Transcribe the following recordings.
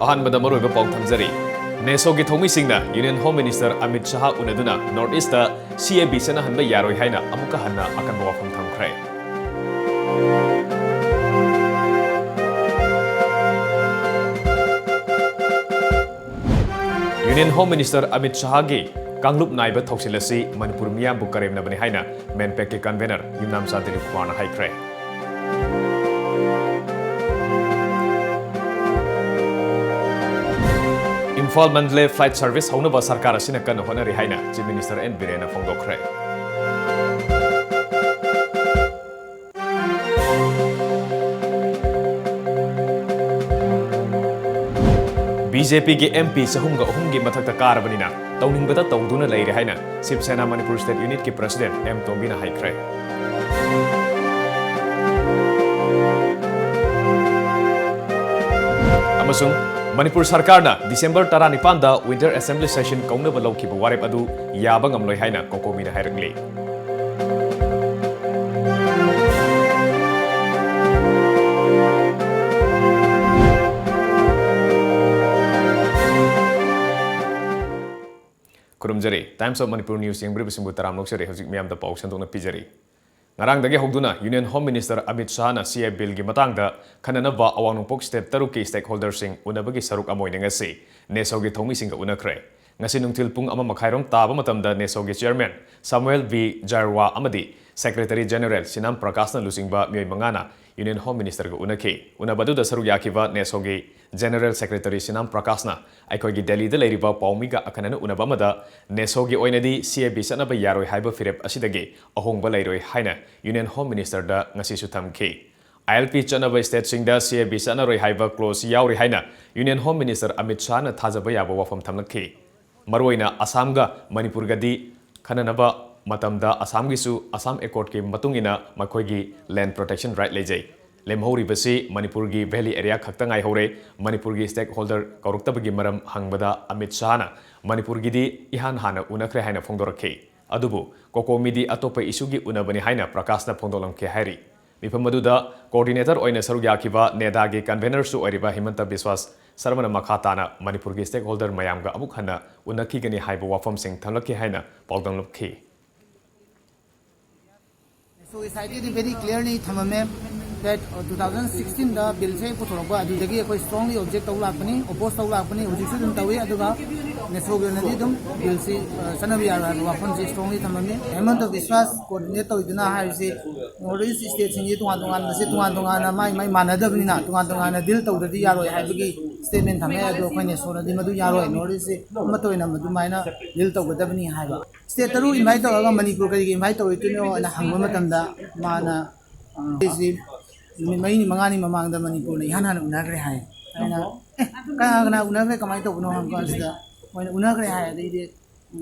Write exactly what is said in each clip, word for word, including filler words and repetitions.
ꯑꯍꯥꯟꯕꯗ ꯃꯔꯨꯑꯣꯏꯕ ꯄꯥꯎ ꯊꯝꯖꯔꯤ꯫ ꯅꯦꯁꯣꯒꯤ ꯊꯧꯃꯤꯁꯤꯡꯅ Union Home Minister Amit Shah ꯎꯅꯗꯨꯅ North East ꯇ C A B ꯆꯠꯅꯍꯟꯕ ꯌꯥꯔꯣꯏ ꯍꯥꯏꯅ ꯑꯃꯨꯛꯀ ꯍꯟꯅ ꯑꯀꯟꯕ ꯋꯥꯐꯝ ꯊꯝꯈ꯭ꯔꯦ꯫ Union Home Minister ꯑꯃꯤꯠ ꯁꯥꯍꯒꯤ ꯀꯥꯡꯂꯨꯞ ꯅꯥꯏꯕ ꯊꯧꯁꯤꯜ ꯑꯁꯤ ꯃꯅꯤꯄꯨꯔ ꯃꯤꯌꯥꯝꯕꯨ ꯀꯔꯦꯝꯅꯕꯅꯤ ꯍꯥꯏꯅ MANPACꯀꯤ convener ꯌꯨꯝꯅꯥꯝꯆꯥ ꯗꯤꯂꯤꯞ ꯀꯨꯃꯥꯔꯅ ꯍꯥꯏꯈ꯭ꯔꯦ꯫ ꯏꯝꯐꯥꯜ ꯃꯟꯗꯂꯦ flight service ꯍꯧꯅꯕ ꯁꯔꯀꯥꯔ ꯑꯁꯤꯅ ꯀꯟꯅ ꯍꯣꯠꯅꯔꯤ ꯍꯥꯏꯅ Chief Minister N ꯕꯤꯔꯦꯟꯅ ꯐꯣꯡꯗꯣꯛꯈ꯭ꯔꯦ꯫ BJPꯒꯤ MP ꯆꯍꯨꯝꯒ ꯑꯍꯨꯝꯒꯤ ꯃꯊꯛꯇ ꯀꯥꯔꯕꯅꯤꯅ ꯇꯧꯅꯤꯡꯕꯗ ꯇꯧꯗꯨꯅ ꯂꯩꯔꯦ ꯍꯥꯏꯅ Shiv Sena Manipur State Unitꯀꯤ President M ꯇꯣꯝꯕꯤꯅ ꯍꯥꯏꯈ꯭ꯔꯦ꯫ ꯑꯃꯁꯨꯡ ꯃꯅꯤꯄꯨꯔ ꯁꯔꯀꯥꯔꯅ December ꯇꯔꯥꯅꯤꯄꯥꯟꯗ Winter Assembly Session ꯀꯧꯅꯕ ꯂꯧꯈꯤꯕ ꯋꯥꯔꯦꯞ ꯑꯗꯨ ꯌꯥꯕ ꯉꯝꯂꯣꯏ ꯍꯥꯏꯅ COCOMIꯅ ꯍꯥꯏꯔꯛꯂꯤ꯫ ꯈꯨꯔꯨꯝꯖꯔꯤ꯫ Times of Manipur News ꯌꯦꯡꯕꯤꯔꯤꯕꯁꯤꯡꯕꯨ ꯇꯔꯥꯝꯅ ꯑꯣꯛꯆꯔꯤ꯫ ꯍꯧꯖꯤꯛ ꯃꯤꯌꯥꯝꯗ ꯄꯥꯎ ꯁꯟꯗꯣꯛꯅ ꯄꯤꯖꯔꯤ꯫ ꯉꯔꯥꯡꯗꯒꯤ ꯍꯧꯗꯨꯅ Union Home Minister Amit ꯁꯥꯍꯅ C A Billꯒꯤ ꯃꯇꯥꯡꯗ ꯈꯟꯅꯅꯕ ꯑꯋꯥꯡ ꯅꯣꯡꯄꯣꯛ state ꯇꯔꯨꯛꯀꯤ stakeholderꯁꯤꯡ ꯎꯅꯕꯒꯤ ꯁꯔꯨꯛ ꯑꯃ ꯑꯣꯏꯅ ꯉꯁꯤ ꯅꯦꯁꯣꯒꯤ ꯊꯧꯃꯤꯁꯤꯡꯒ ꯎꯅꯈ꯭ꯔꯦ꯫ ꯉꯁꯤ ꯅꯨꯡꯊꯤꯜ ꯄꯨꯡ ꯑꯃ ꯃꯈꯥꯏꯔꯣꯝ ꯇꯥꯕ ꯃꯇꯝꯗ ꯅꯦꯁꯣꯒꯤ chairman ꯁꯥꯃꯨꯑꯦꯜ ꯚꯤ ꯖꯥꯔꯋꯥ ꯑꯃꯗꯤ secretary general ꯁꯤꯅꯥꯝ ꯄ꯭ꯔꯀꯥꯁꯅ ꯂꯨꯆꯤꯡꯕ ꯃꯤꯑꯣꯏ ꯃꯉꯥꯅ Union Home Ministerꯒ ꯎꯅꯈꯤ꯫ ꯎꯅꯕ ꯑꯗꯨꯗ ꯁꯔꯨꯛ ꯌꯥꯈꯤꯕ ꯅꯦꯁꯣꯒꯤ General Secretary ꯁꯤꯅꯥꯝ ꯄ꯭ꯔꯀꯥꯁꯅ ꯑꯩꯈꯣꯏꯒꯤ ꯗꯦꯜꯂꯤꯗ ꯂꯩꯔꯤꯕ ꯄꯥꯎꯃꯤꯒ ꯑꯈꯟꯅꯅ ꯎꯅꯕ ꯑꯃꯗ ꯅꯦꯁꯣꯒꯤ ꯑꯣꯏꯅꯗꯤ C A B ꯆꯠꯅꯕ ꯌꯥꯔꯣꯏ ꯍꯥꯏꯕ ꯐꯤꯔꯦꯞ ꯑꯁꯤꯗꯒꯤ ꯑꯍꯣꯡꯕ ꯂꯩꯔꯣꯏ ꯍꯥꯏꯅ Union Home Ministerꯗ ꯉꯁꯤꯁꯨ ꯊꯝꯈꯤ꯫ I L P ꯆꯠꯅꯕ stateꯁꯤꯡꯗ C A B ꯆꯠꯅꯔꯣꯏ ꯍꯥꯏꯕ clause ꯌꯥꯎꯔꯤ ꯍꯥꯏꯅ Union Home Minister ꯑꯃꯤꯠ ꯁꯥꯍꯅ ꯊꯥꯖꯕ ꯌꯥꯕ ꯋꯥꯐꯝ ꯊꯝꯂꯛꯈꯤ꯫ ꯃꯔꯨꯑꯣꯏꯅ ꯑꯁꯥꯝꯒ ꯃꯅꯤꯄꯨꯔꯒꯗꯤ ꯈꯟꯅꯅꯕ ꯃꯇꯝꯗ ꯑꯁꯥꯝꯒꯤꯁꯨ Assam Accordꯀꯤ ꯃꯇꯨꯡ ꯏꯟꯅ ꯃꯈꯣꯏꯒꯤ land protection right ꯂꯩꯖꯩ꯫ ꯂꯦꯝꯍꯧꯔꯤꯕꯁꯤ ꯃꯅꯤꯄꯨꯔꯒꯤ valley area ꯈꯛꯇ ꯉꯥꯏꯍꯧꯔꯦ꯫ ꯃꯅꯤꯄꯨꯔꯒꯤ stakeholder ꯀꯧꯔꯛꯇꯕꯒꯤ ꯃꯔꯝ ꯍꯪꯕꯗ ꯑꯃꯤꯠ ꯁꯥꯍꯅ ꯃꯅꯤꯄꯨꯔꯒꯤꯗꯤ ꯏꯍꯥꯟ ꯍꯥꯟꯅ ꯎꯅꯈ꯭ꯔꯦ ꯍꯥꯏꯅ ꯐꯣꯡꯗꯣꯔꯛꯈꯤ꯫ ꯑꯗꯨꯕꯨ COCOMIꯗꯤ ꯑꯇꯣꯞꯄ issueꯒꯤ ꯎꯅꯕꯅꯤ ꯍꯥꯏꯅ ꯄ꯭ꯔꯀꯥꯁꯅ ꯐꯣꯡꯗꯣꯛꯂꯝꯈꯤ ꯍꯥꯏꯔꯤ꯫ ꯃꯤꯐꯝ ꯑꯗꯨꯗ coordinator ꯑꯣꯏꯅ ꯁꯔꯨꯛ ꯌꯥꯈꯤꯕ NEDAꯒꯤ convenerꯁꯨ ꯑꯣꯏꯔꯤꯕ ꯍꯤꯃꯟꯇ ꯕꯤꯁ꯭ꯋꯥꯁ ꯁꯔꯃꯅ ꯃꯈꯥ ꯇꯥꯅ ꯃꯅꯤꯄꯨꯔꯒꯤ stakeholder ꯃꯌꯥꯝꯒ ꯑꯃꯨꯛ ꯍꯟꯅ ꯎꯅꯈꯤꯒꯅꯤ ꯍꯥꯏꯕ ꯋꯥꯐꯝꯁꯤꯡ ꯊꯝꯂꯛꯈꯤ ꯍꯥꯏꯅ ꯄꯥꯎꯗꯝꯂꯛꯈꯤ꯫ So, ꯉꯁꯥꯏꯗꯤ ꯑꯗꯨꯝ very clearly ꯊꯝꯃꯝꯃꯦ that two thousand sixteen ꯗ ꯕꯤꯜꯁꯦ ꯄꯨꯊꯣꯔꯛꯄ ꯑꯗꯨꯗꯒꯤ ꯑꯩꯈꯣꯏ strongly object ꯇꯧ ꯂꯥꯛꯄꯅꯤ, oppose ꯇꯧ ꯂꯥꯛꯄꯅꯤ, ꯍꯧꯖꯤꯛꯁꯨ ꯑꯗꯨꯝ ꯇꯧꯏ꯫ ꯑꯗꯨꯒ ꯅꯦꯁꯣꯒꯤ ꯑꯣꯏꯅꯗꯤ ꯑꯗꯨꯝ ꯕꯤꯜꯁꯤ ꯆꯠꯅꯕ ꯌꯥꯔꯣꯏ ꯍꯥꯏꯕ ꯋꯥꯐꯝꯁꯤ strongly ꯊꯝꯃꯝꯃꯤ꯫ ꯍꯦꯃꯟꯇ ꯕꯤꯁ꯭ꯋꯥꯁ coordinate ꯇꯧꯗꯨꯅ ꯍꯥꯏꯕꯁꯤ North East state ꯁꯤꯡꯁꯤ ꯇꯣꯉꯥꯟ ꯇꯣꯉꯥꯟꯕꯁꯦ ꯇꯣꯉꯥꯟ ꯇꯣꯉꯥꯟꯅ ꯃꯥꯏ ꯃꯥꯏ ꯃꯥꯟꯅꯗꯕꯅꯤꯅ ꯇꯣꯉꯥꯟ ꯇꯣꯉꯥꯟꯅ deal ꯇꯧꯗ꯭ꯔꯗꯤ ꯌꯥꯔꯣꯏ ꯍꯥꯏꯕꯒꯤ statement ꯊꯝꯃꯦ꯫ ꯑꯗꯣ ꯑꯩꯈꯣꯏ ꯅꯦꯁꯣꯅꯗꯤ ꯃꯗꯨ ꯌꯥꯔꯣꯏ, North East ꯁꯤ ꯑꯃꯠꯇ ꯑꯣꯏꯅ ꯃꯗꯨꯃꯥꯏꯅ deal ꯇꯧꯒꯗꯕꯅꯤ ꯍꯥꯏꯕ꯫ State ꯇꯔꯨꯛ invite ꯇꯧꯔꯒ ꯃꯅꯤꯄꯨꯔ ꯀꯔꯤꯒꯤ invite ꯇꯧꯔꯣꯏꯗꯣꯏꯅꯣ ꯍꯥꯏꯅ ꯍꯪꯕ ꯃꯇꯝꯗ ꯃꯥꯅ, ꯑ, ꯑꯩꯁꯤ ꯅꯨꯃꯤꯠ ꯃꯔꯤꯅꯤ ꯃꯉꯥꯅꯤ ꯃꯃꯥꯡꯗ ꯃꯅꯤꯄꯨꯔꯅ ꯏꯍꯥꯟ ꯍꯥꯟꯅ ꯎꯅꯈ꯭ꯔꯦ ꯍꯥꯏ꯫ ꯑꯩꯅ, "ꯑꯦ, ꯀꯅꯥ ꯀꯅꯥ ꯎꯅꯈ꯭ꯔꯦ, ꯀꯃꯥꯏꯅ ꯇꯧꯕꯅꯣ?" ꯍꯪꯕ ꯀꯥꯟꯁꯤꯗ ꯃꯣꯏꯅ ꯎꯅꯈ꯭ꯔꯦ ꯍꯥꯏ꯫ ꯑꯗꯩꯗꯤ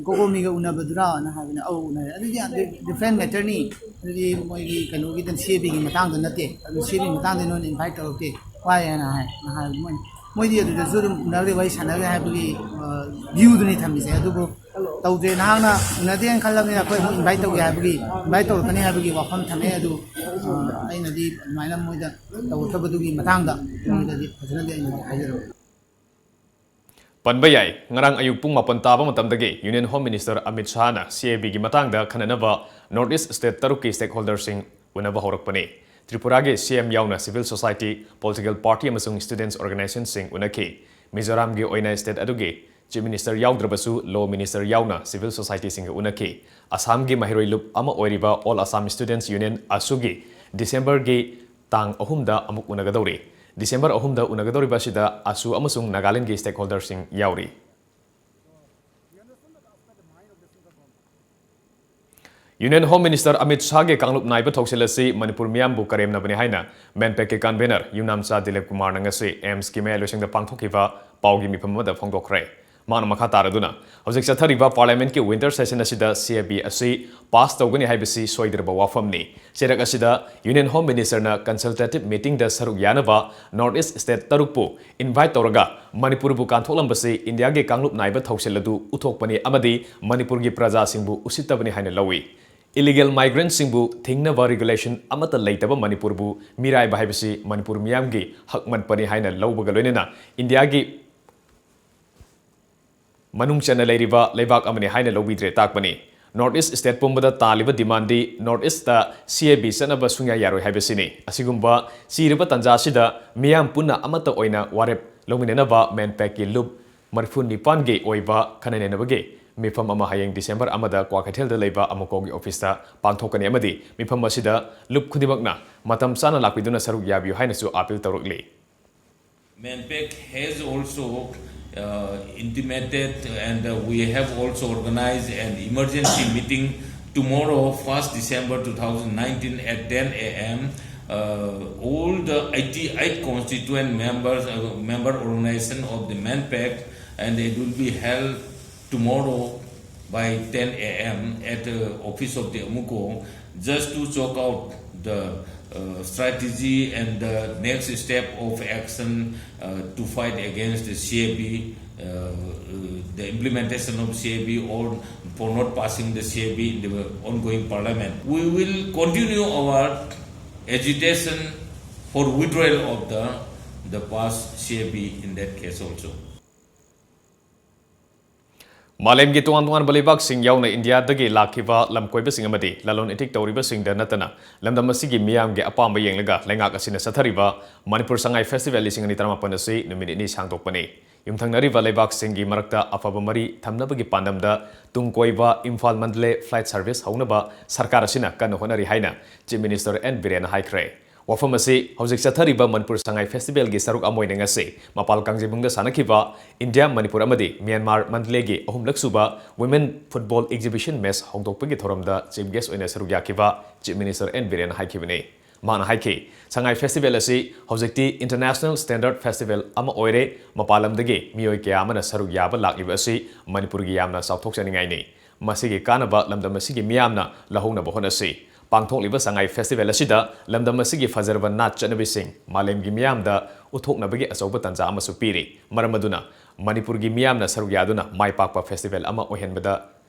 "ꯀꯣꯀꯣꯃꯤꯒ ꯎꯅꯕꯗꯨꯔꯥꯅ?" ꯍꯥꯏꯕꯅꯦ꯫ "ꯑꯧ, ꯎꯅꯔꯦ꯫" "ꯑꯗꯨꯗꯤ different matter ꯅꯤ, ꯑꯗꯨꯗꯤ ꯃꯣꯏꯒꯤ ꯀꯩꯅꯣꯒꯤꯗ, ꯁꯤ ꯑꯦ ꯕꯤꯒꯤ ꯃꯇꯥꯡꯗ ꯅꯠꯇꯦ, ꯑꯗꯨ ꯁꯤ ꯑꯦ ꯕꯤꯒꯤ ꯃꯇꯥꯡꯗ ꯅꯣꯏꯅ invite ꯇꯧꯔꯛꯇꯦ, ꯋꯥꯏ" ꯍꯥꯏꯅ ꯍꯥꯏ꯫ ꯍꯥꯏꯕ ꯃꯣꯏꯅ, ꯃꯣꯏꯗꯤ ꯑꯗꯨꯗꯁꯨ ꯑꯗꯨꯝ ꯎꯅꯈ꯭ꯔꯦ, ꯋꯥꯔꯤ ꯁꯥꯟꯅꯈ꯭ꯔꯦ ꯍꯥꯏꯕꯒꯤ, ꯑ, view ꯗꯨꯅꯤ ꯊꯝꯃꯤꯁꯦ꯫ ꯑꯗꯨꯕꯨ ꯇꯧꯗ꯭ꯔꯦ, ꯅꯍꯥꯛꯅ ꯎꯅꯗꯦꯅ ꯈꯜꯂꯕꯅꯤꯅ ꯑꯩꯈꯣꯏ ꯑꯃꯨꯛ invite ꯇꯧꯒꯦ ꯍꯥꯏꯕꯒꯤ, invite ꯇꯧꯔꯛꯀꯅꯤ ꯍꯥꯏꯕꯒꯤ ꯋꯥꯐꯝ ꯊꯝꯃꯦ꯫ ꯑꯗꯨ, ꯑ, ꯑꯩꯅꯗꯤ ꯑꯗꯨꯃꯥꯏꯅ ꯃꯣꯏꯗ ꯇꯧꯔꯛꯇꯕꯗꯨꯒꯤ ꯃꯇꯥꯡꯗ ꯃꯣꯏꯗꯗꯤ ꯐꯖꯅꯗꯤ ꯑꯩꯅꯗꯤ ꯍꯥꯏꯖꯔꯝꯃꯤ꯫ ꯄꯟꯕ ꯌꯥꯏ, ꯉꯔꯥꯡ ꯑꯌꯨꯛ ꯄꯨꯡ ꯃꯥꯄꯟ ꯇꯥꯕ ꯃꯇꯝꯗꯒꯤ Union Home Minister ꯑꯃꯤꯠ ꯁꯥꯍꯅ ꯁꯤ ꯑꯦ ꯕꯤꯒꯤ ꯃꯇꯥꯡꯗ ꯈꯟꯅꯅꯕ North East state ꯇꯔꯨꯛꯀꯤ stakeholderꯁꯤꯡ ꯎꯅꯕ ꯍꯧꯔꯛꯄꯅꯤ꯫ ꯇ꯭ꯔꯤꯄꯨꯔꯥꯒꯤ ꯁꯤ ꯑꯦꯝ ꯌꯥꯎꯅ civil society, political party ꯑꯃꯁꯨꯡ students organizationꯁꯤꯡ ꯎꯅꯈꯤ꯫ ꯃꯤꯖꯣꯔꯥꯝꯒꯤ ꯑꯣꯏꯅ state ꯑꯗꯨꯒꯤ Chief Minister ꯌꯥꯎꯗ꯭ꯔꯕꯁꯨ Law Minister ꯌꯥꯎꯅ civil societyꯁꯤꯡꯒ ꯎꯅꯈꯤ꯫ ꯑꯁꯥꯝꯒꯤ ꯃꯍꯩꯔꯣꯏ ꯂꯨꯞ ꯑꯃ ꯑꯣꯏꯔꯤꯕ All Assam Students Union, ꯑꯁꯨꯒꯤ Decemberꯒꯤ ꯇꯥꯡ ꯑꯍꯨꯝꯗ ꯑꯃꯨꯛ ꯎꯅꯒꯗꯧꯔꯤ꯫ December ꯑꯍꯨꯝꯗ ꯎꯅꯒꯗꯧꯔꯤꯕ ꯑꯁꯤꯗ ꯑꯁꯨ ꯑꯃꯁꯨꯡ ꯅꯥꯒꯥꯂꯦꯟꯗꯒꯤ stakeholderꯁꯤꯡ ꯌꯥꯎꯔꯤ꯫ Union Home Minister ꯑꯃꯤꯠ ꯁꯥꯍꯒꯤ ꯀꯥꯡꯂꯨꯞ ꯅꯥꯏꯕ ꯊꯧꯁꯤꯜ ꯑꯁꯤ ꯃꯅꯤꯄꯨꯔ ꯃꯤꯌꯥꯝꯕꯨ ꯀꯔꯦꯝꯅꯕꯅꯤ ꯍꯥꯏꯅ MANPACꯀꯤ convener ꯌꯨꯝꯅꯥꯝꯆꯥ ꯗꯤꯂꯤꯞ ꯀꯨꯃꯥꯔꯅ ꯉꯁꯤ AIIMSꯀꯤ ꯃꯌꯥꯏꯂꯣꯏꯁꯪꯗ ꯄꯥꯡꯊꯣꯛꯈꯤꯕ ꯄꯥꯎꯒꯤ ꯃꯤꯐꯝ ꯑꯃꯗ ꯐꯣꯡꯗꯣꯛꯈ꯭ꯔꯦ꯫ ꯃꯍꯥꯛꯅ ꯃꯈꯥ ꯇꯥꯔꯗꯨꯅ, ꯍꯧꯖꯤꯛ ꯆꯠꯊꯔꯤꯕ Parliamentꯀꯤ winter session ꯑꯁꯤꯗ C A B ꯑꯁꯤ pass ꯇꯧꯒꯅꯤ ꯍꯥꯏꯕꯁꯤ ꯁꯣꯏꯗ꯭ꯔꯕ ꯋꯥꯐꯝꯅꯤ꯫ ꯆꯦꯔꯛ ꯑꯁꯤꯗ Union Home Ministerꯅ consultative meetingꯗ ꯁꯔꯨꯛ ꯌꯥꯅꯕ North East state ꯇꯔꯨꯛꯄꯨ invite ꯇꯧꯔꯒ ꯃꯅꯤꯄꯨꯔꯕꯨ ꯀꯥꯟꯊꯣꯛꯂꯝꯕꯁꯤ ꯏꯟꯗꯤꯌꯥꯒꯤ ꯀꯥꯡꯂꯨꯞ ꯅꯥꯏꯕ ꯊꯧꯁꯤꯜ ꯑꯗꯨ ꯎꯠꯊꯣꯛꯄꯅꯤ ꯑꯃꯗꯤ ꯃꯅꯤꯄꯨꯔꯒꯤ ꯄ꯭ꯔꯖꯥꯁꯤꯡꯕꯨ ꯎꯁꯤꯠꯇꯕꯅꯤ ꯍꯥꯏꯅ ꯂꯧꯏ꯫ Illegal migrantꯁꯤꯡꯕꯨ ꯊꯤꯡꯅꯕ regulation ꯑꯃꯠꯇ ꯂꯩꯇꯕ ꯃꯅꯤꯄꯨꯔꯕꯨ ꯃꯤꯔꯥꯏꯕ ꯍꯥꯏꯕꯁꯤ ꯃꯅꯤꯄꯨꯔ ꯃꯤꯌꯥꯝꯒꯤ ꯍꯛ ꯃꯠꯄꯅꯤ ꯍꯥꯏꯅ ꯂꯧꯕꯒ ꯂꯣꯏꯅꯅ ꯏꯟꯗꯤꯌꯥꯒꯤ ꯃꯅꯨꯡ ꯆꯟꯅ ꯂꯩꯔꯤꯕ ꯂꯩꯕꯥꯛ ꯑꯃꯅꯤ ꯍꯥꯏꯅ ꯂꯧꯕꯤꯗ꯭ꯔꯦ ꯇꯥꯛꯄꯅꯤ꯫ North East state ꯄꯨꯝꯕꯗ ꯇꯥꯜꯂꯤꯕ demandꯗꯤ North Eastꯇ CAB ꯆꯠꯅꯕ ꯁꯨꯡꯌꯥ ꯌꯥꯔꯣꯏ ꯍꯥꯏꯕꯁꯤꯅꯤ꯫ ꯑꯁꯤꯒꯨꯝꯕ ꯆꯤꯔꯕ ꯇꯥꯟꯖꯥ ꯑꯁꯤꯗ ꯃꯤꯌꯥꯝ ꯄꯨꯟꯅ ꯑꯃꯠꯇ ꯑꯣꯏꯅ ꯋꯥꯔꯦꯞ ꯂꯧꯃꯤꯟꯅꯅꯕ MANPACꯀꯤ ꯂꯨꯞ ꯃꯔꯤꯐꯨ ꯅꯤꯄꯥꯟꯒꯤ ꯑꯣꯏꯕ ꯈꯟꯅ ꯅꯩꯅꯕꯒꯤ ꯃꯤꯐꯝ ꯑꯃ ꯍꯌꯦꯡ December ꯑꯃꯗ ꯀ꯭ꯋꯥꯀꯩꯊꯦꯜꯗ ꯂꯩꯕ ꯑꯃꯨꯀꯣꯒꯤ officeꯇ ꯄꯥꯡꯊꯣꯛꯀꯅꯤ ꯑꯃꯗꯤ ꯃꯤꯐꯝ ꯑꯁꯤꯗ ꯂꯨꯞ ꯈꯨꯗꯤꯡꯃꯛꯅ ꯃꯇꯝ ꯆꯥꯅ ꯂꯥꯛꯄꯤꯗꯨꯅ ꯁꯔꯨꯛ ꯌꯥꯕꯤꯌꯨ ꯍꯥꯏꯅꯁꯨ appeal ꯇꯧꯔꯛꯂꯤ꯫ MANPAC has also, uh, intimated, and, uh, we have also organized an emergency meeting tomorrow, first December two thousand nineteen, at ten a m. Uh, all the eighty-eight constituent members, uh, member organization of the MANPAC, and it will be held tomorrow by ten a m at the office of the AMUCO, just to chalk out the, uh, strategy and the next step of action, uh, to fight against the CAB, uh, uh, the implementation of CAB, or for not passing the CAB in the ongoing parliament. We will continue our agitation for withdrawal of the, the past CAB in that case also. ꯃꯥꯂꯦꯝꯒꯤ ꯇꯣꯉꯥꯟ ꯇꯣꯉꯥꯟꯕ ꯂꯩꯕꯥꯛꯁꯤꯡ ꯌꯥꯎꯅ ꯏꯟꯗꯤꯌꯥꯗꯒꯤ ꯂꯥꯛꯈꯤꯕ ꯂꯝꯀꯣꯏꯕꯁꯤꯡ ꯑꯃꯗꯤ ꯂꯂꯣꯟ ꯏꯇꯤꯛ ꯇꯧꯔꯤꯕꯁꯤꯡꯗ ꯅꯠꯇꯅ ꯂꯝꯗꯝ ꯑꯁꯤꯒꯤ ꯃꯤꯌꯥꯝꯒꯤ ꯑꯄꯥꯝꯕ ꯌꯦꯡꯂꯒ ꯂꯩꯉꯥꯛ ꯑꯁꯤꯅ ꯆꯠꯊꯔꯤꯕ ꯃꯅꯤꯄꯨꯔ ꯁꯉꯥꯏ Festival ꯂꯤꯁꯤꯡ ꯑꯅꯤ ꯇꯔꯥꯃꯥꯄꯟ ꯑꯁꯤ ꯅꯨꯃꯤꯠ ꯅꯤꯅꯤ ꯁꯥꯡꯗꯣꯛꯄꯅꯤ꯫ ꯌꯨꯝꯊꯪꯅꯔꯤꯕ ꯂꯩꯕꯥꯛꯁꯤꯡꯒꯤ ꯃꯔꯛꯇ ꯑꯐꯕ ꯃꯔꯤ ꯊꯝꯅꯕꯒꯤ ꯄꯥꯟꯗꯝꯗ ꯇꯨꯡ ꯀꯣꯏꯕ ꯏꯝꯐꯥꯜ ꯃꯟꯗꯂꯦ flight service ꯍꯧꯅꯕ ꯁꯔꯀꯥꯔ ꯑꯁꯤꯅ ꯀꯟꯅ ꯍꯣꯠꯅꯔꯤ ꯍꯥꯏꯅ Chief Minister ꯑꯦꯟ ꯕꯤꯔꯦꯟꯅ ꯍꯥꯏꯈ꯭ꯔꯦ꯫ ꯋꯥꯐꯝ ꯑꯁꯤ ꯍꯧꯖꯤꯛ ꯆꯠꯊꯔꯤꯕ ꯃꯅꯤꯄꯨꯔ ꯁꯉꯥꯏ Festivalꯒꯤ ꯁꯔꯨꯛ ꯑꯃ ꯑꯣꯏꯅ ꯉꯁꯤ ꯃꯄꯥꯜ ꯀꯥꯡꯖꯩꯕꯨꯡꯗ ꯁꯥꯟꯅꯈꯤꯕ ꯏꯟꯗꯤꯌꯥ, ꯃꯅꯤꯄꯨꯔ ꯑꯃꯗꯤ ꯃ꯭ꯌꯥꯟꯃꯥꯔ ꯃꯟꯗꯂꯦꯒꯤ ꯑꯍꯨꯝꯂꯛ ꯁꯨꯕ Women Football Exhibition Match ꯍꯧꯗꯣꯛꯄꯒꯤ ꯊꯧꯔꯝꯗ Chief Guest ꯑꯣꯏꯅ ꯁꯔꯨꯛ ꯌꯥꯈꯤꯕ Chief Minister ꯑꯦꯟ ꯕꯤꯔꯦꯟꯅ ꯍꯥꯏꯈꯤꯕꯅꯤ꯫ ꯃꯍꯥꯛꯅ ꯍꯥꯏꯈꯤ, ꯁꯉꯥꯏ Festival ꯑꯁꯤ ꯍꯧꯖꯤꯛꯇꯤ international standard festival ꯑꯃ ꯑꯣꯏꯔꯦ, ꯃꯄꯥꯜ ꯂꯝꯗꯒꯤ ꯃꯤꯑꯣꯏ ꯀꯌꯥ ꯑꯃꯅ ꯁꯔꯨꯛ ꯌꯥꯕ ꯂꯥꯛꯂꯤꯕ ꯑꯁꯤ ꯃꯅꯤꯄꯨꯔꯒꯤ ꯌꯥꯝꯅ ꯆꯥꯎꯊꯣꯛꯆꯅꯤꯡꯉꯥꯏꯅꯤ꯫ ꯃꯁꯤꯒꯤ ꯀꯥꯟꯅꯕ ꯂꯝꯗꯝ ꯑꯁꯤꯒꯤ ꯃꯤꯌꯥꯝꯅ ꯂꯧꯍꯧꯅꯕ ꯍꯣꯠꯅꯁꯤ꯫ ꯄꯥꯡꯊꯣꯛꯂꯤꯕ ꯁꯉꯥꯏ Festival ꯑꯁꯤꯗ ꯂꯝꯗꯝ ꯑꯁꯤꯒꯤ ꯐꯖꯔꯕ ꯅꯥꯠ ꯆꯠꯅꯕꯤꯁꯤꯡ ꯃꯥꯂꯦꯝꯒꯤ ꯃꯤꯌꯥꯝꯗ ꯎꯠꯊꯣꯛꯅꯕꯒꯤ ꯑꯆꯧꯕ ꯇꯥꯟꯖꯥ ꯑꯃꯁꯨ ꯄꯤꯔꯤ꯫ ꯃꯔꯝ ꯑꯗꯨꯅ ꯃꯅꯤꯄꯨꯔꯒꯤ ꯃꯤꯌꯥꯝꯅ ꯁꯔꯨꯛ ꯌꯥꯗꯨꯅ ꯃꯥꯏ ꯄꯥꯛꯄ festival ꯑꯃ ꯑꯣꯏꯍꯟꯕꯗ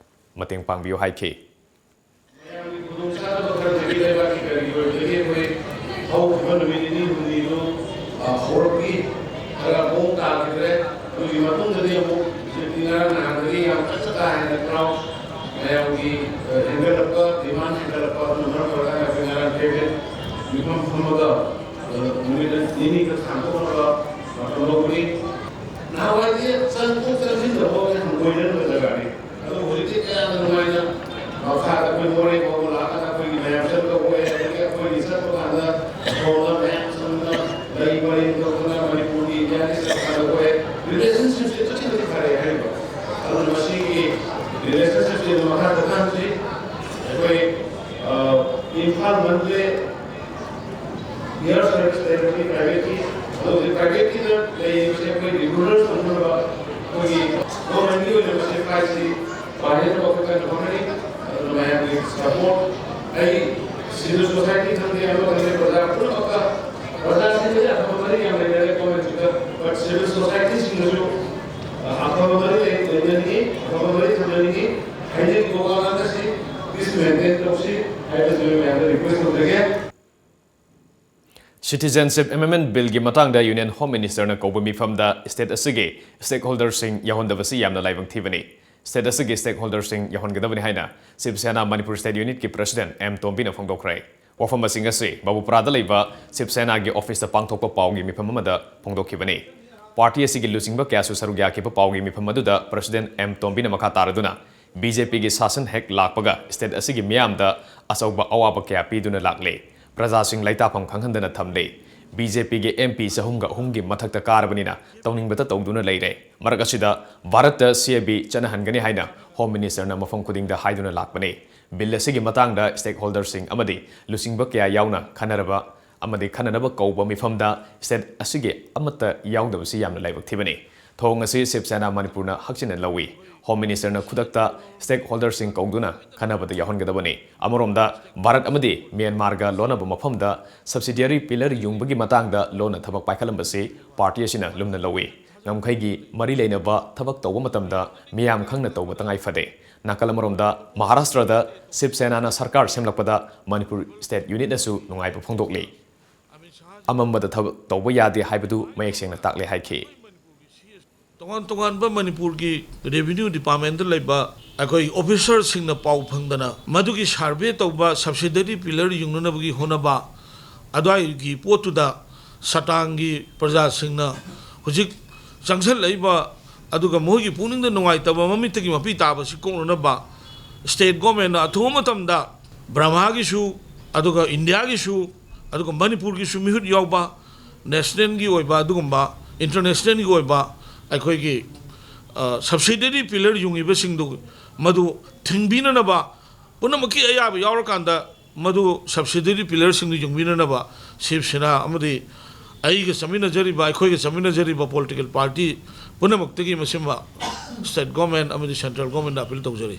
ꯃꯇꯦꯡ ꯄꯥꯡꯕꯤꯌꯨ ꯍꯥꯏꯈꯤ꯫ ꯍꯦꯟꯒꯠꯂꯛꯄ, demand ꯍꯦꯟꯒꯠꯂꯛꯄ ꯑꯗꯨꯅ ꯃꯔꯝ ꯑꯣꯏꯔꯒ ꯑꯩꯈꯣꯏ ꯉꯔꯥꯡ cabinet ꯃꯤꯐꯝ ꯐꯝꯃꯒ, ꯑ, ꯅꯨꯃꯤꯠ ꯅꯤꯅꯤ ꯈꯛ ꯁꯥꯡꯗꯣꯛꯅꯕ ꯃꯇꯝ ꯂꯧꯕꯅꯤ꯫ ꯅꯍꯥꯟꯋꯥꯏꯗꯤ ꯆꯪꯊꯣꯛ ꯆꯪꯁꯤꯟꯗ ꯐꯥꯎꯕ ꯍꯪꯒꯣꯏꯅꯔꯝꯕ ꯖꯒꯥꯅꯤ꯫ ꯑꯗꯣ ꯍꯧꯖꯤꯛꯇꯤ ꯀꯌꯥꯗ ꯅꯨꯡꯉꯥꯏꯅ ꯃꯈꯥꯗ ꯑꯩꯈꯣꯏ ꯃꯣꯔꯦ ꯐꯥꯎꯕ ꯂꯥꯛꯑꯒ ꯑꯩꯈꯣꯏꯒꯤ ꯃꯌꯥꯝ ꯆꯠꯄ ꯑꯣꯏ, ꯑꯗꯒꯤ ꯑꯩꯈꯣꯏꯒꯤ ꯆꯠꯄ ꯀꯥꯟꯗ ꯁꯣꯝꯗ ꯃꯌꯥꯝ ꯆꯪꯗꯅ ꯂꯩ ꯄꯔꯦꯡ ꯇꯧꯗꯅ ꯃꯅꯤꯄꯨꯔꯒꯤ ꯏꯟꯗꯤꯌꯥꯒꯤ ꯆꯠꯄ ꯀꯥꯟꯗ ꯑꯣꯏ꯫ Relationshipꯁꯦ ꯑꯗꯨꯛꯀꯤ ꯃꯇꯤꯛ ꯐꯔꯦ ꯍꯥꯏꯔꯤꯕ꯫ ꯑꯗꯨꯅ ꯃꯁꯤꯒꯤ relationshipꯁꯦ ꯑꯗꯨꯝ ꯃꯈꯥ ꯆꯠꯊꯍꯟꯁꯤ꯫ ꯑꯩꯈꯣꯏ, ꯑ, ꯏꯝꯐꯥꯜ ꯃꯟꯗꯂꯦ air service ꯂꯩꯔꯕꯗꯤ privateꯀꯤ, ꯑꯗꯨ ꯍꯧꯖꯤꯛ privateꯀꯤꯗ ꯂꯩꯔꯤꯕꯁꯦ ꯑꯩꯈꯣꯏ regular ꯇꯧꯅꯕ ꯑꯩꯈꯣꯏꯒꯤ governmentꯀꯤ ꯑꯣꯏꯅ ꯃꯁꯤ flightꯁꯤ ꯄꯥꯏꯅꯅꯕ ꯑꯩꯈꯣꯏ ꯀꯟꯅ ꯍꯣꯠꯅꯔꯤ꯫ ꯑꯗꯨꯅ ꯃꯌꯥꯝꯒꯤ support, ꯑꯩ civil society ꯈꯪꯗꯦ, ꯑꯃ ꯈꯪꯗꯦ, ꯄ꯭ꯔꯖꯥ ꯄꯨꯝꯅꯃꯛꯇ, ꯄ꯭ꯔꯖꯥꯁꯤꯡꯗꯗꯤ ꯑꯐꯕ ꯃꯔꯤ ꯌꯥꯝ ꯂꯩꯅꯔꯦ governmentꯁꯤꯗ, but civil societyꯁꯤꯡꯗꯁꯨ, ꯑ, ꯑꯐꯕ ꯃꯔꯤ ꯂꯩ-, ꯂꯩꯅꯅꯤꯡꯉꯤ, ꯑꯐꯕ ꯃꯔꯤ ꯊꯝꯅꯅꯤꯡꯉꯤ꯫ ꯍꯥꯏꯖꯔꯤꯕ ꯋꯥ ꯉꯥꯡꯕꯁꯤ please maintain ꯇꯧꯁꯤ ꯍꯥꯏꯕꯁꯤ ꯃꯌꯥꯝꯗ request ꯇꯧꯖꯒꯦ꯫ Citizenship Amendment Billꯒꯤ ꯃꯇꯥꯡꯗ Union Home Ministerꯅ ꯀꯧꯕ ꯃꯤꯐꯝꯗ state ꯑꯁꯤꯒꯤ stakeholderꯁꯤꯡ ꯌꯥꯎꯍꯟꯗꯕꯁꯤ ꯌꯥꯝꯅ ꯂꯥꯏꯕꯛ ꯊꯤꯕꯅꯤ꯫ State ꯑꯁꯤꯒꯤ stakeholderꯁꯤꯡ ꯌꯥꯎꯍꯟꯒꯗꯕꯅꯤ ꯍꯥꯏꯅ ꯁꯤꯕ ꯁꯦꯅꯥ ꯃꯅꯤꯄꯨꯔ state unitꯀꯤ president ꯑꯦꯝ ꯇꯣꯝꯕꯤꯅ ꯐꯣꯡꯗꯣꯛꯈ꯭ꯔꯦ꯫ ꯋꯥꯐꯝ ꯑꯁꯤꯡ ꯑꯁꯤ ꯕꯥꯕꯨꯄꯨꯔꯥꯗ ꯂꯩꯕ ꯁꯤꯕ ꯁꯦꯅꯥꯒꯤ officeꯇ ꯄꯥꯡꯊꯣꯛꯄ ꯄꯥꯎꯒꯤ ꯃꯤꯐꯝ ꯑꯃꯗ ꯐꯣꯡꯗꯣꯛꯈꯤꯕꯅꯤ꯫ Party ꯑꯁꯤꯒꯤ ꯂꯨꯆꯤꯡꯕ ꯀꯌꯥꯁꯨ ꯁꯔꯨꯛ ꯌꯥꯈꯤꯕ ꯄꯥꯎꯒꯤ ꯃꯤꯐꯝ ꯑꯗꯨꯗ president ꯑꯦꯝ ꯇꯣꯝꯕꯤꯅ ꯃꯈꯥ ꯇꯥꯔꯗꯨꯅ, BJPꯒꯤ ꯁꯥꯁꯟ ꯍꯦꯛ ꯂꯥꯛꯄꯒ state ꯑꯁꯤꯒꯤ ꯃꯤꯌꯥꯝꯗ ꯑꯆꯧꯕ ꯑꯋꯥꯕ ꯀꯌꯥ ꯄꯤꯗꯨꯅ ꯂꯥꯛꯂꯦ꯫ ꯄ꯭ꯔꯖꯥꯁꯤꯡ ꯂꯩꯇꯥꯐꯝ ꯈꯪꯍꯟꯗꯅ ꯊꯝꯂꯦ꯫ BJPꯒꯤ MP ꯆꯍꯨꯝꯒ ꯑꯍꯨꯝꯒꯤ ꯃꯊꯛꯇ ꯀꯥꯔꯕꯅꯤꯅ ꯇꯧꯅꯤꯡꯕꯇ ꯇꯧꯗꯨꯅ ꯂꯩꯔꯦ꯫ ꯃꯔꯛ ꯑꯁꯤꯗ ꯚꯥꯔꯠꯇ CAB ꯆꯠꯅꯍꯟꯒꯅꯤ ꯍꯥꯏꯅ Home Ministerꯅ ꯃꯐꯝ ꯈꯨꯗꯤꯡꯗ ꯍꯥꯏꯗꯨꯅ ꯂꯥꯛꯄꯅꯤ꯫ Bill ꯑꯁꯤꯒꯤ ꯃꯇꯥꯡꯗ stakeholderꯁꯤꯡ ꯑꯃꯗꯤ ꯂꯨꯆꯤꯡꯕ ꯀꯌꯥ ꯌꯥꯎꯅ ꯈꯟꯅꯔꯕ ꯑꯃꯗꯤ ꯈꯟꯅꯅꯕ ꯀꯧꯕ ꯃꯤꯐꯝꯗ state ꯑꯁꯤꯒꯤ ꯑꯃꯠꯇ ꯌꯥꯎꯗꯕꯁꯤ ꯌꯥꯝꯅ ꯂꯥꯏꯕꯛ ꯊꯤꯕꯅꯤ꯫ ꯊꯧꯑꯣꯡ ꯑꯁꯤ ꯁꯤꯕ ꯁꯦꯅꯥ ꯃꯅꯤꯄꯨꯔꯅ ꯍꯛꯆꯤꯟꯅ ꯂꯧꯏ꯫ Home Ministerꯅ ꯈꯨꯗꯛꯇ stakeholderꯁꯤꯡ ꯀꯧꯗꯨꯅ ꯈꯟꯅꯕꯗ ꯌꯥꯎꯍꯟꯒꯗꯕꯅꯤ꯫ ꯑꯃꯔꯣꯝꯗ, ꯚꯥꯔꯠ ꯑꯃꯗꯤ ꯃ꯭ꯌꯥꯟꯃꯥꯔꯒ ꯂꯣꯟꯅꯕ ꯃꯐꯝꯗ subsidiary pillar ꯌꯨꯡꯕꯒꯤ ꯃꯇꯥꯡꯗ ꯂꯣꯟꯅ ꯊꯕꯛ ꯄꯥꯏꯈꯠꯂꯝꯕꯁꯤ party ꯑꯁꯤꯅ ꯂꯨꯝꯅ ꯂꯧꯏ꯫ ꯉꯝꯈꯩꯒꯤ ꯃꯔꯤ ꯂꯩꯅꯕ ꯊꯕꯛ ꯇꯧꯕ ꯃꯇꯝꯗ ꯃꯤꯌꯥꯝ ꯈꯪꯅ ꯇꯧꯕ ꯇꯉꯥꯏ ꯐꯗꯦ꯫ ꯅꯥꯀꯜ ꯑꯃꯔꯣꯝꯗ, ꯃꯍꯥꯔꯥꯁꯇ꯭ꯔꯗ ꯁꯤꯕ ꯁꯦꯅꯥꯅ ꯁꯔꯀꯥꯔ ꯁꯦꯝꯂꯛꯄꯗ ꯃꯅꯤꯄꯨꯔ state unitꯅꯁꯨ ꯅꯨꯡꯉꯥꯏꯕ ꯐꯣꯡꯗꯣꯛꯂꯤ꯫ ꯑꯃꯝꯕꯗ ꯊꯕꯛ ꯇꯧꯕ ꯌꯥꯗꯦ ꯍꯥꯏꯕꯗꯨ ꯃꯌꯦꯛ ꯁꯦꯡꯅ ꯇꯥꯛꯂꯦ ꯍꯥꯏꯈꯤ꯫ ꯇꯣꯉꯥꯟ ꯇꯣꯉꯥꯟꯕ ꯃꯅꯤꯄꯨꯔꯒꯤ ꯔꯦꯚꯤꯅ꯭ꯌꯨ ꯗꯤꯄꯥꯔꯠꯃꯦꯟꯗ ꯂꯩꯕ ꯑꯩꯈꯣꯏ ꯑꯣꯐꯤꯁꯥꯔꯁꯤꯡꯅ ꯄꯥꯎ ꯐꯪꯗꯅ ꯃꯗꯨꯒꯤ ꯁꯔꯚꯦ ꯇꯧꯕ, ꯁꯕꯁꯤꯗꯔꯤ ꯄꯤꯂꯔ ꯌꯨꯡꯅꯅꯕꯒꯤ ꯍꯣꯠꯅꯕ, ꯑꯗꯨꯋꯥꯏꯒꯤ ꯄꯣꯠꯇꯨꯗ ꯁꯇꯥꯡꯒꯤ ꯄ꯭ꯔꯖꯥꯁꯤꯡꯅ ꯍꯧꯖꯤꯛ ꯆꯪꯁꯤꯜꯂꯛꯏꯕ, ꯑꯗꯨꯒ ꯃꯈꯣꯏꯒꯤ ꯄꯨꯛꯅꯤꯡꯗ ꯅꯨꯡꯉꯥꯏꯇꯕ, ꯃꯃꯤꯠꯇꯒꯤ ꯃꯄꯤ ꯇꯥꯕꯁꯤ ꯀꯣꯛꯅꯅꯕ ꯁ꯭ꯇꯦꯠ ꯒꯣꯔꯃꯦꯟꯅ ꯑꯊꯨꯕ ꯃꯇꯝꯗ ꯕ꯭ꯔꯍꯃꯥꯒꯤꯁꯨ, ꯑꯗꯨꯒ ꯏꯟꯗꯤꯌꯥꯒꯤꯁꯨ, ꯑꯗꯨꯒ ꯃꯅꯤꯄꯨꯔꯒꯤꯁꯨ ꯃꯤꯍꯨꯠ ꯌꯥꯎꯕ ꯅꯦꯁꯅꯦꯜꯒꯤ ꯑꯣꯏꯕ, ꯑꯗꯨꯒꯨꯝꯕ ꯏꯟꯇꯔꯅꯦꯁꯅꯦꯜꯒꯤ ꯑꯣꯏꯕ ꯑꯩꯈꯣꯏꯒꯤ, ꯑ, ꯁꯕꯁꯤꯗꯔꯤ ꯄꯤꯂꯔ ꯌꯨꯡꯉꯤꯕꯁꯤꯡꯗꯨ ꯃꯗꯨ ꯊꯤꯡꯕꯤꯅꯅꯕ ꯄꯨꯝꯅꯃꯛꯀꯤ ꯑꯌꯥꯕ ꯌꯥꯎꯔꯀꯥꯟꯗ ꯃꯗꯨ ꯁꯕꯁꯤꯗꯔꯤ ꯄꯤꯂꯔꯁꯤꯡꯗꯨ ꯌꯨꯡꯕꯤꯅꯅꯕ ꯁꯤꯕ ꯁꯦꯅꯥ ꯑꯃꯗꯤ ꯑꯩꯒ ꯆꯠꯃꯤꯟꯅꯖꯔꯤꯕ, ꯑꯩꯈꯣꯏꯒ ꯆꯠꯃꯤꯟꯅꯖꯔꯤꯕ ꯄꯣꯂꯤꯇꯤꯀꯦꯜ ꯄꯥꯔꯇꯤ ꯄꯨꯝꯅꯃꯛꯇꯒꯤ ꯃꯁꯤꯃ ꯁ꯭ꯇꯦꯠ ꯒꯣꯔꯃꯦꯟ ꯑꯃꯗꯤ ꯁꯦꯟꯇ꯭ꯔꯦꯜ ꯒꯣꯔꯃꯦꯟꯗ ꯑꯄꯤꯜ ꯇꯧꯖꯔꯤ꯫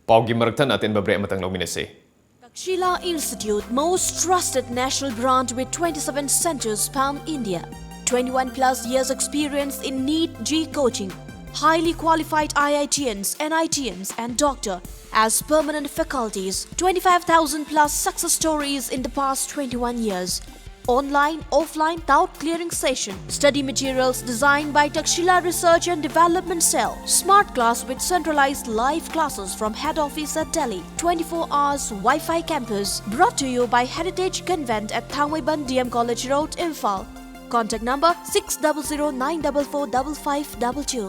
ꯄꯥꯎꯒꯤ ꯃꯔꯛꯇ ꯑꯇꯦꯟꯕ ꯕ꯭ꯔꯦꯛ ꯑꯃꯇꯪ ꯂꯧꯃꯤꯟꯅꯁꯤ꯫ Takshila Institute, most trusted national brand with twenty-seven centers pan India, twenty-one plus years experience in NEET G coaching, highly qualified I I T Ns, N I T Ns, and doctor as permanent faculties, twenty-five thousand plus success stories in the past twenty-one years. Online, offline, doubt clearing session. Study materials designed by Takshila Research and Development Cell. Smart class with centralized live classes from head office at Delhi. Twenty-four hours Wi-Fi campus. Brought to you by Heritage Convent at Thangmeiban D M College Road, Imphal. Contact number six double zero nine double four double five double two.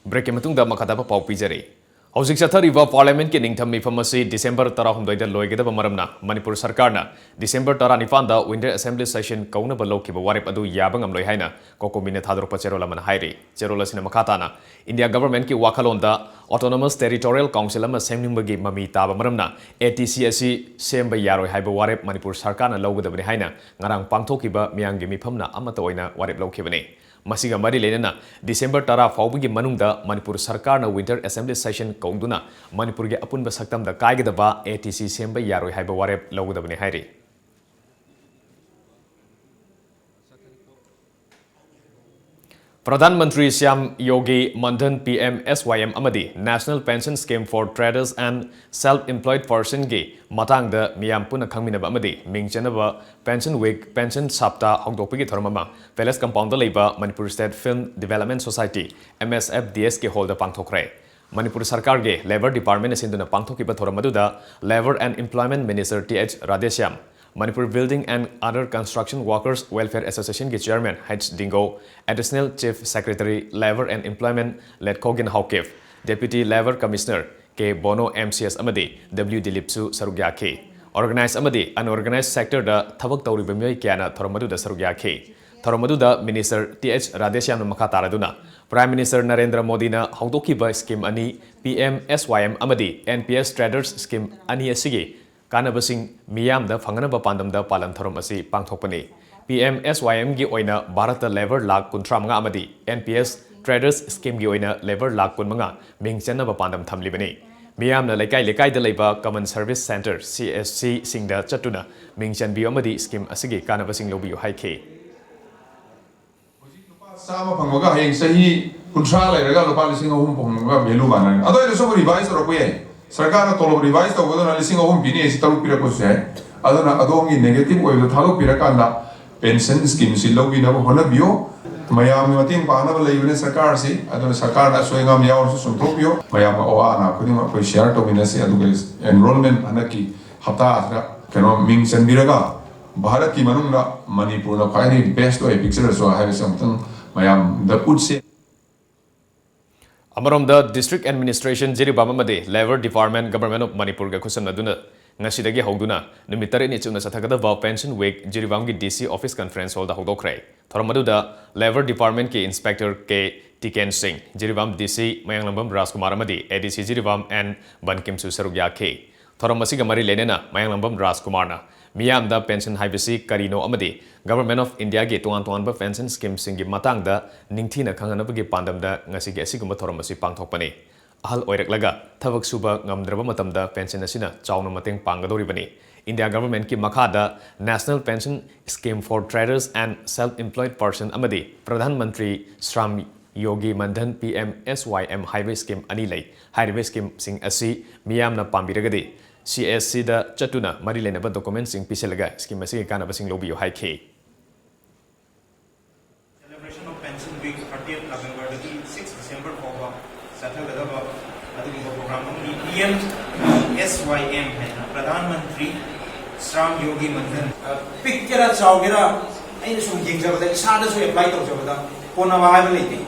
ꯕ꯭ꯔꯦꯛꯀꯤ ꯃꯇꯨꯡꯗ ꯃꯈꯥ ꯇꯥꯕ ꯄꯥꯎ ꯄꯤꯖꯔꯤ꯫ ꯍꯧꯖꯤꯛ ꯆꯠꯊꯔꯤꯕ ꯄꯥꯔꯂꯤꯌꯥꯃꯦꯟꯠꯀꯤ ꯅꯤꯡꯊꯝ ꯃꯤꯐꯝ ꯑꯁꯤ December ꯇꯔꯥꯍꯨꯝꯗꯣꯏꯗ ꯂꯣꯏꯒꯗꯕ ꯃꯔꯝꯅ ꯃꯅꯤꯄꯨꯔ ꯁꯔꯀꯥꯔꯅ ꯗꯤꯁꯦꯝꯕꯔ ꯇꯔꯥꯅꯤꯄꯥꯟꯗ ꯋꯤꯟꯇꯔ ꯑꯦꯁꯦꯝꯕ꯭ꯂꯤ ꯁꯦꯁꯟ ꯀꯧꯅꯕ ꯂꯧꯈꯤꯕ ꯋꯥꯔꯦꯞ ꯑꯗꯨ ꯌꯥꯕ ꯉꯝꯂꯣꯏ ꯍꯥꯏꯅ ꯀꯣꯀꯣꯃꯤꯅ ꯊꯥꯗꯣꯔꯛꯄ ꯆꯦꯔꯣꯜ ꯑꯃꯅ ꯍꯥꯏꯔꯤ꯫ ꯆꯦꯔꯣꯜ ꯑꯁꯤꯅ ꯃꯈꯥ ꯇꯥꯅ ꯏꯟꯗꯤꯌꯥ ꯒꯚꯔꯟꯃꯦꯟꯠꯀꯤ ꯋꯥꯈꯜꯂꯣꯟꯗ ꯑꯣꯇꯣꯅꯣꯃꯁ ꯇꯦꯔꯤꯇꯣꯔꯤꯌꯦꯜ ꯀꯥꯎꯟꯁꯤꯜ ꯑꯃ ꯁꯦꯝꯅꯤꯡꯕꯒꯤ ꯃꯃꯤ ꯇꯥꯕ ꯃꯔꯝꯅ ꯑꯦ ꯇꯤ ꯁꯤ ꯑꯁꯤ ꯁꯦꯝꯕ ꯌꯥꯔꯣꯏ ꯍꯥꯏꯕ ꯋꯥꯔꯦꯞ ꯃꯅꯤꯄꯨꯔ ꯁꯔꯀꯥꯔꯅ ꯂꯧꯒꯗꯕꯅꯤ ꯍꯥꯏꯅ ꯉꯔꯥꯡ ꯄꯥꯡꯊꯣꯛꯈꯤꯕ ꯃꯤꯌꯥꯝꯒꯤ ꯃꯤꯐꯝꯅ ꯑꯃꯠꯇ ꯑꯣꯏꯅ ꯋꯥꯔꯦꯞ ꯂꯧꯈꯤꯕꯅꯤ꯫ ꯃꯁꯤꯒ ꯃꯔꯤ ꯂꯩꯅꯅ ꯗꯤꯁꯦꯝꯕꯔ ꯇꯔꯥ ꯐꯥꯎꯕꯒꯤ ꯃꯅꯨꯡꯗ ꯃꯅꯤꯄꯨꯔ ꯁꯔꯀꯥꯔꯅ ꯋꯤꯟꯇꯔ ꯑꯦꯁꯦꯝꯕ꯭ꯂꯤ ꯁꯦꯁꯟ ꯀꯧꯗꯨꯅ ꯃꯅꯤꯄꯨꯔꯒꯤ ꯑꯄꯨꯟꯕ ꯁꯛꯇꯝꯗ ꯀꯥꯏꯒꯗꯕ ꯑꯦ ꯇꯤ ꯁꯤ ꯁꯦꯝꯕ ꯌꯥꯔꯣꯏ ꯍꯥꯏꯕ ꯋꯥꯔꯦꯞ ꯂꯧꯒꯗꯕꯅꯤ ꯍꯥꯏꯔꯤ꯫ ꯄ꯭ꯔꯙꯥꯟ ꯃꯟꯇ꯭ꯔꯤ ꯁ꯭ꯌꯥꯝ ꯌꯣꯒꯤ ꯃꯟꯙꯟ, ꯄꯤ ꯑꯦꯝ ꯑꯦꯁ ꯋꯥꯏ ꯑꯦꯝ, ꯑꯃꯗꯤ National Pension Scheme for Traders and Self Employed Personꯒꯤ ꯃꯇꯥꯡꯗ ꯃꯤꯌꯥꯝ ꯄꯨꯟꯅ ꯈꯪꯃꯤꯟꯅꯕ ꯑꯃꯗꯤ ꯃꯤꯡ ꯆꯟꯅꯕ Pension Week, Pension Sapta ꯍꯧꯗꯣꯛꯄꯒꯤ ꯊꯧꯔꯝ ꯑꯃ ꯄꯦꯂꯦꯁ ꯀꯝꯄꯥꯎꯟꯗ ꯂꯩꯕ Manipur state film development society, M S F D ꯑꯦꯁꯀꯤ ꯍꯣꯜꯗ ꯄꯥꯡꯊꯣꯛꯈ꯭ꯔꯦ꯫ ꯃꯅꯤꯄꯨꯔ ꯁꯔꯀꯥꯔꯒꯤ ꯂꯦꯕꯔ ꯗꯤꯄꯥꯔꯠꯃꯦꯟꯠꯅ ꯁꯤꯟꯗꯨꯅ ꯄꯥꯡꯊꯣꯛꯈꯤꯕ ꯊꯧꯔꯝ ꯑꯗꯨꯗ labour and employment minister T H Radheshyam, Manipur building and other construction workers welfare ꯑꯦꯁꯣꯁꯤꯌꯦꯁꯟꯒꯤ chairman H Dingo, additional chief secretary labour and employment Letkhogin Haokip, deputy labour commissioner K Bono, M C S ꯑꯃꯗꯤ ꯗꯕ꯭ꯂꯤꯎ ꯗꯤꯂꯤꯞꯁꯨ ꯁꯔꯨꯛ ꯌꯥꯈꯤ꯫ ꯑꯣꯔꯒꯅꯥꯏꯖ ꯑꯃꯗꯤ ꯑꯟꯑꯣꯔꯒꯅꯥꯏꯖ ꯁꯦꯛꯇꯔꯗ ꯊꯕꯛ ꯇꯧꯔꯤꯕ ꯃꯤꯑꯣꯏ ꯀꯌꯥꯅ ꯊꯧꯔꯝ ꯑꯗꯨꯗ ꯁꯔꯨꯛ ꯌꯥꯈꯤ꯫ ꯊꯧꯔꯝ ꯑꯗꯨꯗ ꯃꯤꯅꯤꯁꯇꯔ ꯇꯤ ꯑꯩꯆ ꯔꯥꯙꯦꯁ꯭ꯌꯥꯝꯅ ꯃꯈꯥ ꯇꯥꯔꯗꯨꯅ ꯄ꯭ꯔꯥꯏꯝ ꯃꯤꯅꯤꯁꯇꯔ ꯅꯔꯦꯟꯗ꯭ꯔ ꯃꯣꯗꯤꯅ ꯍꯧꯗꯣꯛꯈꯤꯕ ꯁ꯭ꯀꯤꯝ ꯑꯅꯤ, ꯄꯤ ꯑꯦꯝ ꯑꯦꯁ ꯋꯥꯏ ꯑꯦꯝ ꯑꯃꯗꯤ N P S traders scheme ꯑꯅꯤ ꯑꯁꯤꯒꯤ ꯀꯥꯟꯅꯕꯁꯤꯡ ꯃꯤꯌꯥꯝꯗ ꯐꯪꯍꯟꯅꯕ ꯄꯥꯟꯗꯝꯗ ꯄꯥꯂꯟ ꯊꯧꯔꯝ ꯑꯁꯤ ꯄꯥꯡꯊꯣꯛꯄꯅꯤ꯫ ꯄꯤ ꯑꯦꯝ ꯑꯦꯁ ꯋꯥꯏ ꯑꯦꯝꯒꯤ ꯑꯣꯏꯅ ꯚꯥꯔꯠꯇ ꯂꯦꯕꯔ ꯂꯥꯈ ꯀꯨꯟꯊ꯭ꯔꯥ ꯃꯉꯥ ꯑꯃꯗꯤ ꯑꯦꯟ ꯄꯤ ꯑꯦꯁ ꯇ꯭ꯔꯦꯗꯔꯁ ꯁ꯭ꯀꯤꯝꯒꯤ ꯑꯣꯏꯅ ꯂꯦꯕꯔ ꯂꯥꯈ ꯀꯨꯟꯃꯉꯥ ꯃꯤꯡ ꯆꯟꯅꯕ ꯄꯥꯟꯗꯝ ꯊꯝꯂꯤꯕꯅꯤ꯫ ꯃꯤꯌꯥꯝꯅ ꯂꯩꯀꯥꯏ ꯂꯩꯀꯥꯏꯗ ꯂꯩꯕ ꯀꯃꯟ ꯁꯔꯚꯤꯁ ꯁꯦꯟꯇꯔ, ꯁꯤ ꯑꯦꯁ ꯁꯤꯁꯤꯡꯗ ꯆꯠꯇꯨꯅ ꯃꯤꯡ ꯆꯟꯕꯤꯌꯨ ꯑꯃꯗꯤ ꯁ꯭ꯀꯤꯝ ꯑꯁꯤꯒꯤ ꯀꯥꯟꯅꯕꯁꯤꯡ ꯂꯧꯕꯤꯌꯨ ꯍꯥꯏꯈꯤ꯫ ꯍꯧꯖꯤꯛ ꯂꯨꯄꯥ ꯆꯥꯝꯃ ꯐꯪꯕꯒ ꯍꯌꯦꯡ ꯆꯍꯤ ꯀꯨꯟꯊ꯭ꯔꯥ ꯂꯩꯔꯒ ꯂꯨꯄꯥ ꯂꯤꯁꯤꯡ ꯑꯍꯨꯝ ꯐꯪꯕꯒ ꯚꯦꯂꯨ ꯃꯥꯟꯅꯔꯅꯤ꯫ ꯑꯗꯨ ꯑꯣꯏꯔꯁꯨ ꯑꯃꯨꯛ ꯔꯤꯚꯥꯏꯁ ꯇꯧꯔꯛꯄ ꯌꯥꯏ꯫ ꯁꯔꯀꯥꯔꯅ ꯇꯣꯂꯣꯞ ꯔꯤꯚꯥꯏꯁ ꯇꯧꯕꯗꯨꯅ ꯂꯤꯁꯤꯡ ꯑꯍꯨꯝ ꯄꯤꯅꯤ ꯍꯥꯏꯁꯤ ꯇꯔꯨꯛ ꯄꯤꯔꯛꯄꯁꯨ ꯌꯥꯏ꯫ ꯑꯗꯨꯅ ꯑꯗꯣꯝꯒꯤ ꯅꯦꯒꯦꯇꯤꯚ ꯑꯣꯏꯕꯗꯣ ꯊꯥꯗꯣꯛꯄꯤꯔꯀꯥꯟꯗ ꯄꯦꯟꯁꯟ ꯁ꯭ꯀꯤꯝꯁꯤ ꯂꯧꯕꯤꯅꯕ ꯍꯣꯠꯅꯕꯤꯌꯨ꯫ ꯃꯌꯥꯝꯒꯤ ꯃꯇꯦꯡ ꯄꯥꯡꯅꯕ ꯂꯩꯕꯅꯤ ꯁꯔꯀꯥꯔꯁꯤ꯫ ꯑꯗꯨꯅ ꯁꯔꯀꯥꯔꯗ ꯑꯁꯣꯏ ꯑꯉꯥꯝ ꯌꯥꯎꯔꯁꯨ ꯆꯨꯝꯊꯣꯛꯄꯤꯌꯨ꯫ ꯃꯌꯥꯝ ꯑꯋꯥ ꯑꯅꯥ ꯈꯨꯗꯤꯡꯃꯛ ꯑꯩꯈꯣꯏ ꯁꯤꯌꯥꯔ ꯇꯧꯃꯤꯟꯅꯁꯤ꯫ ꯑꯗꯨꯒ ꯑꯦꯟꯔꯣꯜꯃꯦꯟ ꯍꯟꯗꯛꯀꯤ ꯍꯞꯇꯥꯁꯤꯗ ꯀꯩꯅꯣ ꯃꯤꯡ ꯆꯟꯕꯤꯔꯒ ꯚꯥꯔꯠꯀꯤ ꯃꯅꯨꯡꯗ ꯃꯅꯤꯄꯨꯔꯅ ꯈ꯭ꯋꯥꯏꯗꯒꯤ ꯕꯦꯁ ꯑꯣꯏ ꯄꯤꯛꯆꯔꯁꯨ ꯍꯥꯏꯕꯁꯤ ꯑꯃꯨꯛꯇꯪ ꯃꯌꯥꯝꯗ ꯎꯠꯁꯦ꯫ ꯑꯃꯔꯣꯝꯗ, District Administration ꯖꯤꯔꯤꯕꯥꯝ ꯑꯃꯗꯤ Labour Department Government of ꯃꯅꯤꯄꯨꯔꯒ ꯈꯨꯠꯁꯝꯅꯗꯨꯅ ꯉꯁꯤꯗꯒꯤ ꯍꯧꯗꯨꯅ ꯅꯨꯃꯤꯠ ꯇꯔꯦꯠꯅꯤ ꯆꯨꯞꯅ ꯆꯠꯊꯒꯗꯕ Pension Week ꯖꯤꯔꯤꯕꯥꯝꯒꯤ D C Office Conference Hallꯗ ꯍꯧꯗꯣꯛꯈ꯭ꯔꯦ꯫ ꯊꯧꯔꯝ ꯑꯗꯨꯗ Labour Departmentꯀꯤ Inspector K ꯇꯤꯀꯦꯟ ꯁꯤꯡ, ꯖꯤꯔꯤꯕꯥꯝ D C ꯃꯌꯥꯡꯂꯝꯕꯝ ꯔꯥꯖꯀꯨꯃꯥꯔ ꯑꯃꯗꯤ A D C Jiribam N ꯕꯟꯀꯤꯝꯁꯨ ꯁꯔꯨꯛ ꯌꯥꯈꯤ꯫ ꯊꯧꯔꯝ ꯑꯁꯤꯒ ꯃꯔꯤ ꯂꯩꯅꯅ ꯃꯌꯥꯡꯂꯝꯕꯝ ꯔꯥꯖꯀꯨꯃꯥꯔꯅ ꯃꯤꯌꯥꯝꯗ pension ꯍꯥꯏꯕꯁꯤ ꯀꯔꯤꯅꯣ ꯑꯃꯗꯤ Government of Indiaꯒꯤ ꯇꯣꯉꯥꯟ ꯇꯣꯉꯥꯟꯕ pension schemeꯁꯤꯡꯒꯤ ꯃꯇꯥꯡꯗ ꯅꯤꯡꯊꯤꯅ ꯈꯪꯍꯟꯅꯕꯒꯤ ꯄꯥꯟꯗꯝꯗ ꯉꯁꯤꯒꯤ ꯑꯁꯤꯒꯨꯝꯕ ꯊꯧꯔꯝ ꯑꯁꯤ ꯄꯥꯡꯊꯣꯛꯄꯅꯤ꯫ ꯑꯍꯜ ꯑꯣꯏꯔꯛꯂꯒ ꯊꯕꯛ ꯁꯨꯕ ꯉꯝꯗ꯭ꯔꯕ ꯃꯇꯝꯗ pension ꯑꯁꯤꯅ ꯆꯥꯎꯅ ꯃꯇꯦꯡ ꯄꯥꯡꯒꯗꯧꯔꯤꯕꯅꯤ꯫ India Governmentꯀꯤ ꯃꯈꯥꯗ National Pension Scheme for Traders and Self-Employed Person ꯑꯃꯗꯤ ꯄ꯭ꯔꯙꯥꯟ ꯃꯟꯇ꯭ꯔꯤ ꯁ꯭ꯔꯥꯝ ꯌꯣꯒꯤ ꯃꯟꯙꯟ, P M S Y M, ꯍꯥꯏꯕ scheme ꯑꯅꯤ ꯂꯩ꯫ ꯍꯥꯏꯔꯤꯕ schemeꯁꯤꯡ ꯑꯁꯤ ꯃꯤꯌꯥꯝꯅ ꯄꯥꯝꯕꯤꯔꯒꯗꯤ C S Cꯗ ꯆꯠꯇꯨꯅ ꯃꯔꯤ ꯂꯩꯅꯕ documentꯁꯤꯡ ꯄꯤꯁꯤꯜꯂꯒ scheme ꯑꯁꯤꯒꯤ ꯀꯥꯟꯅꯕꯁꯤꯡ ꯂꯧꯕꯤꯌꯨ ꯍꯥꯏꯈꯤ꯫ Celebration of Pension Week, thirtieth Novemberꯗꯒꯤ six December ꯐꯥꯎꯕ ꯆꯠꯊꯒꯗꯕ ꯑꯗꯨꯒꯨꯝꯕ program ꯑꯃꯅꯤ꯫ P M S Y M ꯍꯥꯏꯅ, ꯄ꯭ꯔꯙꯥꯟ ꯃꯟꯇ꯭ꯔꯤ ꯁ꯭ꯔꯥꯝ ꯌꯣꯒꯤ ꯃꯟꯙꯟ꯫ ꯑ, ꯄꯤꯛꯀꯦꯔꯥ ꯆꯥꯎꯒꯦꯔꯥ, ꯑꯩꯅ ꯁꯨꯝ ꯌꯦꯡꯖꯕꯗ, ꯏꯁꯥꯗꯁꯨ apply ꯇꯧꯖꯕꯗ, ꯀꯣꯟꯅꯕ ꯍꯥꯏꯕ ꯂꯩꯇꯦ꯫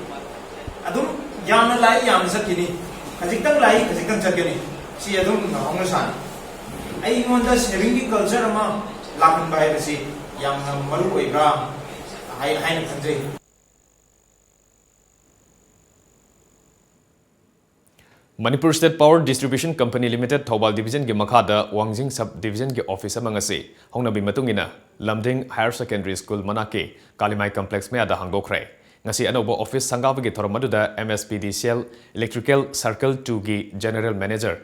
ꯑꯗꯨꯝ ꯌꯥꯝꯅ ꯂꯥꯛꯏ, ꯌꯥꯝꯅ ꯆꯠꯈꯤꯅꯤ, ꯈꯖꯤꯛꯇꯪ ꯂꯥꯛꯏ, ꯈꯖꯤꯛꯇꯪ ꯆꯠꯀꯅꯤ, ꯁꯤ ꯑꯗꯨꯝ ꯍꯧꯅ ꯁꯥꯅꯤ꯫ ꯑꯩꯉꯣꯟꯗ savingꯒꯤ culture ꯑꯃ ꯂꯥꯛꯍꯟꯕ ꯍꯥꯏꯕꯁꯤ ꯌꯥꯝꯅ ꯃꯔꯨ ꯑꯣꯏꯕ꯭ꯔꯥ ꯍꯥꯏ-, ꯍꯥꯏꯅ ꯈꯟꯖꯩ꯫ Manipur State Power Distribution Company Limited Thoubal Divisionꯒꯤ ꯃꯈꯥꯗ ꯋꯥꯡꯖꯤꯡ Sub Divisionꯒꯤ office ꯑꯃ ꯉꯁꯤ ꯍꯧꯅꯕꯤ ꯃꯇꯨꯡ ꯏꯟꯅ ꯂꯝꯗꯤꯡ Higher Secondary School ꯃꯅꯥꯛꯀꯤ ꯀꯥꯂꯤꯃꯥꯏ complex ꯃꯌꯥꯗ ꯍꯥꯡꯗꯣꯛꯈ꯭ꯔꯦ꯫ ꯉꯁꯤ ꯑꯅꯧꯕ office ꯁꯪꯒꯥꯕꯒꯤ ꯊꯧꯔꯝ ꯑꯗꯨꯗ M S P D C L Electrical Circle twoꯒꯤ General Manager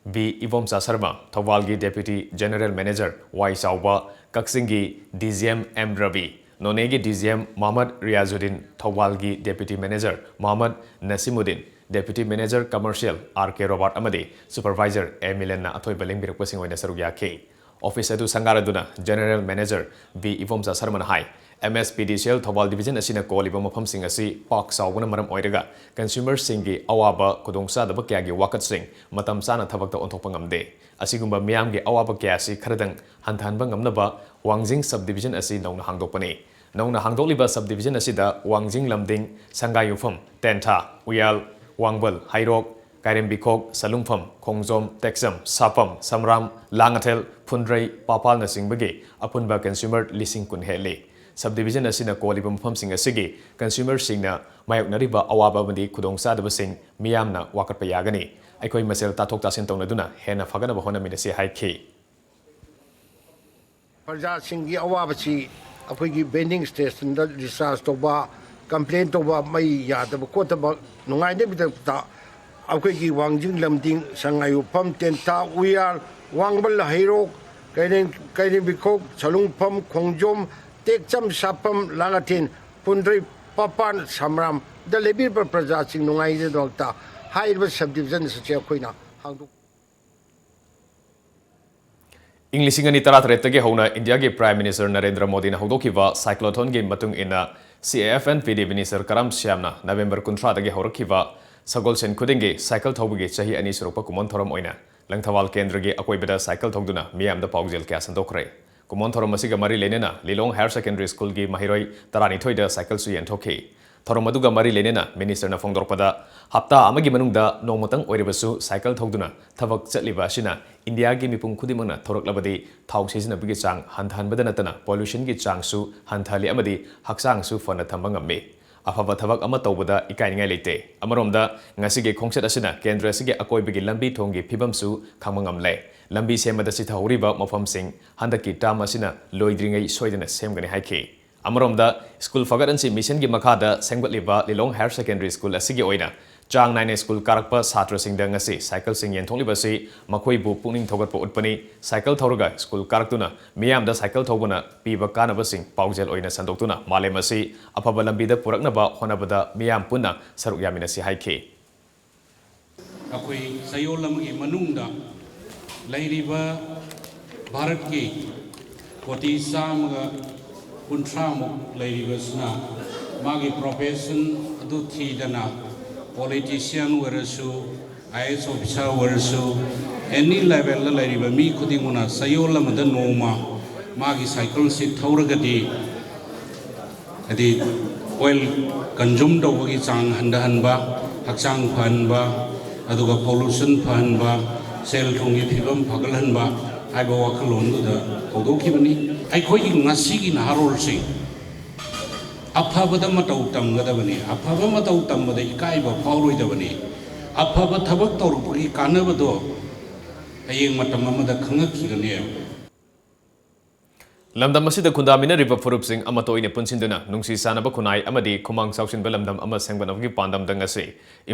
B Ibomcha Sharma, ꯊꯧꯕꯥꯜꯒꯤ Deputy General Manager ꯋꯥꯏ ꯆꯥꯎꯕ, ꯀꯛꯆꯤꯡꯒꯤ D G M M Rabi, ꯅꯣꯅꯦꯒꯤ D G M Mohammad Riyazuddin, ꯊꯧꯕꯥꯜꯒꯤ Deputy Manager Mohammad Nasimuddin, Deputy Manager Commercial R K Robert ꯑꯃꯗꯤ Supervisor A ꯃꯤꯂꯟꯅ ꯑꯊꯣꯏꯕ ꯂꯦꯡꯕꯤꯔꯛꯄꯁꯤꯡ ꯑꯣꯏꯅ ꯁꯔꯨꯛ ꯌꯥꯈꯤ꯫ Office ꯑꯗꯨ ꯁꯪꯒꯥꯔꯗꯨꯅ General Manager B ꯏꯕꯣꯝꯆꯥ ꯁꯔꯃꯅ ꯍꯥꯏ, M S P D C L Thoubal Division ꯑꯁꯤꯅ ꯀꯣꯜꯂꯤꯕ ꯃꯐꯝꯁꯤꯡ ꯑꯁꯤ ꯄꯥꯛ ꯆꯥꯎꯕꯅ ꯃꯔꯝ ꯑꯣꯏꯔꯒ consumerꯁꯤꯡꯒꯤ ꯑꯋꯥꯕ, ꯈꯨꯗꯣꯡꯆꯥꯗꯕ ꯀꯌꯥꯒꯤ ꯋꯥꯀꯠꯁꯤꯡ ꯃꯇꯝ ꯆꯥꯅ ꯊꯕꯛꯇ ꯑꯣꯟꯊꯣꯛꯄ ꯉꯝꯗꯦ꯫ ꯑꯁꯤꯒꯨꯝꯕ ꯃꯤꯌꯥꯝꯒꯤ ꯑꯋꯥꯕ ꯀꯌꯥ ꯑꯁꯤ ꯈꯔꯗꯪ ꯍꯟꯊꯍꯟꯕ ꯉꯝꯅꯕ ꯋꯥꯡꯖꯤꯡ Sub Division ꯑꯁꯤ ꯅꯧꯅ ꯍꯥꯡꯗꯣꯛꯄꯅꯤ꯫ ꯅꯧꯅ ꯍꯥꯡꯗꯣꯛꯂꯤꯕ Sub Division ꯑꯁꯤꯗ ꯋꯥꯡꯖꯤꯡ ꯂꯝꯗꯤꯡ, ꯁꯪꯒꯥꯏꯌꯨꯝꯐꯝ, ꯇꯦꯟꯊꯥ, ꯎꯌꯥꯜ, ꯋꯥꯡꯕꯜ, ꯍꯩꯔꯣꯛ, ꯀꯥꯏꯔꯦꯝꯕꯤꯈꯣꯛ, ꯁꯂꯨꯡꯐꯝ, ꯈꯣꯡꯖꯣꯝ, ꯇꯦꯛꯆꯝ, ꯁꯥꯄꯝ, ꯁꯝꯔꯥꯝ, ꯂꯥꯡꯉꯊꯦꯜ, ꯐꯨꯟꯗ꯭ꯔꯩ, ꯄꯥꯄꯥꯜꯅꯆꯤꯡꯕꯒꯤ ꯑꯄꯨꯟꯕ consumer ꯂꯤꯁꯤꯡ ꯀꯨꯟ ꯍꯦꯜꯂꯤ꯫ Subdivision ꯑꯁꯤꯅ ꯀꯣꯜꯂꯤꯕ ꯃꯐꯝꯁꯤꯡ ꯑꯁꯤꯒꯤ consumerꯁꯤꯡꯅ ꯃꯥꯌꯣꯛꯅꯔꯤꯕ ꯑꯋꯥꯕ ꯑꯃꯗꯤ ꯈꯨꯗꯣꯡꯆꯥꯗꯕꯁꯤꯡ ꯃꯤꯌꯥꯝꯅ ꯋꯥꯀꯠꯄ ꯌꯥꯒꯅꯤ꯫ ꯑꯩꯈꯣꯏ ꯃꯁꯦꯜ ꯇꯥꯊꯣꯛ ꯇꯥꯁꯤꯟ ꯇꯧꯅꯗꯨꯅ ꯍꯦꯟꯅ ꯐꯒꯠꯅꯕ ꯍꯣꯠꯅꯃꯤꯟꯅꯁꯤ ꯍꯥꯏꯈꯤ꯫ ꯄ꯭ꯔꯖꯥꯁꯤꯡꯒꯤ ꯑꯋꯥꯕꯁꯤ ꯑꯩꯈꯣꯏꯒꯤ vending stationꯗ discharge ꯇꯧꯕ, complain ꯇꯧꯕ, ꯃꯩ ꯌꯥꯗꯕ ꯈꯣꯠꯇꯕ ꯅꯨꯡꯉꯥꯏꯅꯕꯒꯤꯗꯃꯛꯇ ꯑꯩꯈꯣꯏꯒꯤ ꯋꯥꯡꯖꯤꯡ ꯂꯝꯗꯤꯡ, ꯁꯉꯥꯏꯌꯨꯝꯐꯝ, ꯇꯦꯟꯊꯥ, ꯎꯌꯥꯜ, ꯋꯥꯡꯕꯜ, ꯍꯩꯔꯣꯛ, ꯀꯩꯔꯦꯝ-, ꯀꯩꯔꯦꯝꯕꯤꯈꯣꯛ, ꯁꯂꯨꯡꯐꯝ, ꯈꯣꯡꯖꯣꯝ, ꯇꯦꯛꯆꯝ, ꯁꯥꯄꯝ, ꯂꯥꯡꯉꯊꯦꯜ, ꯐꯨꯟꯗ꯭ꯔꯩ, ꯄꯥꯄꯥꯟ, ꯁꯝꯔꯥꯝꯗ ꯂꯩꯕꯤꯔꯤꯕ ꯄ꯭ꯔꯖꯥꯁꯤꯡ ꯅꯨꯡꯉꯥꯏꯅꯕꯒꯤꯗꯃꯛꯇ ꯍꯥꯏꯔꯤꯕ subdivision ꯑꯁꯤ ꯑꯩꯈꯣꯏꯅ ꯍꯥꯡꯗꯣꯛ ꯏꯪ ꯂꯤꯁꯤꯡ ꯑꯅꯤ ꯇꯔꯥꯇꯔꯦꯠꯇꯒꯤ ꯍꯧꯅ ꯏꯟꯗꯤꯌꯥꯒꯤ Prime Minister ꯅꯔꯦꯟꯗ꯭ꯔ ꯃꯣꯗꯤꯅ ꯍꯧꯗꯣꯛꯈꯤꯕ cyclothonꯒꯤ ꯃꯇꯨꯡ ꯏꯟꯅ, CAFNPD Minister ꯀꯔꯝ ꯁ꯭ꯌꯥꯝꯅ November ꯀꯨꯟꯊ꯭ꯔꯥꯗꯒꯤ ꯍꯧꯔꯛꯈꯤꯕ ꯁꯒꯣꯜꯁꯦꯟ ꯈꯨꯗꯤꯡꯒꯤ cycle ꯊꯧꯕꯒꯤ ꯆꯍꯤ ꯑꯅꯤ ꯁꯨꯔꯛꯄ ꯀꯨꯃꯣꯟ ꯊꯧꯔꯝ ꯑꯣꯏꯅ ꯂꯪꯊꯕꯥꯜ ꯀꯦꯟꯗ꯭ꯔꯒꯤ ꯑꯀꯣꯏꯕꯗ cycle ꯊꯧꯗꯨꯅ ꯃꯤꯌꯥꯝꯗ ꯄꯥꯎꯖꯦꯜ ꯀꯌꯥ ꯁꯟꯗꯣꯛꯈ꯭ꯔꯦ꯫ ꯀꯨꯃꯣꯟ ꯊꯧꯔꯝ ꯑꯁꯤꯒ ꯃꯔꯤ ꯂꯩꯅꯅ ꯂꯤꯂꯣꯡ Higher Secondary Schoolꯒꯤ ꯃꯍꯩꯔꯣꯏ ꯇꯔꯥꯅꯤꯊꯣꯏꯗ cycleꯁꯨ ꯌꯦꯟꯊꯣꯛꯈꯤ꯫ ꯊꯧꯔꯝ ꯑꯗꯨꯒ ꯃꯔꯤ ꯂꯩꯅꯅ Ministerꯅ ꯐꯣꯡꯗꯣꯔꯛꯄꯗ, ꯍꯞꯇꯥ ꯑꯃꯒꯤ ꯃꯅꯨꯡꯗ ꯅꯣꯡꯃꯇꯪ ꯑꯣꯏꯔꯕꯁꯨ cycle ꯊꯧꯗꯨꯅ ꯊꯕꯛ ꯆꯠꯂꯤꯕ ꯑꯁꯤꯅ ꯏꯟꯗꯤꯌꯥꯒꯤ ꯃꯤꯄꯨꯝ ꯈꯨꯗꯤꯡꯃꯛꯅ ꯊꯧꯔꯛꯂꯕꯗꯤ ꯊꯥꯎ ꯁꯤꯖꯤꯟꯅꯕꯒꯤ ꯆꯥꯡ ꯍꯟꯊꯍꯟꯕꯗ ꯅꯠꯇꯅ pollutionꯒꯤ ꯆꯥꯡꯁꯨ ꯍꯟꯊꯍꯜꯂꯤ ꯑꯃꯗꯤ ꯍꯛꯆꯥꯡꯁꯨ ꯐꯅ ꯊꯝꯕ ꯉꯝꯃꯤ꯫ ꯑꯐꯕ ꯊꯕꯛ ꯑꯃ ꯇꯧꯕꯗ ꯏꯀꯥꯏꯅꯤꯡꯉꯥꯏ ꯂꯩꯇꯦ꯫ ꯑꯃꯔꯣꯝꯗ, ꯉꯁꯤꯒꯤ ꯈꯣꯡꯆꯠ ꯑꯁꯤꯅ ꯀꯦꯟꯗ꯭ꯔ ꯑꯁꯤꯒꯤ ꯑꯀꯣꯏꯕꯒꯤ ꯂꯝꯕꯤ ꯊꯣꯡꯒꯤ ꯐꯤꯕꯝꯁꯨ ꯈꯪꯕ ꯉꯝꯂꯦ꯫ ꯂꯝꯕꯤ ꯁꯦꯝꯕꯗ ꯆꯤꯊꯍꯧꯔꯤꯕ ꯃꯐꯝꯁꯤꯡ ꯍꯟꯗꯛꯀꯤ term ꯑꯁꯤꯅ ꯂꯣꯏꯗ꯭ꯔꯤꯉꯩ ꯁꯣꯏꯗꯅ ꯁꯦꯝꯒꯅꯤ ꯍꯥꯏꯈꯤ꯫ ꯑꯃꯔꯣꯝꯗ, School Forgotten Missionꯒꯤ ꯃꯈꯥꯗ ꯁꯦꯝꯒꯠꯂꯤꯕ ꯂꯤꯂꯣꯡ Higher Secondary School ꯑꯁꯤꯒꯤ ꯑꯣꯏꯅ ꯆꯥꯡ ꯅꯥꯏꯅ school ꯀꯥꯔꯛꯄ ꯁꯥꯇ꯭ꯔꯁꯤꯡꯗ ꯉꯁꯤ cycleꯁꯤꯡ ꯌꯦꯟꯊꯣꯛꯂꯤꯕ ꯑꯁꯤ ꯃꯈꯣꯏꯕꯨ ꯄꯨꯛꯅꯤꯡ ꯊꯧꯒꯠꯄ ꯎꯠꯄꯅꯤ꯫ Cycle ꯊꯧꯔꯒ school ꯀꯥꯔꯛꯇꯨꯅ ꯃꯤꯌꯥꯝꯗ cycle ꯊꯧꯕꯅ ꯄꯤꯕ ꯀꯥꯟꯅꯕꯁꯤꯡ ꯄꯥꯎꯖꯦꯜ ꯑꯣꯏꯅ ꯁꯟꯗꯣꯛꯇꯨꯅ ꯃꯥꯂꯦꯝ ꯑꯁꯤ ꯑꯐꯕ ꯂꯝꯕꯤꯗ ꯄꯨꯔꯛꯅꯕ ꯍꯣꯠꯅꯕꯗ ꯃꯤꯌꯥꯝ ꯄꯨꯟꯅ ꯁꯔꯨꯛ ꯌꯥꯃꯤꯟꯅꯁꯤ ꯍꯥꯏꯈꯤ꯫ ꯑꯩꯈꯣꯏ ꯆꯌꯣꯜ ꯑꯃꯒꯤ ꯃꯅꯨꯡꯗ ꯂꯩꯔꯤꯕ ꯚꯥꯔꯠꯀꯤ ꯀꯣꯇꯤ ꯆꯥꯝꯃꯒ ꯀꯨꯟꯊ꯭ꯔꯥꯃꯨꯛ ꯂꯩꯔꯤꯕꯁꯤꯅ ꯃꯥꯒꯤ profession ꯑꯗꯨ ꯊꯤꯗꯅ politician ꯑꯣꯏꯔꯁꯨ, IAS officer ꯑꯣꯏꯔꯁꯨ, any levelꯗ ꯂꯩꯔꯤꯕ ꯃꯤ ꯈꯨꯗꯤꯡꯃꯛꯅ ꯆꯌꯣꯜ ꯑꯃꯗ ꯅꯣꯡꯃ ꯃꯥꯒꯤ cycleꯁꯤ ꯊꯧꯔꯒꯗꯤ, ꯍꯥꯏꯗꯤ, ꯑꯣꯏꯜ ꯀꯟꯖꯨꯝ ꯇꯧꯕꯒꯤ ꯆꯥꯡ ꯍꯟꯊꯍꯟꯕ, ꯍꯛꯆꯥꯡ ꯐꯍꯟꯕ, ꯑꯗꯨꯒ ꯄꯣꯂꯨꯁꯟ ꯐꯍꯟꯕ, ꯁꯦꯜ ꯊꯨꯝꯒꯤ ꯐꯤꯕꯝ ꯐꯒꯠꯍꯟꯕ ꯍꯥꯏꯕ ꯋꯥꯈꯜꯂꯣꯟꯗꯨꯗ ꯍꯧꯗꯣꯛꯈꯤꯕꯅꯤ꯫ ꯑꯩꯈꯣꯏꯒꯤ ꯉꯁꯤꯒꯤ ꯅꯍꯥꯔꯣꯜꯁꯤꯡ ꯑꯐꯕꯗ ꯃꯇꯧ ꯇꯝꯒꯗꯕꯅꯤ꯫ ꯑꯐꯕ ꯃꯇꯧ ꯇꯝꯕꯗ ꯏꯀꯥꯏꯕ ꯐꯥꯎꯔꯣꯏꯗꯕꯅꯤ꯫ ꯑꯐꯕ ꯊꯕꯛ ꯇꯧꯔꯛꯄꯒꯤ ꯀꯥꯟꯅꯕꯗꯣ ꯍꯌꯦꯡ ꯃꯇꯝ ꯑꯃꯗ ꯈꯪꯉꯛꯈꯤꯒꯅꯦꯕ꯫ ꯂꯝꯗꯝ ꯑꯁꯤꯗ ꯈꯨꯟꯗꯥꯃꯤꯟꯅꯔꯤꯕ ꯐꯨꯔꯨꯞꯁꯤꯡ ꯑꯃꯠꯇ ꯑꯣꯏꯅ ꯄꯨꯟꯁꯤꯟꯗꯨꯅ ꯅꯨꯡꯁꯤ ꯆꯥꯟꯅꯕ ꯈꯨꯟꯅꯥꯏ ꯑꯃꯗꯤ ꯈꯨꯃꯥꯡ ꯆꯥꯎꯁꯤꯟꯕ ꯂꯝꯗꯝ ꯑꯃ ꯁꯦꯝꯒꯠꯅꯕꯒꯤ ꯄꯥꯟꯗꯝꯗ ꯉꯁꯤ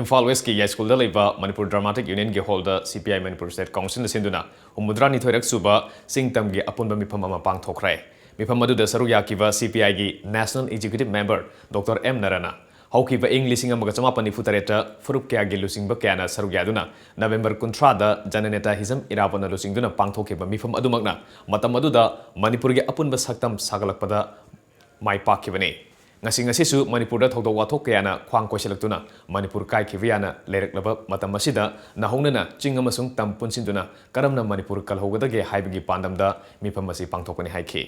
ꯏꯝꯐꯥꯜ ꯋꯦꯁꯀꯤ ꯌꯥꯏꯁ꯭ꯀꯨꯜꯗ ꯂꯩꯕ ꯃꯅꯤꯄꯨꯔ ꯗ꯭ꯔꯃꯥꯇꯤꯛ ꯌꯨꯅꯤꯌꯟꯒꯤ ꯍꯣꯜꯗ ꯁꯤ ꯄꯤ ꯑꯥꯏ ꯃꯅꯤꯄꯨꯔ ꯁ꯭ꯇꯦꯠ ꯀꯥꯎꯟꯁꯤꯜꯅ ꯁꯤꯟꯗꯨꯅ ꯍꯨꯝꯐꯨꯇꯔꯥꯅꯤꯊꯣꯏꯔꯛ ꯁꯨꯕ ꯆꯤꯡ ꯇꯝꯒꯤ ꯑꯄꯨꯟꯕ ꯃꯤꯐꯝ ꯑꯃ ꯄꯥꯡꯊꯣꯛꯈ꯭ꯔꯦ꯫ ꯃꯤꯐꯝ ꯑꯗꯨꯗ ꯁꯔꯨꯛ ꯌꯥꯈꯤꯕ ꯁꯤ ꯄꯤ ꯑꯥꯏꯒꯤ national executive member doctor M ꯅꯔꯅ ꯍꯧꯈꯤꯕ ꯏꯪ ꯂꯤꯁꯤꯡ ꯑꯃꯒ ꯆꯃꯥꯄꯟ ꯅꯤꯐꯨ ꯇꯔꯦꯠꯇ ꯐꯨꯔꯨꯞ ꯀꯌꯥꯒꯤ ꯂꯨꯆꯤꯡꯕ ꯀꯌꯥꯅ ꯁꯔꯨꯛ ꯌꯥꯗꯨꯅ ꯅꯕꯦꯝꯕꯔ ꯀꯨꯟꯊ꯭ꯔꯥꯗ ꯖꯅꯅꯦꯇꯥ ꯍꯤꯖꯝ ꯏꯔꯥꯕꯣꯠꯅ ꯂꯨꯆꯤꯡꯗꯨꯅ ꯄꯥꯡꯊꯣꯛꯈꯤꯕ ꯃꯤꯐꯝ ꯑꯗꯨꯃꯛꯅ ꯃꯇꯝ ꯑꯗꯨꯗ ꯃꯅꯤꯄꯨꯔꯒꯤ ꯑꯄꯨꯟꯕ ꯁꯛꯇꯝ ꯁꯥꯒꯠꯂꯛꯄꯗ ꯃꯥꯏ ꯄꯥꯛꯈꯤꯕꯅꯤ꯫ ꯉꯁꯤ ꯉꯁꯤꯁꯨ ꯃꯅꯤꯄꯨꯔꯗ ꯊꯧꯗꯣꯛ ꯋꯥꯊꯣꯛ ꯀꯌꯥꯅ ꯈ꯭ꯋꯥꯡ ꯀꯣꯏꯁꯤꯜꯂꯛꯇꯨꯅ ꯃꯅꯤꯄꯨꯔ ꯀꯥꯏꯈꯤꯕ ꯌꯥꯅ ꯂꯩꯔꯛꯂꯕ ꯃꯇꯝ ꯑꯁꯤꯗ ꯅꯧꯍꯧꯅꯅ ꯆꯤꯡ ꯑꯃꯁꯨꯡ ꯇꯝ ꯄꯨꯟꯁꯤꯟꯗꯨꯅ ꯀꯔꯝꯅ ꯃꯅꯤꯄꯨꯔ ꯀꯜꯍꯧꯒꯗꯒꯦ ꯍꯥꯏꯕꯒꯤ ꯄꯥꯟꯗꯝꯗ ꯃꯤꯐꯝ ꯑꯁꯤ ꯄꯥꯡꯊꯣꯛꯀꯅꯤ ꯍꯥꯏꯈꯤ꯫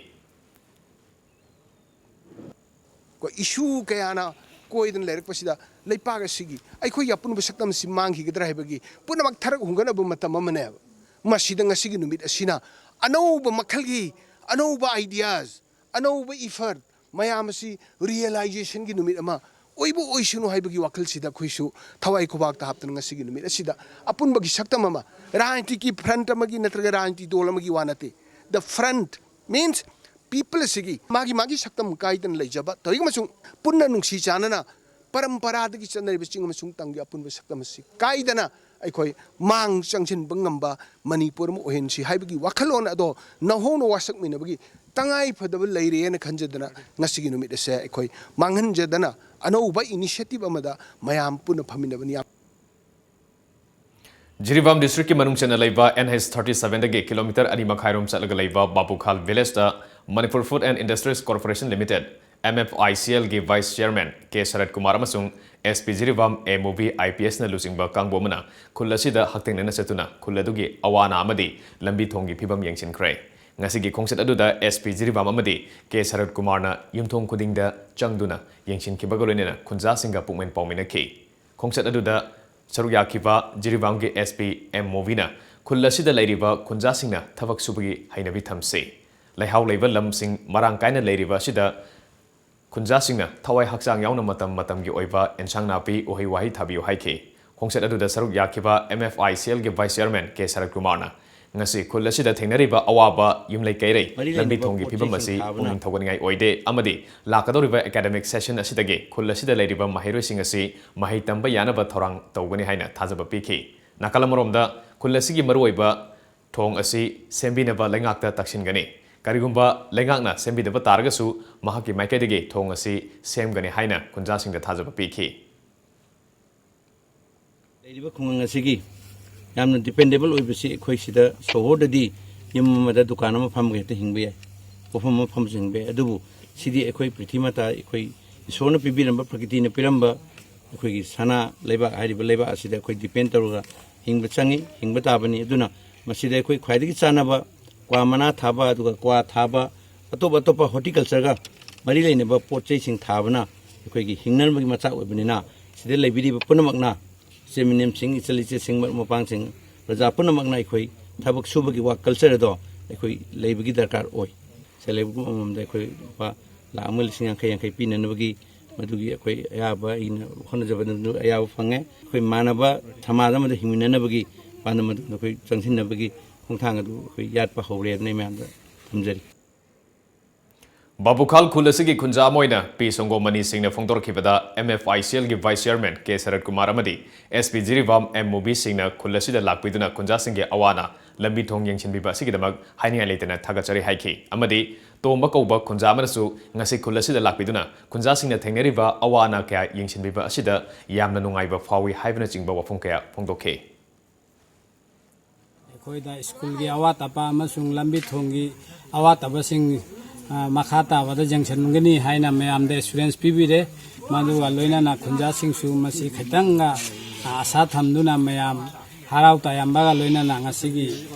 ꯀꯣ, ꯏꯁꯨ ꯀꯌꯥꯅ ꯀꯣꯏꯗꯅ ꯂꯩꯔꯛꯄꯁꯤꯗ ꯂꯩꯄꯥꯛ ꯑꯁꯤꯒꯤ ꯑꯩꯈꯣꯏꯒꯤ ꯑꯄꯨꯟꯕ ꯁꯛꯇꯝ ꯑꯁꯤ ꯃꯥꯡꯈꯤꯒꯗ꯭ꯔꯥ ꯍꯥꯏꯕꯒꯤ ꯄꯨꯝꯅꯃꯛ ꯊꯔꯛ ꯍꯨꯝꯒꯠꯅꯕ ꯃꯇꯝ ꯑꯃꯅꯦꯕ꯫ ꯃꯁꯤꯗ ꯉꯁꯤꯒꯤ ꯅꯨꯃꯤꯠ ꯑꯁꯤꯅ ꯑꯅꯧꯕ ꯃꯈꯜꯒꯤ ꯑꯅꯧꯕ ideas, ꯑꯅꯧꯕ effort ꯃꯌꯥꯝ ꯑꯁꯤ realizationꯒꯤ ꯅꯨꯃꯤꯠ ꯑꯃ ꯑꯣꯏꯕ ꯑꯣꯏꯁꯅꯨ ꯍꯥꯏꯕꯒꯤ ꯋꯥꯈꯜꯁꯤꯗ ꯑꯩꯈꯣꯏꯁꯨ ꯊꯋꯥꯏ ꯈꯨꯕꯥꯛꯇ ꯍꯥꯞꯇꯅ ꯉꯁꯤꯒꯤ ꯅꯨꯃꯤꯠ ꯑꯁꯤꯗ ꯑꯄꯨꯟꯕꯒꯤ ꯁꯛꯇꯝ ꯑꯃ, ꯔꯥꯖꯅꯤꯇꯤꯒꯤ front ꯑꯃꯒꯤ ꯅꯠꯇ꯭ꯔꯒ ꯔꯥꯖꯅꯤꯇꯤ ꯗꯣꯜ ꯑꯃꯒꯤ ꯋꯥ ꯅꯠꯇꯦ, the front means people ꯑꯁꯤꯒꯤ ꯃꯥꯒꯤ ꯃꯥꯒꯤ ꯁꯛꯇꯝ ꯀꯥꯏꯗꯅ ꯂꯩꯖꯕ ꯇꯧꯏ ꯑꯃꯁꯨꯡ ꯄꯨꯟꯅ ꯅꯨꯡꯁꯤ ꯆꯥꯟꯅꯅ ꯄꯔꯝꯄꯔꯥꯗꯒꯤ ꯆꯠꯅꯔꯤꯕ ꯆꯤꯡ ꯑꯃꯁꯨꯡ ꯇꯝꯒꯤ ꯑꯄꯨꯟꯕ ꯁꯛꯇꯝ ꯑꯁꯤ ꯀꯥꯏꯗꯅ ꯑꯩꯈꯣꯏ ꯃꯥꯡ ꯆꯪꯁꯤꯟꯕ ꯉꯝꯕ ꯃꯅꯤꯄꯨꯔ ꯑꯃ ꯑꯣꯏꯍꯟꯁꯤ ꯍꯥꯏꯕꯒꯤ ꯋꯥꯈꯜꯂꯣꯟ ꯑꯗꯣ ꯅꯧꯍꯧꯅ ꯋꯥꯁꯛꯃꯤꯟꯅꯕꯒꯤ ꯇꯉꯥꯏ ꯐꯗꯕ ꯂꯩꯔꯦꯅ ꯈꯟꯖꯗꯅ ꯉꯁꯤꯒꯤ ꯅꯨꯃꯤꯠ ꯑꯁꯦ ꯑꯩꯈꯣꯏ ꯃꯥꯡꯍꯟꯖꯗꯅ ꯑꯅꯧꯕ initiative ꯑꯃꯗ ꯃꯌꯥꯝ ꯄꯨꯟꯅ ꯐꯝꯃꯤꯟꯅꯕꯅꯤ꯫ ꯌꯥꯝ ꯖꯤꯔꯤꯕꯥꯝ ꯗꯤꯁꯇ꯭ꯔꯤꯛꯀꯤ ꯃꯅꯨꯡ ꯆꯟꯅ ꯂꯩꯕ N H thirty sevenꯗꯒꯤ ꯀꯤꯂꯣꯃꯤꯇꯔ ꯑꯅꯤ ꯃꯈꯥꯏꯔꯣꯝ ꯆꯠꯂꯒ ꯂꯩꯕ ꯕꯥꯕꯨꯈꯥꯜ ꯚꯤꯂꯦꯖꯇ Manipur Food and Industries Corporation Limited, M F I C Lꯒꯤ vice chairman K ꯁꯔꯠ ꯀꯨꯃꯥꯔ ꯑꯃꯁꯨꯡ S P Jiribam A movie I P Sꯅ ꯂꯨꯆꯤꯡꯕ ꯀꯥꯡꯕꯨ ꯑꯃꯅ ꯈꯨꯜ ꯑꯁꯤꯗ ꯍꯛꯊꯦꯡꯅꯅ ꯆꯠꯇꯨꯅ ꯈꯨꯜ ꯑꯗꯨꯒꯤ ꯑꯋꯥ ꯑꯅꯥ ꯑꯃꯗꯤ ꯂꯝꯕꯤ ꯊꯣꯡꯒꯤ ꯐꯤꯕꯝ ꯌꯦꯡꯁꯤꯟꯈ꯭ꯔꯦ꯫ ꯉꯁꯤꯒꯤ ꯈꯣꯡꯆꯠ ꯑꯗꯨꯗ S P ꯖꯤꯔꯤꯕꯥꯝ ꯑꯃꯗꯤ K ꯁꯔꯠ ꯀꯨꯃꯥꯔꯅ ꯌꯨꯝꯊꯣꯡ ꯈꯨꯗꯤꯡꯗ ꯆꯪꯗꯨꯅ ꯌꯦꯡꯁꯤꯟꯈꯤꯕꯒ ꯂꯣꯏꯅꯅ ꯈꯨꯟꯖꯥꯁꯤꯡꯒ ꯄꯨꯛꯃꯦꯟ ꯄꯥꯎꯃꯤꯟꯅꯈꯤ꯫ ꯈꯣꯡꯆꯠ ꯑꯗꯨꯗ ꯁꯔꯨꯛ ꯌꯥꯈꯤꯕ ꯖꯤꯔꯤꯕꯥꯝꯒꯤ S P M ꯃꯣꯕꯤꯅ ꯈꯨꯜ ꯑꯁꯤꯗ ꯂꯩꯔꯤꯕ ꯈꯨꯟꯖꯥꯁꯤꯡꯅ ꯊꯕꯛ ꯁꯨꯕꯒꯤ ꯍꯩꯅꯕꯤ ꯊꯝꯁꯤ, ꯂꯩꯍꯥꯎ ꯂꯩꯕ ꯂꯝꯁꯤꯡ ꯃꯔꯥꯡ ꯀꯥꯏꯅ ꯂꯩꯔꯤꯕ ꯑꯁꯤꯗ ꯈꯨꯟꯖꯥꯁꯤꯡꯅ ꯊꯋꯥꯏ ꯍꯛꯆꯥꯡ ꯌꯥꯎꯅ ꯃꯇꯝ ꯃꯇꯝꯒꯤ ꯑꯣꯏꯕ ꯑꯦꯟꯁꯥꯡ ꯅꯥꯄꯤ, ꯎꯍꯩ ꯋꯥꯍꯩ ꯊꯥꯕꯤꯌꯨ ꯍꯥꯏꯈꯤ꯫ ꯈꯣꯡꯆꯠ ꯑꯗꯨꯗ ꯁꯔꯨꯛ ꯌꯥꯈꯤꯕ M F I C L ꯒꯤ Vice Chairman K ꯁꯔꯠ ꯀꯨꯃꯥꯔꯅ ꯉꯁꯤ ꯈꯨꯜ ꯑꯁꯤꯗ ꯊꯦꯡꯅꯔꯤꯕ ꯑꯋꯥꯕ ꯌꯨꯝꯂꯩ ꯀꯩꯔꯩ, ꯃꯔꯤ ꯂꯩꯅꯕ ꯂꯝꯕꯤ ꯊꯣꯡꯒꯤ ꯄꯣꯠ ꯐꯤꯕꯝ ꯆꯩꯁꯤꯡ ꯑꯁꯤ ꯊꯥꯕꯅ ꯄꯨꯛꯅꯤꯡ ꯊꯧꯒꯠꯅꯤꯡꯉꯥꯏ ꯑꯣꯏꯗꯦ ꯑꯃꯗꯤ ꯂꯥꯛꯀꯗꯧꯔꯤꯕ academic session ꯑꯁꯤꯗꯒꯤ ꯈꯨꯜ ꯑꯁꯤꯗ ꯂꯩꯔꯤꯕ ꯃꯍꯩꯔꯣꯏꯁꯤꯡ ꯑꯁꯤ ꯃꯍꯩ ꯇꯝꯕ ꯌꯥꯅꯕ ꯊꯧꯔꯥꯡ ꯇꯧꯒꯅꯤ ꯍꯥꯏꯅ ꯊꯥꯖꯕ ꯄꯤꯈꯤ꯫ ꯅꯥꯀꯜ ꯑꯃꯔꯣꯝꯗ ꯈꯨꯜ ꯑꯁꯤꯒꯤ ꯃꯔꯨꯑꯣꯏꯕ ꯊꯣꯡ ꯑꯁꯤ ꯁꯦꯝꯕꯤꯅꯕ ꯂꯩꯉꯥꯛꯇ ꯇꯛꯁꯤꯟꯒꯅꯤ꯫ ꯀꯔꯤꯒꯨꯝꯕ ꯂꯩꯉꯥꯛꯅ ꯁꯦꯝꯕꯤꯗꯕ ꯇꯥꯔꯒꯁꯨ ꯃꯍꯥꯛꯀꯤ ꯃꯥꯏꯀꯩꯗꯒꯤ ꯊꯣꯡ ꯑꯁꯤ ꯁꯦꯝꯒꯅꯤ ꯍꯥꯏꯅ ꯈꯨꯟꯖꯥꯁꯤꯡꯗ ꯊꯥꯖꯕ ꯄꯤꯈꯤ꯫ ꯂꯩꯔꯤꯕ ꯈꯨꯡꯒꯪ ꯑꯁꯤꯒꯤ ꯌꯥꯝꯅ dependable ꯑꯣꯏꯕꯁꯤ ꯑꯩꯈꯣꯏ ꯁꯤꯗ ꯁꯣꯍꯣꯔꯗꯗꯤ ꯌꯨꯝ ꯑꯃꯗ ꯗꯨꯀꯥꯟ ꯑꯃ ꯐꯝꯃꯒ ꯍꯦꯛꯇ ꯍꯤꯡꯕ ꯌꯥꯏ, ꯄꯣꯠꯐꯝ ꯑꯃ ꯐꯝꯃꯁꯨ ꯍꯤꯡꯕ ꯌꯥꯏ꯫ ꯑꯗꯨꯕꯨ ꯁꯤꯗꯤ ꯑꯩꯈꯣꯏ ꯄ꯭ꯔꯤꯊꯤ ꯃꯇꯥ, ꯑꯩꯈꯣꯏ ꯏꯁꯣꯔꯅ ꯄꯤꯕꯤꯔꯝꯕ, ꯄ꯭ꯔꯀꯤꯇꯤꯅ ꯄꯤꯔꯝꯕ ꯑꯩꯈꯣꯏꯒꯤ ꯁꯅꯥ ꯂꯩꯕꯥꯛ ꯍꯥꯏꯔꯤꯕ ꯂꯩꯕꯥꯛ ꯑꯁꯤꯗ ꯑꯩꯈꯣꯏ depend ꯇꯧꯔꯒ ꯍꯤꯡꯕ ꯆꯪꯉꯤ, ꯍꯤꯡꯕ ꯇꯥꯕꯅꯤ꯫ ꯑꯗꯨꯅ ꯃꯁꯤꯗ ꯑꯩꯈꯣꯏ ꯈ꯭ꯋꯥꯏꯗꯒꯤ ꯆꯥꯟꯅꯕ ꯀ꯭ꯋꯥ ꯃꯅꯥ ꯊꯥꯕ, ꯑꯗꯨꯒ ꯀ꯭ꯋꯥ ꯊꯥꯕ, ꯑꯇꯣꯞ ꯑꯇꯣꯞꯄ horticulture ꯒ ꯃꯔꯤ ꯂꯩꯅꯕ ꯄꯣꯠ ꯆꯩꯁꯤꯡ ꯊꯥꯕꯅ ꯑꯩꯈꯣꯏꯒꯤ ꯍꯤꯡꯅꯅꯕꯒꯤ ꯃꯆꯥꯛ ꯑꯣꯏꯕꯅꯤꯅ, ꯁꯤꯗ ꯂꯩꯕꯤꯔꯤꯕ ꯄꯨꯝꯅꯃꯛꯅ, ꯏꯆꯤꯟ ꯏꯅꯥꯎꯁꯤꯡ, ꯏꯆꯜ ꯏꯆꯦꯁꯤꯡ, ꯃꯔꯨꯞ ꯃꯄꯥꯡꯁꯤꯡ, ꯄ꯭ꯔꯖꯥ ꯄꯨꯝꯅꯃꯛꯅ ꯑꯩꯈꯣꯏ ꯊꯕꯛ ꯁꯨꯕꯒꯤ work culture ꯑꯗꯣ ꯑꯩꯈꯣꯏ ꯂꯩꯕꯒꯤ ꯗꯔꯀꯥꯔ ꯑꯣꯏ꯫ ꯁꯦꯜꯐ ꯍꯦꯜꯞ ꯒ꯭ꯔꯨꯞ ꯑꯃꯃꯝꯗ ꯑꯩꯈꯣꯏ ꯂꯨꯄꯥ ꯂꯥꯈ ꯑꯃ ꯂꯤꯁꯤꯡ ꯌꯥꯡꯈꯩ ꯌꯥꯡꯈꯩ ꯄꯤꯅꯅꯕꯒꯤ ꯃꯗꯨꯒꯤ ꯑꯩꯈꯣꯏ ꯑꯌꯥꯕ ꯑꯩꯅ ꯍꯣꯠꯅꯖꯕꯗꯨ ꯑꯌꯥꯕ ꯐꯪꯉꯦ꯫ ꯑꯩꯈꯣꯏ ꯃꯥꯟꯅꯕ ꯁꯃꯥꯖ ꯑꯃꯗ ꯍꯤꯡꯃꯤꯟꯅꯅꯕꯒꯤ ꯄꯥꯟꯗꯝ ꯑꯗꯨ ꯑꯩꯈꯣꯏ ꯆꯪꯁꯤꯟꯅꯕꯒꯤ ꯈꯣꯡꯊꯥꯡ ꯑꯗꯨ ꯑꯩꯈꯣꯏ ꯌꯥꯠꯄ ꯍꯧꯔꯦ ꯍꯥꯏꯗꯅ ꯑꯩ ꯃꯌꯥꯝꯗ ꯊꯝꯖꯔꯤ꯫ ꯕꯥꯕꯨꯈꯥꯜ ꯈꯨꯜ ꯑꯁꯤꯒꯤ ꯈꯨꯟꯖꯥ ꯑꯃ ꯑꯣꯏꯅ ꯄꯤ ꯁꯣꯡꯒꯣꯃꯅꯤ ꯁꯤꯡꯅ ꯐꯣꯡꯗꯣꯔꯛꯈꯤꯕꯗ M F I C L ꯒꯤ Vice Chairman K ꯁꯔꯠ ꯀꯨꯃꯥꯔ ꯑꯃꯗꯤ S P Jiribam M movie ꯁꯤꯡꯅ ꯈꯨꯜ ꯑꯁꯤꯗ ꯂꯥꯛꯄꯤꯗꯨꯅ ꯈꯨꯟꯖꯥꯁꯤꯡꯒꯤ ꯑꯋꯥ ꯑꯅꯥ ꯂꯝꯕꯤ ꯊꯣꯡ ꯌꯦꯡꯁꯤꯟꯕꯤꯕ ꯑꯁꯤꯒꯤꯗꯃꯛ ꯍꯥꯏꯅꯤꯡꯉꯥꯏ ꯂꯩꯇꯅ ꯊꯥꯒꯠꯆꯔꯤ ꯍꯥꯏꯈꯤ꯫ ꯑꯃꯗꯤ ꯇꯣꯝꯕ ꯀꯧꯕ ꯈꯨꯟꯖꯥ ꯑꯃꯅꯁꯨ ꯉꯁꯤ ꯈꯨꯜ ꯑꯁꯤꯗ ꯂꯥꯛꯄꯤꯗꯨꯅ ꯈꯨꯟꯖꯥꯁꯤꯡꯅ ꯊꯦꯡꯅꯔꯤꯕ ꯑꯋꯥ ꯑꯅꯥ ꯀꯌꯥ ꯌꯦꯡꯁꯤꯟꯕꯤꯕ ꯑꯁꯤꯗ ꯌꯥꯝꯅ ꯅꯨꯡꯉꯥꯏꯕ ꯐꯥꯎꯏ ꯍꯥꯏꯕꯅꯆꯤꯡꯕ ꯋꯥꯐꯝ ꯀꯌꯥ ꯐꯣꯡꯗꯣꯛꯈꯤ꯫ ꯑꯩꯈꯣꯏꯗ ꯁ꯭ꯀꯨꯜꯒꯤ ꯑꯋꯥꯠ ꯑꯄꯥ ꯑꯃꯁꯨꯡ ꯂꯝꯕꯤ ꯊꯣꯡꯒꯤ ꯑꯋꯥꯠ ꯑꯄꯥꯁꯤꯡ, ꯑ, ꯃꯈꯥ ꯇꯥꯕꯗ ꯌꯦꯡꯁꯤꯟꯒꯅꯤ ꯍꯥꯏꯅ ꯃꯌꯥꯝꯗ ꯑꯦꯁꯨꯔꯦꯟꯁ ꯄꯤꯕꯤꯔꯦ꯫ ꯃꯗꯨꯒ ꯂꯣꯏꯅꯅ ꯈꯨꯟꯖꯥꯁꯤꯡꯁꯨ ꯃꯁꯤ ꯈꯤꯇꯪꯒ, ꯑ, ꯑꯁꯥ ꯊꯝꯗꯨꯅ ꯃꯌꯥꯝ ꯍꯔꯥꯎ ꯇꯌꯥꯝꯕꯒ ꯂꯣꯏꯅꯅ ꯉꯁꯤꯒꯤ,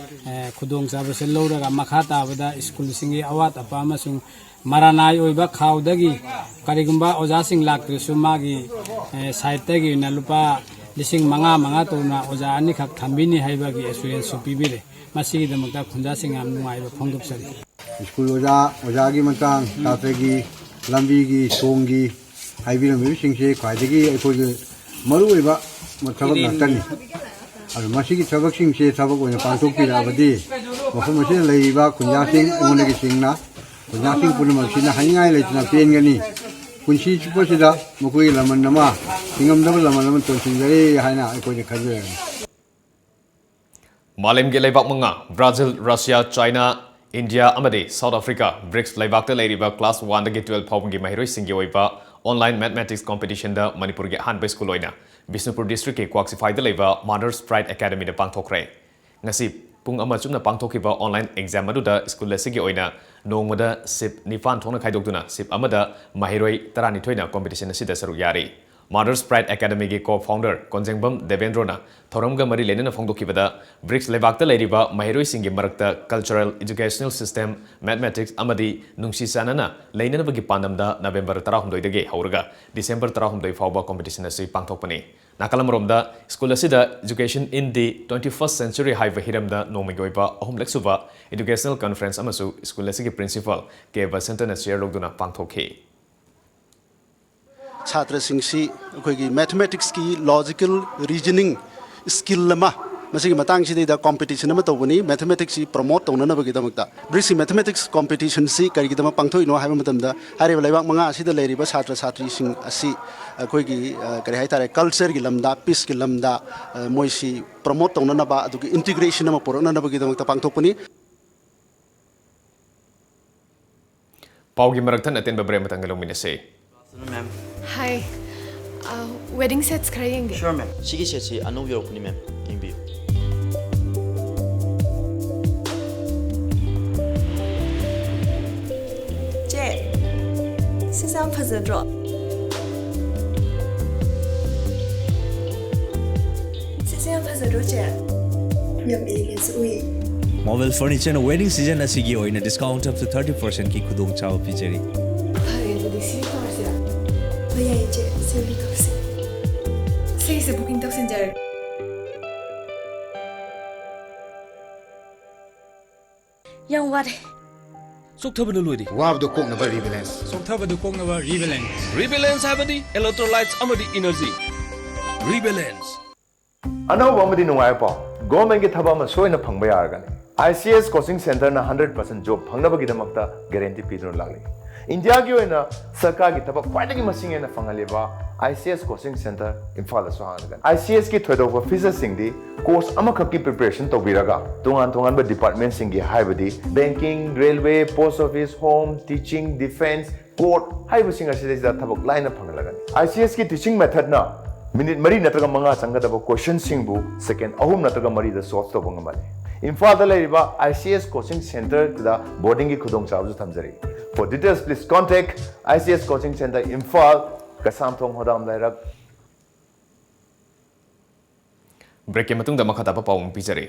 ꯑꯦ, ꯈꯨꯗꯣꯡꯆꯥꯕꯁꯦ ꯂꯧꯔꯒ ꯃꯈꯥ ꯇꯥꯕꯗ ꯁ꯭ꯀꯨꯜꯁꯤꯡꯒꯤ ꯑꯋꯥꯠ ꯑꯄꯥ ꯑꯃꯁꯨꯡ ꯃꯔꯥꯅꯥꯏ ꯑꯣꯏꯕ ꯈꯥꯎꯗꯒꯤ ꯀꯔꯤꯒꯨꯝꯕ ꯑꯣꯖꯥꯁꯤꯡ ꯂꯥꯛꯇ꯭ꯔꯁꯨ ꯃꯥꯒꯤ, ꯑꯦ, ꯁꯥꯏꯠꯇꯒꯤ ꯑꯣꯏꯅ ꯂꯨꯄꯥ ꯂꯤꯁꯤꯡ ꯃꯉꯥ ꯃꯉꯥ ꯇꯧꯅ ꯑꯣꯖꯥ ꯑꯅꯤꯈꯛ ꯊꯝꯕꯤꯅꯤ ꯍꯥꯏꯕꯒꯤ ꯑꯦꯁꯨꯔꯦꯟꯁꯁꯨ ꯄꯤꯕꯤꯔꯦ꯫ ꯃꯁꯤꯒꯤꯗꯃꯛꯇ ꯈꯨꯟꯖꯥꯁꯤꯡ ꯌꯥꯝ ꯅꯨꯡꯉꯥꯏꯕ ꯐꯣꯡꯗꯣꯛꯆꯔꯤ꯫ ꯁ꯭ꯀꯨꯜ ꯑꯣꯖꯥ, ꯑꯣꯖꯥꯒꯤ ꯃꯇꯥꯡ, ꯁꯥꯇ꯭ꯔꯒꯤ, ꯂꯝꯕꯤꯒꯤ, ꯊꯣꯡꯒꯤ ꯍꯥꯏꯕꯤꯔꯝꯃꯤꯕꯁꯤꯡꯁꯦ ꯈ꯭ꯋꯥꯏꯗꯒꯤ ꯑꯩꯈꯣꯏꯒꯤ ꯃꯔꯨꯑꯣꯏꯕ ꯊꯕꯛ ꯉꯥꯛꯇꯅꯤ꯫ ꯑꯗꯨ ꯃꯁꯤꯒꯤ ꯊꯕꯛꯁꯤꯡꯁꯦ ꯊꯕꯛ ꯑꯣꯏꯅ ꯄꯥꯡꯊꯣꯛꯄꯤꯔꯛꯑꯕꯗꯤ ꯃꯐꯝ ꯑꯁꯤꯗ ꯂꯩꯔꯤꯕ ꯈꯨꯟꯖꯥꯁꯤꯡ ꯑꯩꯉꯣꯟꯗꯒꯤ ꯆꯤꯡꯅ ꯈꯨꯟꯖꯥꯁꯤꯡ ꯄꯨꯝꯅꯃꯛꯁꯤꯅ ꯍꯥꯏꯅꯤꯡꯉꯥꯏ ꯂꯩꯇꯅ ꯄꯦꯟꯒꯅꯤ꯫ ꯄꯨꯟꯁꯤ ꯆꯨꯞꯄꯁꯤꯗ ꯃꯈꯣꯏꯒꯤ ꯂꯃꯟ ꯑꯃ, ꯁꯤꯡꯉꯝꯗꯕ ꯂꯃꯟ ꯑꯃ ꯇꯣꯟꯁꯤꯟꯖꯔꯤ ꯍꯥꯏꯅ ꯑꯩꯈꯣꯏꯅ ꯈꯟꯖꯔꯤ꯫ ꯃꯥꯂꯦꯝꯒꯤ ꯂꯩꯕꯥꯛ ꯃꯉꯥ, ꯕ꯭ꯔꯥꯖꯤꯜ, ꯔꯁꯤꯌꯥ, ꯆꯥꯏꯅꯥ, ꯏꯟꯗꯤꯌꯥ ꯑꯃꯗꯤ ꯁꯥꯎꯠ ꯑꯐ꯭ꯔꯤꯀꯥ, ꯕ꯭ꯔꯤꯛꯁ ꯂꯩꯕꯥꯛꯇ ꯂꯩꯔꯤꯕ ꯀ꯭ꯂꯥꯁ ꯋꯥꯟꯗꯒꯤ ꯇꯨꯋꯦꯜꯐ ꯐꯥꯎꯕꯒꯤ ꯃꯍꯩꯔꯣꯏꯁꯤꯡꯒꯤ ꯑꯣꯏꯕ ꯑꯣꯟꯂꯥꯏꯟ ꯃꯦꯊꯃꯦꯇꯤꯛꯁ ꯀꯣꯝꯄꯤꯇꯤꯁꯟꯗ ꯃꯅꯤꯄꯨꯔꯒꯤ ꯑꯍꯥꯟꯕ ꯁ꯭ꯀꯨꯜ ꯑꯣꯏꯅ ꯕꯤꯁꯅꯨꯄꯨꯔ ꯗꯤꯁꯇ꯭ꯔꯤꯛꯀꯤ ꯀ꯭ꯋꯥꯛꯁꯤꯐꯥꯏꯗ ꯂꯩꯕ ꯃꯥꯗꯔꯁ ꯄ꯭ꯔꯥꯏꯗ ꯑꯦꯀꯥꯗꯃꯤꯗ ꯄꯥꯡꯊꯣꯛꯈ꯭ꯔꯦ꯫ ꯉꯁꯤ ꯄꯨꯡ ꯑꯃ ꯆꯨꯞꯅ ꯄꯥꯡꯊꯣꯛꯈꯤꯕ ꯑꯣꯟꯂꯥꯏꯟ ꯑꯦꯛꯖꯥꯝ ꯑꯗꯨꯗ ꯁ꯭ꯀꯨꯜ ꯑꯁꯤꯒꯤ ꯑꯣꯏꯅ ꯅꯣꯡꯃꯗ ꯁꯤꯞ ꯅꯤꯄꯥꯟ ꯊꯣꯛꯅ ꯈꯥꯏꯗꯣꯛꯇꯨꯅ ꯁꯤꯞ ꯑꯃꯗ ꯃꯍꯩꯔꯣꯏ ꯇꯔꯥꯅꯤꯊꯣꯏꯅ ꯀꯣꯝꯄꯤꯇꯤꯁꯟ ꯑꯁꯤꯗ ꯁꯔꯨꯛ ꯌꯥꯔꯤ꯫ ꯃꯥꯗꯔꯁ ꯄ꯭ꯔꯥꯏꯗ ꯑꯦꯀꯥꯗꯃꯤꯒꯤ ꯀꯣ ꯐꯥꯎꯟꯗꯔ ꯀꯣꯟꯖꯦꯡꯕꯝ ꯗꯦꯕꯦꯟꯗ꯭ꯔꯣꯅ ꯊꯧꯔꯝꯒ ꯃꯔꯤ ꯂꯩꯅꯅ ꯐꯣꯡꯗꯣꯛꯈꯤꯕꯗ, ꯕ꯭ꯔꯤꯛꯁ ꯂꯩꯕꯥꯛꯇ ꯂꯩꯔꯤꯕ ꯃꯍꯩꯔꯣꯏꯁꯤꯡꯒꯤ ꯃꯔꯛꯇ ꯀꯜꯆꯔꯦꯜ, ꯏꯗꯨꯀꯦꯁꯅꯦꯜ ꯁꯤꯁꯇꯦꯝ, ꯃꯦꯊꯃꯦꯇꯤꯛꯁ ꯑꯃꯗꯤ ꯅꯨꯡꯁꯤ ꯆꯥꯟꯅꯅ ꯂꯩꯅꯅꯕꯒꯤ ꯄꯥꯟꯗꯝꯗ ꯅꯕꯦꯝꯕꯔ ꯇꯔꯥꯍꯨꯝꯗꯣꯏꯗꯒꯤ ꯍꯧꯔꯒ ꯗꯤꯁꯦꯝꯕꯔ ꯇꯔꯥꯍꯨꯝꯗꯣꯏ ꯐꯥꯎꯕ ꯀꯣꯝꯄꯤꯇꯤꯁꯟ ꯑꯁꯤ ꯄꯥꯡꯊꯣꯛꯄꯅꯤ꯫ ꯅꯥꯀꯜ ꯑꯃꯔꯣꯝꯗ, ꯁ꯭ꯀꯨꯜ ꯑꯁꯤꯗ Education in the twenty-first Century ꯍꯥꯏꯕ ꯍꯤꯔꯝꯗ ꯅꯣꯡꯃꯒꯤ ꯑꯣꯏꯕ ꯑꯍꯨꯝꯂꯛ ꯁꯨꯕ ꯏꯗꯨꯀꯦꯁꯅꯦꯜ ꯀꯟꯐꯔꯦꯟꯁ ꯑꯃꯁꯨ ꯁ꯭ꯀꯨꯜ ꯑꯁꯤꯒꯤ ꯄ꯭ꯔꯤꯟꯁꯤꯄꯥꯜ ꯀꯦ ꯕꯁꯟꯇꯅ ꯆꯤꯌꯔ ꯂꯧꯗꯨꯅ ꯄꯥꯡꯊꯣꯛꯈꯤ꯫ ꯁꯥꯇ꯭ꯔꯁꯤꯡꯁꯤ ꯑꯩꯈꯣꯏꯒꯤ ꯃꯦꯊꯃꯦꯇꯤꯛꯁꯀꯤ ꯂꯣꯖꯤꯀꯦꯜ ꯔꯤꯖꯅꯤꯡ ꯁ꯭ꯀꯤꯜ ꯑꯃ, ꯃꯁꯤꯒꯤ ꯃꯇꯥꯡꯁꯤꯗꯩꯗ ꯀꯣꯝꯄꯤꯇꯤꯁꯟ ꯑꯃ ꯇꯧꯕꯅꯤ, ꯃꯦꯊꯃꯦꯇꯤꯛꯁꯁꯤ ꯄ꯭ꯔꯣꯃꯣꯠ ꯇꯧꯅꯅꯕꯒꯤꯗꯃꯛꯇ꯫ ꯕ꯭ꯔꯤꯛꯁꯀꯤ ꯃꯦꯊꯃꯦꯇꯤꯛꯁ ꯀꯣꯝꯄꯤꯇꯤꯁꯟꯁꯤ ꯀꯔꯤꯒꯤꯗꯃꯛ ꯄꯥꯡꯊꯣꯛꯏꯅꯣ ꯍꯥꯏꯕ ꯃꯇꯝꯗ, ꯍꯥꯏꯔꯤꯕ ꯂꯩꯕꯥꯛ ꯃꯉꯥ ꯑꯁꯤꯗ ꯂꯩꯔꯤꯕ ꯁꯥꯇ꯭ꯔ ꯁꯥꯇ꯭ꯔꯤꯁꯤꯡ ꯑꯁꯤ ꯑꯩꯈꯣꯏꯒꯤ, ꯑ, ꯀꯔꯤ ꯍꯥꯏꯇꯥꯔꯦ, ꯀꯜꯆꯔꯒꯤ ꯂꯝꯗ, ꯄꯤꯁꯀꯤ ꯂꯝꯗ, ꯑ, ꯃꯣꯏꯁꯤ ꯄ꯭ꯔꯣꯃꯣꯠ ꯇꯧꯅꯅꯕ, ꯑꯗꯨꯒ ꯏꯟꯇꯤꯒ꯭ꯔꯦꯁꯟ ꯑꯃ ꯄꯨꯔꯛꯅꯅꯕꯒꯤꯗꯃꯛꯇ ꯄꯥꯡꯊꯣꯛꯄꯅꯤ꯫ ꯄꯥꯎꯒꯤ ꯃꯔꯛ ꯊꯠꯅ ꯑꯇꯦꯟꯕ ꯕ꯭ꯔꯦꯛ ꯑꯃꯇꯪꯒ ꯂꯧꯃꯤꯟꯅꯁꯤ꯫ ꯃꯦꯝ꯫ ꯍꯥꯏ꯫ ꯑ, ꯋꯦꯗꯤꯡ ꯁꯦꯠꯁ ꯈꯔ ꯌꯦꯡꯒꯦ꯫ ꯁ꯭ꯌꯣꯔ ꯃꯦꯝ꯫ ꯁꯤꯒꯤ ꯁꯦꯠꯁꯤ ꯑꯅꯧꯕ ꯌꯧꯔꯛꯄꯅꯤ ꯃꯦꯝ, ꯌꯦꯡꯕꯤꯌꯨ꯫ ꯆꯦ, ꯁꯤꯁꯦ ꯌꯥꯝ ꯐꯖꯗ꯭ꯔꯣ? ꯁꯤꯁꯦ ꯌꯥꯝ ꯐꯖ- ꯅꯠꯇ꯭ꯔꯣ ꯆꯦ? ꯌꯥꯝ elegant ꯁꯨ ꯎꯏ꯫ Marvel Furniture ꯅ wedding season ꯑꯁꯤꯒꯤ ꯑꯣꯏꯅ discount up to thirty percent ꯀꯤ ꯈꯨꯗꯣꯡꯆꯥꯕ ꯄꯤꯖꯔꯤ꯫ ꯐꯔꯦ, ꯑꯗꯨꯗꯤ ꯁꯤ ꯇꯧꯔꯁꯤꯔꯥ? ꯍꯣꯏ, ꯌꯥꯏꯌꯦ ꯆꯦ, ꯁꯤ ꯑꯣꯏꯅ ꯇꯧꯁꯤ꯫ ꯁꯤꯒꯤꯁꯦ booking ꯇꯧꯁꯤꯟꯖꯔꯒꯦ꯫ ꯌꯥꯝ ꯋꯥꯔꯦ꯫ ꯆꯣꯛꯊꯕꯅ ꯂꯣꯏꯔꯦ꯫ ꯋꯥꯕꯗꯨ ꯀꯣꯛꯅꯕ Rebalance꯫ ꯆꯣꯛꯊꯕꯗꯨ ꯀꯣꯛꯅꯕ Rebalance꯫ Rebalance ꯍꯥꯏꯕꯗꯤ electrolytes ꯑꯃꯗꯤ energy꯫ Rebalance꯫ ꯑꯅꯧꯕ ꯑꯃꯗꯤ ꯅꯨꯡꯉꯥꯏꯕ ꯄꯥꯎ, ꯒꯣꯔꯃꯦꯟꯒꯤ ꯊꯕꯛ ꯑꯃ ꯁꯣꯏꯅ ꯐꯪꯕ ꯌꯥꯔꯒꯅꯤ꯫ ꯑꯥꯏ ꯁꯤ ꯑꯦꯁ ꯀꯣꯆꯤꯡ ꯁꯦꯟꯇꯔꯅ ꯍꯟꯗ꯭ꯔꯦꯠ ꯄꯥꯔꯁꯦꯟ ꯖꯣꯕ ꯐꯪꯅꯕꯒꯤꯗꯃꯛꯇ ꯒꯦꯔꯦꯟꯇꯤ ꯄꯤꯗꯨꯅ ꯂꯥꯛꯂꯤ꯫ ꯏꯟꯗꯤꯌꯥꯒꯤ ꯑꯣꯏꯅ ꯁꯔꯀꯥꯔꯒꯤ ꯊꯕꯛ ꯈ꯭ꯋꯥꯏꯗꯒꯤ ꯃꯁꯤꯡ ꯍꯦꯟꯅ ꯐꯪꯍꯜꯂꯤꯕ I C S coaching centre ꯏꯝꯐꯥꯜꯗꯁꯨ ꯍꯥꯡꯂꯒꯅꯤ꯫ I C ꯑꯦꯁꯀꯤ ꯊꯣꯏꯗꯣꯛꯄ ꯐꯤꯆꯔꯁꯤꯡꯗꯤ ꯀꯣꯔꯁ ꯑꯃꯈꯛꯀꯤ ꯄ꯭ꯔꯤꯄꯦꯔꯦꯁꯟ ꯇꯧꯕꯤꯔꯒ ꯇꯣꯉꯥꯟ ꯇꯣꯉꯥꯟꯕ ꯗꯤꯄꯥꯔꯠꯃꯦꯟꯁꯤꯡꯒꯤ, ꯍꯥꯏꯕꯗꯤ banking, railway, post office, home, teaching, defence, court ꯍꯥꯏꯔꯤꯕꯁꯤꯡ ꯑꯁꯤꯗꯩꯁꯤꯗ ꯊꯕꯛ ꯂꯥꯏꯅ ꯐꯪꯍꯜꯂꯒꯅꯤ꯫ ꯑꯥꯏ ꯁꯤ ꯑꯦꯁꯀꯤ ꯇꯤꯆꯤꯡ ꯃꯦꯊꯠꯅ ꯃꯤꯅꯤꯠ ꯃꯔꯤ ꯅꯠꯇ꯭ꯔꯒ ꯃꯉꯥ ꯆꯪꯒꯗꯕ ꯀꯣꯏꯁꯟꯁꯤꯡꯕꯨ ꯁꯦꯀꯦꯟ ꯑꯍꯨꯝ ꯅꯠꯇ꯭ꯔꯒ ꯃꯔꯤꯗ ꯁꯣꯜꯚ ꯇꯧꯕ ꯉꯝꯍꯜꯂꯤ꯫ ꯏꯝꯐꯥꯜꯗ ꯂꯩꯔꯤꯕ ꯑꯥꯏ ꯁꯤ ꯑꯦꯁ ꯀꯣꯆꯤꯡ ꯁꯦꯟꯇꯔꯗ ꯕꯣꯔꯗꯤꯡꯒꯤ ꯈꯨꯗꯣꯡꯆꯥꯕꯁꯨ ꯊꯝꯖꯔꯤ꯫ For details, please contact I C S Coaching Center Imphal, Keishamthong ꯍꯣꯗꯥꯝ ꯂꯩꯔꯛ꯫ ꯕ꯭ꯔꯦꯛꯀꯤ ꯃꯇꯨꯡꯗ ꯃꯈꯥ ꯇꯥꯕ ꯄꯥꯎ ꯑꯃ ꯄꯤꯖꯔꯤ꯫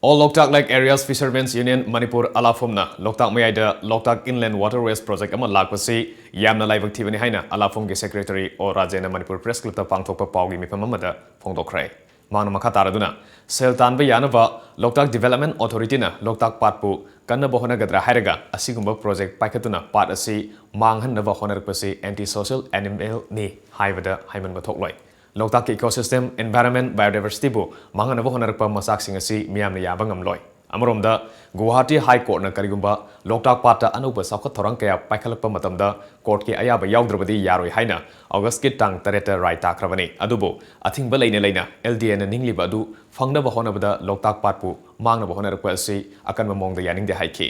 All Loktak Lake Areas Fishermen's Union Manipur, ꯑꯂꯥꯐꯣꯝꯅ ꯂꯣꯛꯇꯥꯛ ꯃꯌꯥꯏꯗ Loktak Inland Waterways Project ꯑꯃ ꯂꯥꯛꯄꯁꯤ ꯌꯥꯝꯅ ꯂꯥꯏꯕꯛ ꯊꯤꯕꯅꯤ ꯍꯥꯏꯅ ꯑꯂꯥꯐꯣꯝꯒꯤ ꯁꯦꯀ꯭ꯔꯦꯇꯔꯤ ꯑꯣ ꯔꯥꯖꯦꯟꯅ ꯃꯅꯤꯄꯨꯔ ꯄ꯭ꯔꯦꯁ ꯀ꯭ꯂꯕꯇ ꯄꯥꯡꯊꯣꯛꯄ ꯄꯥꯎꯒꯤ ꯃꯤꯐꯝ ꯑꯃꯗ ꯐꯣꯡꯗꯣꯛꯈ꯭ꯔꯦ꯫ ꯃꯍꯥꯛꯅ ꯃꯈꯥ ꯇꯥꯔꯗꯨꯅ, ꯁꯦꯜ ꯇꯥꯟꯕ ꯌꯥꯅꯕ ꯂꯣꯛꯇꯥꯛ ꯗꯤꯚꯦꯂꯞꯃꯦꯟ ꯑꯣꯊꯣꯔꯤꯇꯤꯅ ꯂꯣꯛꯇꯥꯛ ꯄꯥꯠꯄꯨ ꯀꯟꯅꯕ ꯍꯣꯠꯅꯒꯗ꯭ꯔꯥ ꯍꯥꯏꯔꯒ ꯑꯁꯤꯒꯨꯝꯕ ꯄ꯭ꯔꯣꯖꯦꯛ ꯄꯥꯏꯈꯠꯇꯨꯅ ꯄꯥꯠ ꯑꯁꯤ ꯃꯥꯡꯍꯟꯅꯕ ꯍꯣꯠꯅꯔꯛꯄꯁꯤ anti social animal ꯅꯤ ꯍꯥꯏꯕꯗ ꯍꯥꯏꯃꯟꯕ ꯊꯣꯛꯂꯣꯏ꯫ ꯂꯣꯛꯇꯥꯛꯀꯤ ꯏꯀꯣꯁꯤꯁꯇꯦꯝ, ꯏꯟꯚꯥꯏꯔꯣꯟꯃꯦꯟ, ꯕꯥꯏꯑꯣꯗꯥꯏꯚꯔꯁꯤꯇꯤꯕꯨ ꯃꯥꯡꯍꯟꯅꯕ ꯍꯣꯠꯅꯔꯛꯄ ꯃꯆꯥꯛꯁꯤꯡ ꯑꯁꯤ ꯃꯤꯌꯥꯝꯅ ꯌꯥꯕ ꯉꯝꯂꯣꯏ꯫ ꯑꯃꯔꯣꯝꯗ, ꯒꯨꯋꯥꯍꯥꯇꯤ ꯍꯥꯏ ꯀꯣꯔꯠꯅ ꯀꯔꯤꯒꯨꯝꯕ ꯂꯣꯛꯇꯥꯛ ꯄꯥꯠꯇ ꯑꯅꯧꯕ ꯆꯥꯎꯈꯠ ꯊꯧꯔꯥꯡ ꯀꯌꯥ ꯄꯥꯏꯈꯠꯂꯛꯄ ꯃꯇꯝꯗ ꯀꯣꯔꯠꯀꯤ ꯑꯌꯥꯕ ꯌꯥꯎꯗ꯭ꯔꯕꯗꯤ ꯌꯥꯔꯣꯏ ꯍꯥꯏꯅ ꯑꯣꯒꯁꯀꯤ ꯇꯥꯡ ꯇꯔꯦꯠꯇ ꯔꯥꯏ ꯇꯥꯈ꯭ꯔꯕꯅꯤ꯫ ꯑꯗꯨꯕꯨ ꯑꯊꯤꯡꯕ ꯂꯩꯅ ꯂꯩꯅ L D Aꯅ ꯅꯤꯡꯂꯤꯕ ꯑꯗꯨ ꯐꯪꯅꯕ ꯍꯣꯠꯅꯕꯗ ꯂꯣꯛꯇꯥꯛ ꯄꯥꯠꯄꯨ ꯃꯥꯡꯅꯕ ꯍꯣꯠꯅꯔꯛꯄ ꯑꯁꯤ ꯑꯀꯟꯕ ꯃꯑꯣꯡꯗ ꯌꯥꯅꯤꯡꯗꯦ ꯍꯥꯏꯈꯤ꯫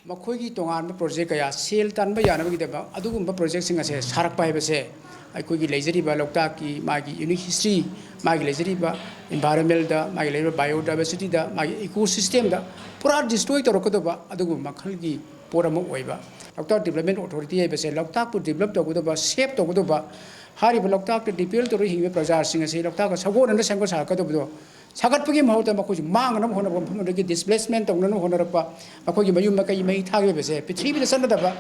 ꯃꯈꯣꯏꯒꯤ ꯇꯣꯉꯥꯟꯕ ꯄ꯭ꯔꯣꯖꯦꯛ ꯀꯌꯥ ꯁꯦꯜ ꯇꯥꯟꯕ ꯌꯥꯅꯕꯒꯤꯗꯃꯛ ꯑꯗꯨꯒꯨꯝꯕ ꯄ꯭ꯔꯣꯖꯦꯛꯁꯤꯡ ꯑꯁꯦ ꯁꯥꯔꯛꯄ ꯍꯥꯏꯕꯁꯦ ꯑꯩꯈꯣꯏꯒꯤ ꯂꯩꯖꯔꯤꯕ ꯂꯣꯛꯇꯥꯛꯀꯤ ꯃꯥꯒꯤ ꯌꯨꯅꯤꯛ ꯍꯤꯁꯇ꯭ꯔꯤ, ꯃꯥꯒꯤ ꯂꯩꯖꯔꯤꯕ ꯏꯟꯚꯥꯏꯔꯣꯟꯃꯦꯟꯗ, ꯃꯥꯒꯤ ꯂꯩꯔꯤꯕ ꯕꯥꯏꯑꯣꯗꯥꯏꯚꯔꯁꯤꯇꯤꯗ, ꯃꯥꯒꯤ ꯏꯀꯣꯁꯤꯁꯇꯦꯝꯗ ꯄꯨꯔꯥ ꯗꯤꯁꯇ꯭ꯔꯣꯏ ꯇꯧꯔꯛꯀꯗꯕ ꯑꯗꯨꯒꯨꯝꯕ ꯃꯈꯜꯒꯤ ꯄꯣꯠ ꯑꯃ ꯑꯣꯏꯕ꯫ ꯂꯣꯛꯇꯥꯛ ꯗꯤꯕ꯭ꯂꯞꯃꯦꯟ ꯑꯣꯊꯣꯔꯤꯇꯤ ꯍꯥꯏꯕꯁꯦ ꯂꯣꯛꯇꯥꯛꯄꯨ ꯗꯤꯕ꯭ꯂꯞ ꯇꯧꯒꯗꯕ, ꯁꯦꯞ ꯇꯧꯒꯗꯕ, ꯍꯥꯏꯔꯤꯕ ꯂꯣꯛꯇꯥꯛꯇ ꯗꯤꯄꯦꯟ ꯇꯧꯔꯒ ꯍꯤꯡꯉꯤꯕ ꯄ꯭ꯔꯖꯥꯁꯤꯡ ꯑꯁꯤ ꯂꯣꯛꯇꯥꯛꯀ ꯁꯥꯒꯣꯟꯅꯅ ꯁꯦꯝꯒꯠ ꯁꯥꯒꯠꯀꯗꯕꯗꯣ, ꯁꯥꯒꯠꯄꯒꯤ ꯃꯍꯨꯠꯇ ꯃꯈꯣꯏꯁꯨ ꯃꯥꯡꯅꯅꯕ ꯍꯣꯠꯅꯕ, ꯃꯐꯝ ꯑꯗꯨꯗꯒꯤ ꯗꯤꯁꯄ꯭ꯂꯦꯁꯃꯦꯟ ꯇꯧꯅꯅꯕ ꯍꯣꯠꯅꯔꯛꯄ, ꯃꯈꯣꯏꯒꯤ ꯃꯌꯨꯝ ꯃꯀꯩ ꯃꯩ ꯊꯥꯈꯤꯕꯁꯦ ꯄ꯭ꯔꯤꯊꯤꯕꯤꯗ ꯆꯠꯅꯗꯕ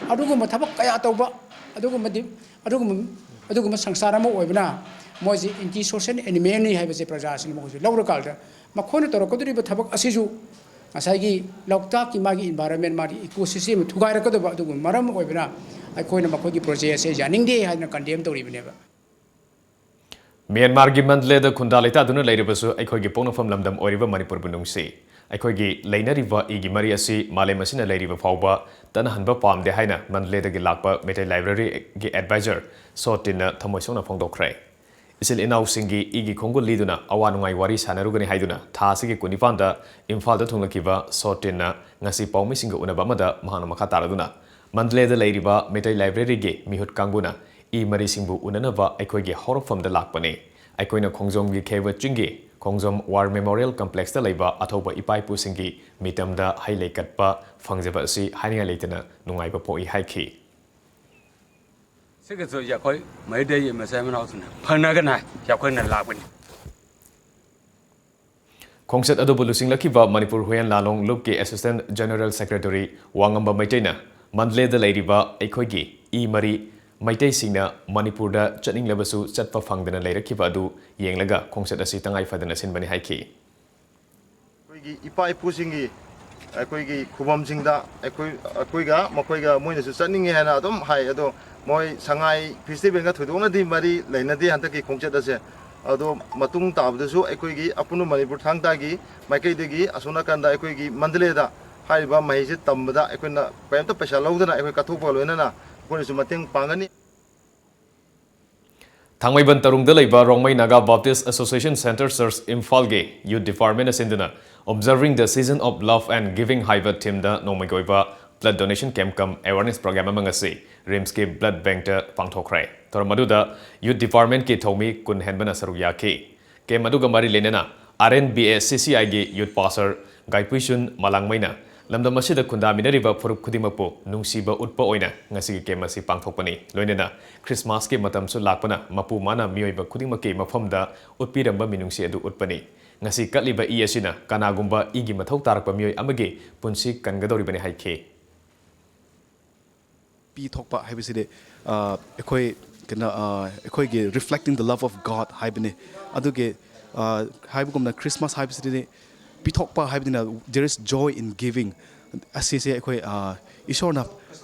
ꯑꯗꯨꯒꯨꯝꯕ ꯊꯕꯛ ꯀꯌꯥ ꯇꯧꯕ, ꯑꯗꯨꯒꯨꯝꯕꯗꯤ, ꯑꯗꯨꯒꯨꯝꯕ, ꯑꯗꯨꯒꯨꯝꯕ ꯁꯪꯁꯥꯔ ꯑꯃ ꯑꯣꯏꯕꯅ ꯃꯣꯏꯁꯤ ꯑꯦꯟꯇꯤ ꯁꯣꯁꯤꯌꯦꯜ ꯑꯦꯅꯤꯃꯦꯜꯅꯤ ꯍꯥꯏꯕꯁꯦ ꯄ꯭ꯔꯖꯥꯁꯤꯡꯅ ꯃꯈꯣꯏꯁꯨ ꯂꯧꯔꯀꯥꯟꯗ ꯃꯈꯣꯏꯅ ꯇꯧꯔꯛꯀꯗꯧꯔꯤꯕ ꯊꯕꯛ ꯑꯁꯤꯁꯨ ꯉꯁꯥꯏꯒꯤ ꯂꯣꯛꯇꯥꯛꯀꯤ ꯃꯥꯒꯤ ꯏꯟꯚꯥꯏꯔꯣꯟꯃꯦꯟ, ꯃꯥꯒꯤ ꯏꯀꯣ ꯁꯤꯁꯇꯦꯝ ꯊꯨꯒꯥꯏꯔꯛꯀꯗꯕ ꯑꯗꯨꯒꯨꯝꯕ ꯃꯔꯝ ꯑꯣꯏꯕꯅ ꯑꯩꯈꯣꯏꯅ ꯃꯈꯣꯏꯒꯤ ꯄ꯭ꯔꯣꯖꯦꯛ ꯑꯁꯦ ꯌꯥꯅꯤꯡꯗꯦ ꯍꯥꯏꯗꯅ ꯀꯟꯗꯦꯝ ꯇꯧꯔꯤꯕꯅꯦꯕ꯫ ꯃ꯭ꯌꯥꯟꯃꯥꯔꯒꯤ ꯃꯟꯗꯂꯦꯗ ꯈꯨꯟꯗꯥ ꯂꯩꯇꯥꯗꯨꯅ ꯂꯩꯔꯕꯁꯨ ꯑꯩꯈꯣꯏꯒꯤ ꯄꯣꯛꯅꯐꯝ ꯂꯝꯗꯝ ꯑꯣꯏꯔꯤꯕ ꯃꯅꯤꯄꯨꯔꯕꯨ ꯅꯨꯡꯁꯤ꯫ ꯑꯩꯈꯣꯏꯒꯤ ꯂꯩꯅꯔꯤꯕ ꯏꯒꯤ ꯃꯔꯤ ꯑꯁꯤ ꯃꯥꯂꯦꯝ ꯑꯁꯤꯅ ꯂꯩꯔꯤꯕ ꯐꯥꯎꯕ ꯇꯠꯅꯍꯟꯕ ꯄꯥꯝꯗꯦ ꯍꯥꯏꯅ ꯃꯟꯗꯂꯦꯗꯒꯤ ꯂꯥꯛꯄ ꯃꯩꯇꯩ ꯂꯥꯏꯕ꯭ꯔꯦꯔꯤꯒꯤ ꯑꯦꯗꯚꯥꯏꯖꯔ ꯁꯣ ꯇꯤꯟꯅ ꯊꯃꯣꯏ ꯁꯣꯛꯅ ꯐꯣꯡꯗꯣꯛꯈ꯭ꯔꯦ꯫ ꯏꯆꯤꯜ ꯏꯅꯥꯎꯁꯤꯡꯒꯤ ꯏꯒꯤ ꯈꯣꯡꯒꯨꯜ ꯂꯤꯗꯨꯅ ꯑꯋꯥ ꯅꯨꯡꯉꯥꯏ ꯋꯥꯔꯤ ꯁꯥꯟꯅꯔꯨꯒꯅꯤ ꯍꯥꯏꯗꯨꯅ ꯊꯥ ꯑꯁꯤꯒꯤ ꯀꯨꯟꯅꯤꯄꯥꯟꯗ ꯏꯝꯐꯥꯜꯗ ꯊꯨꯡꯂꯈꯤꯕ ꯁꯣ ꯇꯤꯟꯅ ꯉꯁꯤ ꯄꯥꯎꯃꯤꯁꯤꯡꯒ ꯎꯅꯕ ꯑꯃꯗ ꯃꯍꯥꯛꯅ ꯃꯈꯥ ꯇꯥꯔꯗꯨꯅ, ꯃꯟꯗꯂꯦꯗ ꯂꯩꯔꯤꯕ ꯃꯩꯇꯩ ꯂꯥꯏꯕ꯭ꯔꯦꯔꯤꯒꯤ ꯃꯤꯍꯨꯠ ꯀꯥꯡꯕꯨꯅ ꯏ ꯃꯔꯤꯁꯤꯡꯕꯨ ꯎꯅꯅꯕ ꯑꯩꯈꯣꯏꯒꯤ ꯍꯧꯔꯛꯐꯝꯗ ꯂꯥꯛꯄꯅꯤ꯫ ꯑꯩꯈꯣꯏꯅ ꯈꯣꯡꯖꯣꯝꯒꯤ ꯈꯦꯕ ꯆꯤꯡꯒꯤ ꯈꯣꯡꯖꯣꯝ ꯋꯥꯔ ꯃꯦꯃꯣꯔꯤꯌꯦꯜ ꯀꯝꯄ꯭ꯂꯦꯛꯁꯇ ꯂꯩꯕ ꯑꯊꯧꯕ ꯏꯄꯥ ꯏꯄꯨꯁꯤꯡꯒꯤ ꯃꯤꯇꯝꯗ ꯍꯩ ꯂꯩ ꯀꯠꯄ ꯐꯪꯖꯕ ꯑꯁꯤ ꯍꯥꯏꯅꯤꯡꯉꯥꯏ ꯂꯩꯇꯅ ꯅꯨꯡꯉꯥꯏꯕ ꯄꯣꯛꯏ ꯍꯥꯏꯈꯤ꯫ ꯁꯤꯒꯤꯁꯨ ꯑꯩꯈꯣꯏ ꯃꯩꯇꯩ ꯃꯆꯤꯟ ꯃꯅꯥꯎꯁꯤꯡꯅ ꯐꯅꯒꯅꯤ ꯍꯥꯏ ꯑꯩꯈꯣꯏꯅ ꯂꯥꯛꯄꯅꯤ꯫ ꯈꯣꯡꯆꯠ ꯑꯗꯨꯕꯨ ꯂꯨꯆꯤꯡꯂꯛꯈꯤꯕ ꯃꯅꯤꯄꯨꯔ ꯍꯨꯏꯌꯦꯟ ꯂꯥꯂꯣꯡ ꯂꯨꯞꯀꯤ ꯑꯦꯁꯤꯁꯇꯦꯟ ꯖꯦꯅꯔꯦꯜ ꯁꯦꯀ꯭ꯔꯦꯇꯔꯤ ꯋꯥꯉꯝꯕ ꯃꯩꯇꯩꯅ ꯃꯟꯗꯂꯦꯗ ꯂꯩꯔꯤꯕ ꯑꯩꯈꯣꯏꯒꯤ ꯏ ꯃꯔꯤ ꯃꯩꯇꯩꯁꯤꯡꯅ ꯃꯅꯤꯄꯨꯔꯗ ꯆꯠꯅꯤꯡꯂꯕꯁꯨ ꯆꯠꯄ ꯐꯪꯗꯅ ꯂꯩꯔꯛꯈꯤꯕ ꯑꯗꯨ ꯌꯦꯡꯂꯒ ꯈꯣꯡꯆꯠ ꯑꯁꯤ ꯇꯉꯥꯏ ꯐꯗꯅ ꯁꯤꯟꯕꯅꯤ ꯍꯥꯏꯈꯤ꯫ ꯑꯩꯈꯣꯏꯒꯤ ꯏꯄꯥ ꯏꯄꯨꯁꯤꯡꯒꯤ ꯑꯩꯈꯣꯏꯒꯤ ꯈꯨꯕꯝꯁꯤꯡꯗ ꯑꯩꯈꯣꯏ, ꯑꯩꯈꯣꯏꯒ ꯃꯈꯣꯏꯒ ꯃꯣꯏꯅꯁꯨ ꯆꯠꯅꯤꯡꯉꯦ ꯍꯥꯏꯅ ꯑꯗꯨꯝ ꯍꯥꯏ꯫ ꯑꯗꯣ ꯃꯣꯏ ꯁꯉꯥꯏ ꯐꯦꯁꯇꯤꯚꯦꯜꯒ ꯊꯣꯏꯗꯣꯛꯅꯗꯤ ꯃꯔꯤ ꯂꯩꯅꯗꯦ ꯍꯟꯗꯛꯀꯤ ꯈꯣꯡꯆꯠ ꯑꯁꯦ꯫ ꯑꯗꯣ ꯃꯇꯨꯡ ꯇꯥꯕꯗꯁꯨ ꯑꯩꯈꯣꯏꯒꯤ ꯑꯄꯨꯟꯕ ꯃꯅꯤꯄꯨꯔ ꯊꯥꯡ ꯇꯥꯒꯤ ꯃꯥꯏꯀꯩꯗꯒꯤ ꯑꯁꯣꯝ ꯅꯥꯀꯟꯗ ꯑꯩꯈꯣꯏꯒꯤ ꯃꯟꯗꯂꯦꯗ ꯍꯥꯏꯔꯤꯕ ꯃꯍꯩꯁꯦ ꯇꯝꯕꯗ ꯑꯩꯈꯣꯏꯅ ꯀꯔꯤꯝꯇ ꯄꯩꯁꯥ ꯂꯧꯗꯅ ꯑꯩꯈꯣꯏ ꯀꯠꯊꯣꯛꯄꯒ ꯂꯣꯏꯅꯅ ꯑꯩꯈꯣꯏꯅꯁꯨ ꯃꯇꯦꯡ ꯄꯥꯡꯒꯅꯤ꯫ ꯊꯥꯡꯃꯩꯕꯟ ꯇꯔꯨꯡꯗ ꯂꯩꯕ Rongmei Naga baptise association centre ꯆꯔꯆ ꯏꯝꯐꯥꯜꯒꯤ ꯌꯨꯠ ꯗꯤꯄꯥꯔꯠꯃꯦꯟꯅ ꯁꯤꯟꯗꯨꯅ Observing the Season of Love and Giving ꯍꯥꯏꯕ ꯊꯤꯝꯗ ꯅꯣꯡꯃꯒꯤ ꯑꯣꯏꯕ ꯕ꯭ꯂꯗ ꯗꯣꯅꯦꯁꯟ ꯀꯦꯝꯞ ꯀꯝ ꯑꯦꯋꯥꯔꯅꯦꯁ ꯄ꯭ꯔꯣꯒ꯭ꯔꯥꯝ ꯑꯃ ꯉꯁꯤ ꯔꯤꯝꯁꯀꯤ ꯕ꯭ꯂꯗ ꯕꯦꯡꯛꯇ ꯄꯥꯡꯊꯣꯛꯈ꯭ꯔꯦ꯫ ꯊꯧꯔꯝ ꯑꯗꯨꯗ ꯌꯨꯠ ꯗꯤꯄꯥꯔꯠꯃꯦꯟꯠꯀꯤ ꯊꯧꯃꯤ ꯀꯨꯟ ꯍꯦꯟꯕꯅ ꯁꯔꯨꯛ ꯌꯥꯈꯤ꯫ ꯀꯦꯝꯞ ꯑꯗꯨꯒ ꯃꯔꯤ ꯂꯩꯅꯅ ꯑꯥꯔ ꯑꯦꯟ ꯕꯤ ꯑꯦ ꯁꯤ ꯁꯤ ꯑꯥꯏꯒꯤ ꯌꯨꯠ ꯄꯥꯁꯇꯔ ꯒꯥꯏꯄꯨꯏꯁꯨꯟ ꯃꯂꯥꯡꯃꯩꯅ ꯂꯝꯗꯝ ꯑꯁꯤꯗ ꯈꯨꯟꯗꯥꯃꯤꯟꯅꯔꯤꯕ ꯐꯨꯔꯨꯞ ꯈꯨꯗꯤꯡꯃꯛꯄꯨ ꯅꯨꯡꯁꯤꯕ ꯎꯠꯄ ꯑꯣꯏꯅ ꯉꯁꯤꯒꯤ ꯀꯦꯝ ꯑꯁꯤ ꯄꯥꯡꯊꯣꯛꯄꯅꯤ꯫ ꯂꯣꯏꯅꯅ ꯈ꯭ꯔꯤꯁꯃꯥꯁꯀꯤ ꯃꯇꯝꯁꯨ ꯂꯥꯛꯄꯅ ꯃꯄꯨ ꯃꯥꯅ ꯃꯤꯑꯣꯏꯕ ꯈꯨꯗꯤꯡꯃꯛꯀꯤ ꯃꯐꯝꯗ ꯎꯠꯄꯤꯔꯝꯕ ꯃꯤꯅꯨꯡꯁꯤ ꯑꯗꯨ ꯎꯠꯄꯅꯤ꯫ ꯉꯁꯤ ꯀꯠꯂꯤꯕ ꯏ ꯑꯁꯤꯅ ꯀꯅꯥꯒꯨꯝꯕ ꯏꯒꯤ ꯃꯊꯧ ꯇꯥꯔꯛꯄ ꯃꯤꯑꯣꯏ ꯑꯃꯒꯤ ꯄꯨꯟꯁꯤ ꯀꯟꯒꯗꯧꯔꯤꯕꯅꯤ ꯍꯥꯏꯈꯤ꯫ ꯄꯤꯊꯣꯛꯄ ꯍꯥꯏꯕꯁꯤꯗꯤ, ꯑ, ꯑꯩꯈꯣꯏ ꯀꯩꯅꯣ, ꯑ, ꯑꯩꯈꯣꯏꯒꯤ reflecting the love of God ꯍꯥꯏꯕꯅꯤ꯫ ꯑꯗꯨꯒꯤ, ꯑ, ꯍꯥꯏꯕꯒꯨꯝꯅ ꯈ꯭ꯔꯤꯁꯃꯥꯁ ꯍꯥꯏꯕꯁꯤꯗꯤ ꯄꯤꯊꯣꯛꯄ ꯍꯥꯏꯕꯅꯤꯅ, there is joy in giving꯫ ꯑꯁꯤꯁꯦ ꯑꯩꯈꯣꯏ, ꯑ, ꯏꯁꯣꯔꯅ,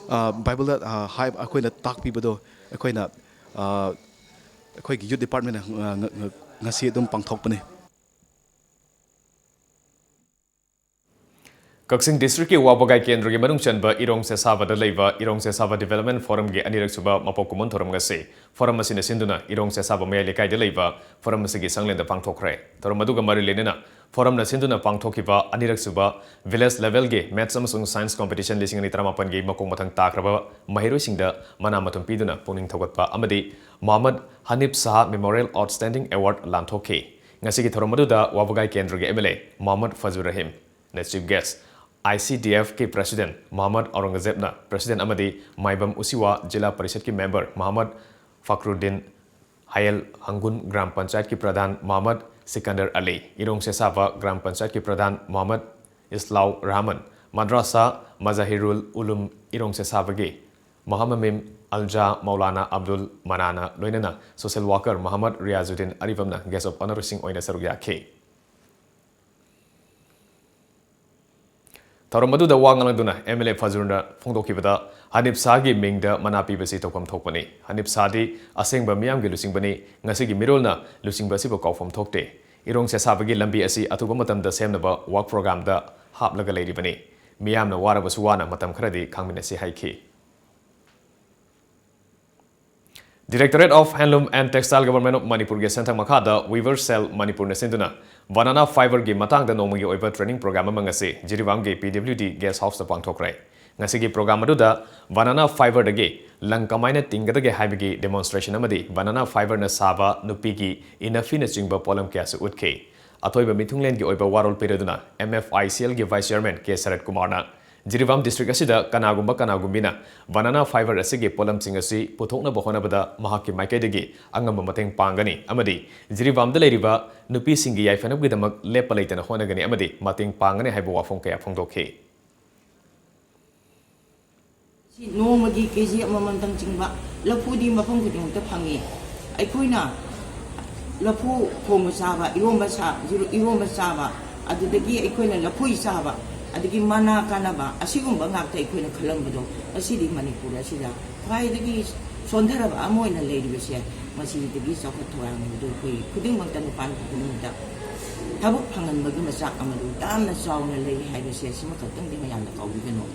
ꯑ, ꯕꯥꯏꯕꯜꯗ, ꯑ, ꯍꯥꯏ-, ꯑꯩꯈꯣꯏꯅ ꯇꯥꯛꯄꯤꯕꯗꯣ ꯑꯩꯈꯣꯏꯅ, ꯑ, ꯑꯩꯈꯣꯏꯒꯤ ꯌꯨꯠ ꯗꯤꯄꯥꯔꯠꯃꯦꯟꯅ, ꯑ, ꯉ-, ꯉ-, ꯉꯁꯤ ꯑꯗꯨꯝ ꯄꯥꯡꯊꯣꯛꯄꯅꯤ꯫ ꯀꯛꯆꯤꯡ ꯗꯤꯁꯇ꯭ꯔꯤꯛꯀꯤ ꯋꯥꯕꯒꯥꯏ ꯀꯦꯟꯗ꯭ꯔꯒꯤ ꯃꯅꯨꯡ ꯆꯟꯕ ꯏꯔꯣꯡ ꯁꯦꯁꯥꯕꯗ ꯂꯩꯕ ꯏꯔꯣꯡ ꯁꯦꯁꯥꯕ ꯗꯤꯕꯦꯂꯞꯃꯦꯟ ꯐꯣꯔꯝꯒꯤ ꯑꯅꯤꯔꯛꯁꯨꯕ ꯃꯄꯣꯛ ꯀꯨꯝꯑꯣꯟ ꯊꯧꯔꯝ ꯉꯁꯤ ꯐꯣꯔꯝ ꯑꯁꯤꯅ ꯁꯤꯟꯗꯨꯅ ꯏꯔꯣꯡ ꯁꯦꯁꯥꯕ ꯃꯌꯥꯏ ꯂꯩꯀꯥꯏꯗ ꯂꯩꯕ ꯐꯣꯔꯝ ꯑꯁꯤꯒꯤ ꯁꯪꯂꯦꯟꯗ ꯄꯥꯡꯊꯣꯛꯈ꯭ꯔꯦ꯫ ꯊꯧꯔꯝ ꯑꯗꯨꯒ ꯃꯔꯤ ꯂꯩꯅꯅ ꯐꯣꯔꯝꯅ ꯁꯤꯟꯗꯨꯅ ꯄꯥꯡꯊꯣꯛꯈꯤꯕ ꯑꯅꯤꯔꯛꯁꯨꯕ ꯚꯤꯂꯦꯖ ꯂꯦꯚꯦꯜꯒꯤ ꯃꯦꯠꯁ ꯑꯃꯁꯨꯡ ꯁꯥꯏꯟꯁ ꯀꯣꯝꯄꯤꯇꯤꯁꯟ ꯂꯤꯁꯤꯡ ꯑꯅꯤ ꯇꯔꯥꯃꯥꯄꯟꯒꯤ ꯃꯀꯣꯛ ꯃꯊꯪ ꯇꯥꯈ꯭ꯔꯕ ꯃꯍꯩꯔꯣꯏꯁꯤꯡꯗ ꯃꯅꯥ ꯃꯊꯨꯝ ꯄꯤꯗꯨꯅ ꯄꯨꯛꯅꯤꯡ ꯊꯧꯒꯠꯄ ꯑꯃꯗꯤ Mohammad Hanif Shah memorial outstanding award ꯂꯥꯟꯊꯣꯛꯈꯤ꯫ ꯉꯁꯤꯒꯤ ꯊꯧꯔꯝ ꯑꯗꯨꯗ ꯋꯥꯕꯒꯥꯏ ꯀꯦꯟꯗ꯭ꯔꯒꯤ M L A Mohammad Fazur Rahim ꯅ chief guest, I C D ꯑꯦꯐꯀꯤ ꯄ꯭ꯔꯦꯁꯤꯗꯦꯟꯠ ꯃꯣꯍꯝꯃꯗ ꯑꯧꯔꯪꯒꯖꯦꯕꯅ ꯄ꯭ꯔꯦꯁꯤꯗꯦꯟꯠ ꯑꯃꯗꯤ ꯃꯥꯏꯕꯝ ꯎꯁꯤꯋꯥ ꯖꯤꯂꯥ ꯄꯔꯤꯁꯗꯀꯤ ꯃꯦꯝꯕꯔ ꯃꯣꯍꯝꯃꯗ ꯐꯈ꯭ꯔꯨꯗꯤꯟ, ꯍꯌꯦꯜ ꯍꯪꯒꯨꯟ ꯒ꯭ꯔꯥꯝ ꯄꯟꯆꯥꯌꯠꯀꯤ ꯄ꯭ꯔꯙꯥꯟ ꯃꯣꯍꯝꯃꯗ ꯁꯤꯀꯟꯗꯔ ꯑꯂꯤ, ꯏꯔꯣꯡ ꯁꯦꯁꯥꯕ ꯒ꯭ꯔꯥꯝ ꯄꯟꯆꯥꯌꯠꯀꯤ ꯄ꯭ꯔꯙꯥꯟ ꯃꯣꯍꯝꯃꯗ ꯏꯁꯂꯥꯎ ꯔꯍꯃꯟ, ꯃꯗ꯭ꯔꯥꯁꯥ ꯃꯖꯥꯍꯤꯔꯨꯜ ꯎꯂꯨꯝ ꯏꯔꯣꯡ ꯁꯦꯁꯥꯕꯒꯤ ꯃꯣꯍꯝꯃꯃꯤꯝ ꯑꯜꯖꯥ ꯃꯧꯂꯥꯅꯥ ꯑꯕꯗꯨꯜ ꯃꯅꯥꯅ ꯂꯣꯏꯅꯅ ꯁꯣꯁꯤꯌꯦꯜ ꯋꯥꯀꯔ ꯃꯣꯍꯝꯃꯗ ꯔꯤꯌꯥꯖꯨꯗꯤꯟ ꯑꯔꯤꯕꯝꯅ ꯒꯦꯁ ꯑꯣꯐ ꯑꯣꯅꯔꯁꯤꯡ ꯑꯣꯏꯅ ꯁꯔꯨꯛ ꯌꯥꯈꯤ꯫ ꯊꯧꯔꯝ ꯑꯗꯨꯗ ꯋꯥ ꯉꯥꯡꯂꯗꯨꯅ ꯑꯦꯝ ꯑꯦꯜ ꯑꯦ ꯐꯖꯨꯔꯅ ꯐꯣꯡꯗꯣꯛꯈꯤꯕꯗ, ꯍꯅꯤꯞ ꯁꯥꯍꯒꯤ ꯃꯤꯡꯗ ꯃꯅꯥ ꯄꯤꯕꯁꯤ ꯇꯧꯐꯝ ꯊꯣꯛꯄꯅꯤ꯫ ꯍꯅꯤꯞ ꯁꯥꯍꯗꯤ ꯑꯁꯦꯡꯕ ꯃꯤꯌꯥꯝꯒꯤ ꯂꯨꯆꯤꯡꯕꯅꯤ꯫ ꯉꯁꯤꯒꯤ ꯃꯤꯔꯣꯜꯅ ꯂꯨꯆꯤꯡꯕ ꯑꯁꯤꯕꯨ ꯀꯥꯎꯐꯝ ꯊꯣꯛꯇꯦ꯫ ꯏꯔꯣꯡ ꯁꯦꯁꯥꯕꯒꯤ ꯂꯝꯕꯤ ꯑꯁꯤ ꯑꯊꯨꯕ ꯃꯇꯝꯗ ꯁꯦꯝꯅꯕ ꯋꯥꯔꯛ ꯄ꯭ꯔꯣꯒ꯭ꯔꯥꯝꯗ ꯍꯥꯞꯂꯒ ꯂꯩꯔꯤꯕꯅꯤ꯫ ꯃꯤꯌꯥꯝꯅ ꯋꯥꯔꯕꯁꯨ ꯋꯥꯅ ꯃꯇꯝ ꯈꯔꯗꯤ ꯈꯥꯡꯃꯤꯟꯅꯁꯤ ꯍꯥꯏꯈꯤ꯫ Directorate of Handloom and Textile, Government of ꯃꯅꯤꯄꯨꯔꯒꯤ ꯁꯦꯟꯊꯪ ꯃꯈꯥꯗ Weaver Cell ꯃꯅꯤꯄꯨꯔꯅ ꯁꯤꯟꯗꯨꯅ banana fiberꯒꯤ ꯃꯇꯥꯡꯗ ꯅꯣꯡꯃꯒꯤ ꯑꯣꯏꯕ training program ꯑꯃ ꯉꯁꯤ ꯖꯤꯔꯤꯕꯥꯝꯒꯤ P W D guest houseꯇ ꯄꯥꯡꯊꯣꯛꯈ꯭ꯔꯦ꯫ ꯉꯁꯤꯒꯤ program ꯑꯗꯨꯗ banana fiberꯗꯒꯤ ꯂꯪ ꯀꯃꯥꯏꯅ ꯇꯤꯡꯒꯗꯒꯦ ꯍꯥꯏꯕꯒꯤ demonstration ꯑꯃꯗꯤ banana fiberꯅ ꯁꯥꯕ ꯅꯨꯄꯤꯒꯤ ꯏꯅꯐꯤꯅꯆꯤꯡꯕ ꯄꯣꯠꯂꯝ ꯀꯌꯥꯁꯨ ꯎꯠꯈꯤ꯫ ꯑꯊꯣꯏꯕ ꯃꯤꯊꯨꯡꯂꯦꯟꯒꯤ ꯑꯣꯏꯕ ꯋꯥꯔꯣꯜ ꯄꯤꯔꯗꯨꯅ M F I C L ꯒꯤ Vice Chairman K ꯁꯔꯠ ꯀꯨꯃꯥꯔꯅ ꯖꯤꯔꯤꯕꯥꯝ district ꯑꯁꯤꯗ ꯀꯅꯥꯒꯨꯝꯕ ꯀꯅꯥꯒꯨꯝꯕꯤꯅ banana fiber ꯑꯁꯤꯒꯤ ꯄꯣꯠꯂꯝꯁꯤꯡ ꯑꯁꯤ ꯄꯨꯊꯣꯛꯅꯕ ꯍꯣꯠꯅꯕꯗ ꯃꯍꯥꯛꯀꯤ ꯃꯥꯏꯀꯩꯗꯒꯤ ꯑꯉꯝꯕ ꯃꯇꯦꯡ ꯄꯥꯡꯒꯅꯤ ꯑꯃꯗꯤ ꯖꯤꯔꯤꯕꯥꯝꯗ ꯂꯩꯔꯤꯕ ꯅꯨꯄꯤꯁꯤꯡꯒꯤ ꯌꯥꯏꯐꯅꯕꯒꯤꯗꯃꯛ ꯂꯦꯞꯄ ꯂꯩꯇꯅ ꯍꯣꯠꯅꯒꯅꯤ ꯑꯃꯗꯤ ꯃꯇꯦꯡ ꯄꯥꯡꯒꯅꯤ ꯍꯥꯏꯕ ꯋꯥꯐꯝ ꯀꯌꯥ ꯐꯣꯡꯗꯣꯛꯈꯤ꯫ ꯁꯤ ꯅꯣꯡꯃꯒꯤ K G ꯑꯃꯃꯝꯇꯪ ꯆꯤꯡꯕ ꯂꯐꯨꯗꯤ ꯃꯐꯝ ꯈꯨꯗꯤꯡꯃꯛꯇ ꯐꯪꯉꯤ꯫ ꯑꯩꯈꯣꯏꯅ ꯂꯐꯨ ꯊꯣꯡꯕ ꯆꯥꯕ, ꯏꯔꯣꯝꯕ ꯁꯥ-, ꯏꯔꯣꯝꯕ ꯆꯥꯕ, ꯑꯗꯨꯗꯒꯤ ꯑꯩꯈꯣꯏꯅ ꯂꯐꯣꯏ ꯆꯥꯕ, ꯑꯗꯒꯤ ꯃꯅꯥ ꯀꯥꯟꯅꯕ, ꯑꯁꯤꯒꯨꯝꯕ ꯉꯥꯛꯇ ꯑꯩꯈꯣꯏꯅ ꯈꯜꯂꯝꯕꯗꯣ, ꯉꯁꯤꯗꯤ ꯃꯅꯤꯄꯨꯔ ꯑꯁꯤꯗ ꯈ꯭ꯋꯥꯏꯗꯒꯤ ꯁꯣꯟꯊꯔꯕ ꯑꯃ ꯑꯣꯏꯅ ꯂꯩꯔꯤꯕꯁꯦ, ꯃꯁꯤꯗꯒꯤ ꯆꯥꯎꯈꯠ ꯊꯧꯔꯥꯡ ꯑꯗꯨ ꯑꯩꯈꯣꯏ ꯈꯨꯗꯤꯡꯃꯛꯇ, ꯅꯨꯄꯥ ꯅꯨꯄꯤ ꯈꯨꯗꯤꯡꯃꯛꯇ ꯊꯕꯛ ꯐꯪꯍꯟꯕꯒꯤ ꯃꯆꯥꯛ ꯑꯃꯗꯨ ꯌꯥꯝꯅ ꯆꯥꯎꯅ ꯂꯩ ꯍꯥꯏꯕꯁꯦ, ꯁꯤꯃꯈꯛꯇꯪꯗꯤ ꯃꯌꯥꯝꯅ ꯀꯥꯎꯕꯤꯒꯅꯨ꯫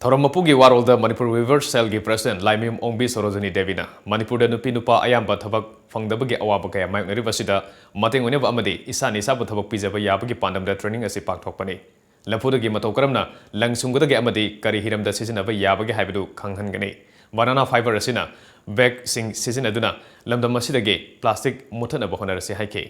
ꯊꯧꯔꯝ ꯃꯄꯨꯒꯤ ꯋꯥꯔꯣꯜꯗ ꯃꯅꯤꯄꯨꯔ Weavers Cell ꯒꯤ President ꯂꯥꯏꯃꯌꯨꯝ ꯑꯣꯡꯕꯤ ꯁꯣꯔꯣꯖꯤꯅꯤ ꯗꯦꯕꯤꯅ ꯃꯅꯤꯄꯨꯔꯗ ꯅꯨꯄꯤ ꯅꯨꯄꯥ ꯑꯌꯥꯝꯕ ꯊꯕꯛ ꯐꯪꯗꯕꯒꯤ ꯑꯋꯥꯕ ꯀꯌꯥ ꯃꯥꯌꯣꯛꯅꯔꯤꯕ ꯑꯁꯤꯗ ꯃꯇꯦꯡ ꯑꯣꯏꯅꯕ ꯑꯃꯗꯤ ꯏꯁꯥꯅ ꯏꯁꯥꯕꯨ ꯊꯕꯛ ꯄꯤꯖꯕ ꯌꯥꯕꯒꯤ ꯄꯥꯟꯗꯝꯗ training ꯑꯁꯤ ꯄꯥꯡꯊꯣꯛꯄꯅꯤ꯫ ꯂꯐꯨꯗꯒꯤ ꯃꯇꯧ ꯀꯔꯝꯅ ꯂꯪ ꯁꯨꯝꯒꯗꯒꯦ ꯑꯃꯗꯤ ꯀꯔꯤ ꯍꯤꯔꯝꯗ ꯁꯤꯖꯤꯟꯅꯕ ꯌꯥꯕꯒꯦ ꯍꯥꯏꯕꯗꯨ ꯈꯪꯍꯟꯒꯅꯤ꯫ Banana fiber ꯑꯁꯤꯅ bag ꯁꯤꯡ ꯁꯤꯖꯤꯟꯅꯗꯨꯅ ꯂꯝꯗꯝ ꯑꯁꯤꯗꯒꯤ plastic ꯃꯨꯠꯊꯠꯅꯕ ꯍꯣꯠꯅꯔꯁꯤ ꯍꯥꯏꯈꯤ꯫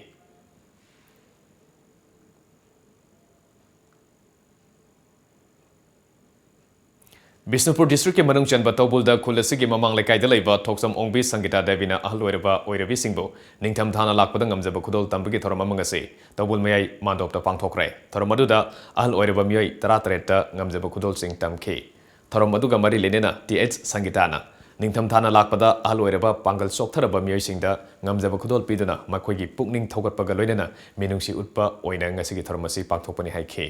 ꯕꯤꯁꯅꯨꯄꯨꯔ district ꯀꯤ ꯃꯅꯨꯡ ꯆꯟꯕ ꯇꯧꯕꯨꯜꯗ ꯈꯨꯜ ꯑꯁꯤꯒꯤ ꯃꯃꯥꯡ ꯂꯩꯀꯥꯏꯗ ꯂꯩꯕ ꯊꯣꯛꯆꯝ ꯑꯣꯡꯕꯤ ꯁꯪꯒꯤꯇꯥ ꯗꯦꯕꯤꯅ ꯑꯍꯜ ꯑꯣꯏꯔꯕ ꯑꯣꯏꯔꯕꯤꯁꯤꯡꯕꯨ ꯅꯤꯡꯊꯝ ꯊꯥꯅ ꯂꯥꯛꯄꯗ ꯉꯝꯖꯕ ꯈꯨꯗꯣꯜ ꯇꯝꯕꯒꯤ ꯊꯧꯔꯝ ꯑꯃ ꯉꯁꯤ ꯇꯧꯕꯨꯜ ꯃꯌꯥꯏ ꯃꯥꯟꯗꯣꯞꯇ ꯄꯥꯡꯊꯣꯛꯈ꯭ꯔꯦ꯫ ꯊꯧꯔꯝ ꯑꯗꯨꯗ ꯑꯍꯜ ꯑꯣꯏꯔꯕ ꯃꯤꯑꯣꯏ ꯇꯔꯥꯇꯔꯦꯠꯇ ꯉꯝꯖꯕ ꯈꯨꯗꯣꯜꯁꯤꯡ ꯇꯝꯈꯤ꯫ ꯊꯧꯔꯝ ꯑꯗꯨꯒ ꯃꯔꯤ ꯂꯩꯅꯅ T H ꯁꯪꯒꯤꯇꯥꯅ ꯅꯤꯡꯊꯝ ꯊꯥꯅ ꯂꯥꯛꯄꯗ ꯑꯍꯜ ꯑꯣꯏꯔꯕ ꯄꯥꯡꯒꯜ ꯆꯣꯛꯊꯔꯕ ꯃꯤꯑꯣꯏꯁꯤꯡꯗ ꯉꯝꯖꯕ ꯈꯨꯗꯣꯜ ꯄꯤꯗꯨꯅ ꯃꯈꯣꯏꯒꯤ ꯄꯨꯛꯅꯤꯡ ꯊꯧꯒꯠꯄꯒ ꯂꯣꯏꯅꯅ ꯃꯤꯅꯨꯡꯁꯤ ꯎꯠꯄ ꯑꯣꯏꯅ ꯉꯁꯤꯒꯤ ꯊꯧꯔꯝ ꯑꯁꯤ ꯄꯥꯡꯊꯣꯛꯄꯅꯤ ꯍꯥꯏꯈꯤ꯫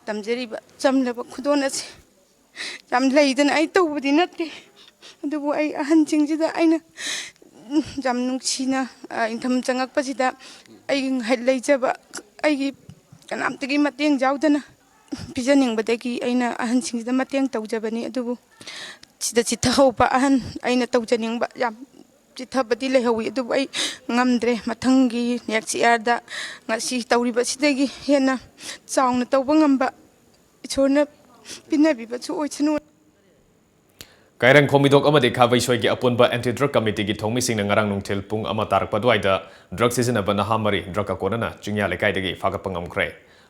ꯇꯝꯖꯔꯤꯕ ꯆꯝꯂꯕ ꯈꯨꯗꯣꯜ ꯑꯁꯤ ꯌꯥꯝ ꯂꯩꯗꯅ ꯑꯩ ꯇꯧꯕꯗꯤ ꯅꯠꯇꯦ, ꯑꯗꯨꯕꯨ ꯑꯩ ꯑꯍꯟꯁꯤꯡꯁꯤꯗ ꯑꯩꯅ ꯌꯥꯝ ꯅꯨꯡꯁꯤꯅ, ꯑ, ꯏꯪꯊꯝ ꯆꯪꯉꯛꯄꯁꯤꯗ ꯑꯩꯒꯤ ꯉꯥꯏ-, ꯂꯩꯖꯕ ꯑꯩꯒꯤ ꯀꯅꯥꯝꯇꯒꯤ ꯃꯇꯦꯡ ꯌꯥꯎꯗꯅ ꯄꯤꯖꯅꯤꯡꯕꯗꯒꯤ ꯑꯩꯅ ꯑꯍꯟꯁꯤꯡꯁꯤꯗ ꯃꯇꯦꯡ ꯇꯧꯖꯕꯅꯤ꯫ ꯑꯗꯨꯕꯨ ꯁꯤꯗ ꯆꯤꯊꯍꯧꯕ ꯑꯍꯟ ꯑꯩꯅ ꯇꯧꯖꯅꯤꯡꯕ ꯌꯥꯝ ꯆꯤꯊꯕꯗꯤ ꯂꯩꯍꯧꯋꯤ, ꯑꯗꯨꯕꯨ ꯑꯩ ꯉꯝꯗ꯭ꯔꯦ꯫ ꯃꯊꯪꯒꯤ next year ꯗ ꯉꯁꯤ ꯇꯧꯔꯤꯕꯁꯤꯗꯒꯤ ꯍꯦꯟꯅ ꯆꯥꯎꯅ ꯇꯧꯕ ꯉꯝꯕ ꯏꯁꯣꯔꯅ ꯄꯤꯅꯕꯤꯕꯁꯨ ꯑꯣꯏꯁꯅꯨ꯫ ꯀꯥꯏꯔꯪ ꯈꯣꯝꯃꯤꯗꯣꯛ ꯑꯃꯗꯤ ꯈꯥꯕꯩꯁꯣꯏꯒꯤ ꯑꯄꯨꯟꯕ ꯑꯦꯟꯇꯤ ꯗ꯭ꯔꯒ ꯀꯃꯤꯇꯤꯒꯤ ꯊꯧꯃꯤꯁꯤꯡꯅ ꯉꯔꯥꯡ ꯅꯨꯡꯊꯤꯜ ꯄꯨꯡ ꯑꯃ ꯇꯥꯔꯛꯄ ꯑꯗꯨꯋꯥꯏꯗ ꯗ꯭ꯔꯒ ꯁꯤꯖꯤꯟꯅꯕ ꯅꯍꯥ ꯃꯔꯤ ꯗ꯭ꯔꯒ ꯑꯀꯣꯟꯅꯅ ꯆꯤꯡꯌꯥ ꯂꯩꯀꯥꯏꯗꯒꯤ ꯐꯥꯒꯠꯄ ꯉꯝꯈ꯭ꯔꯦ꯫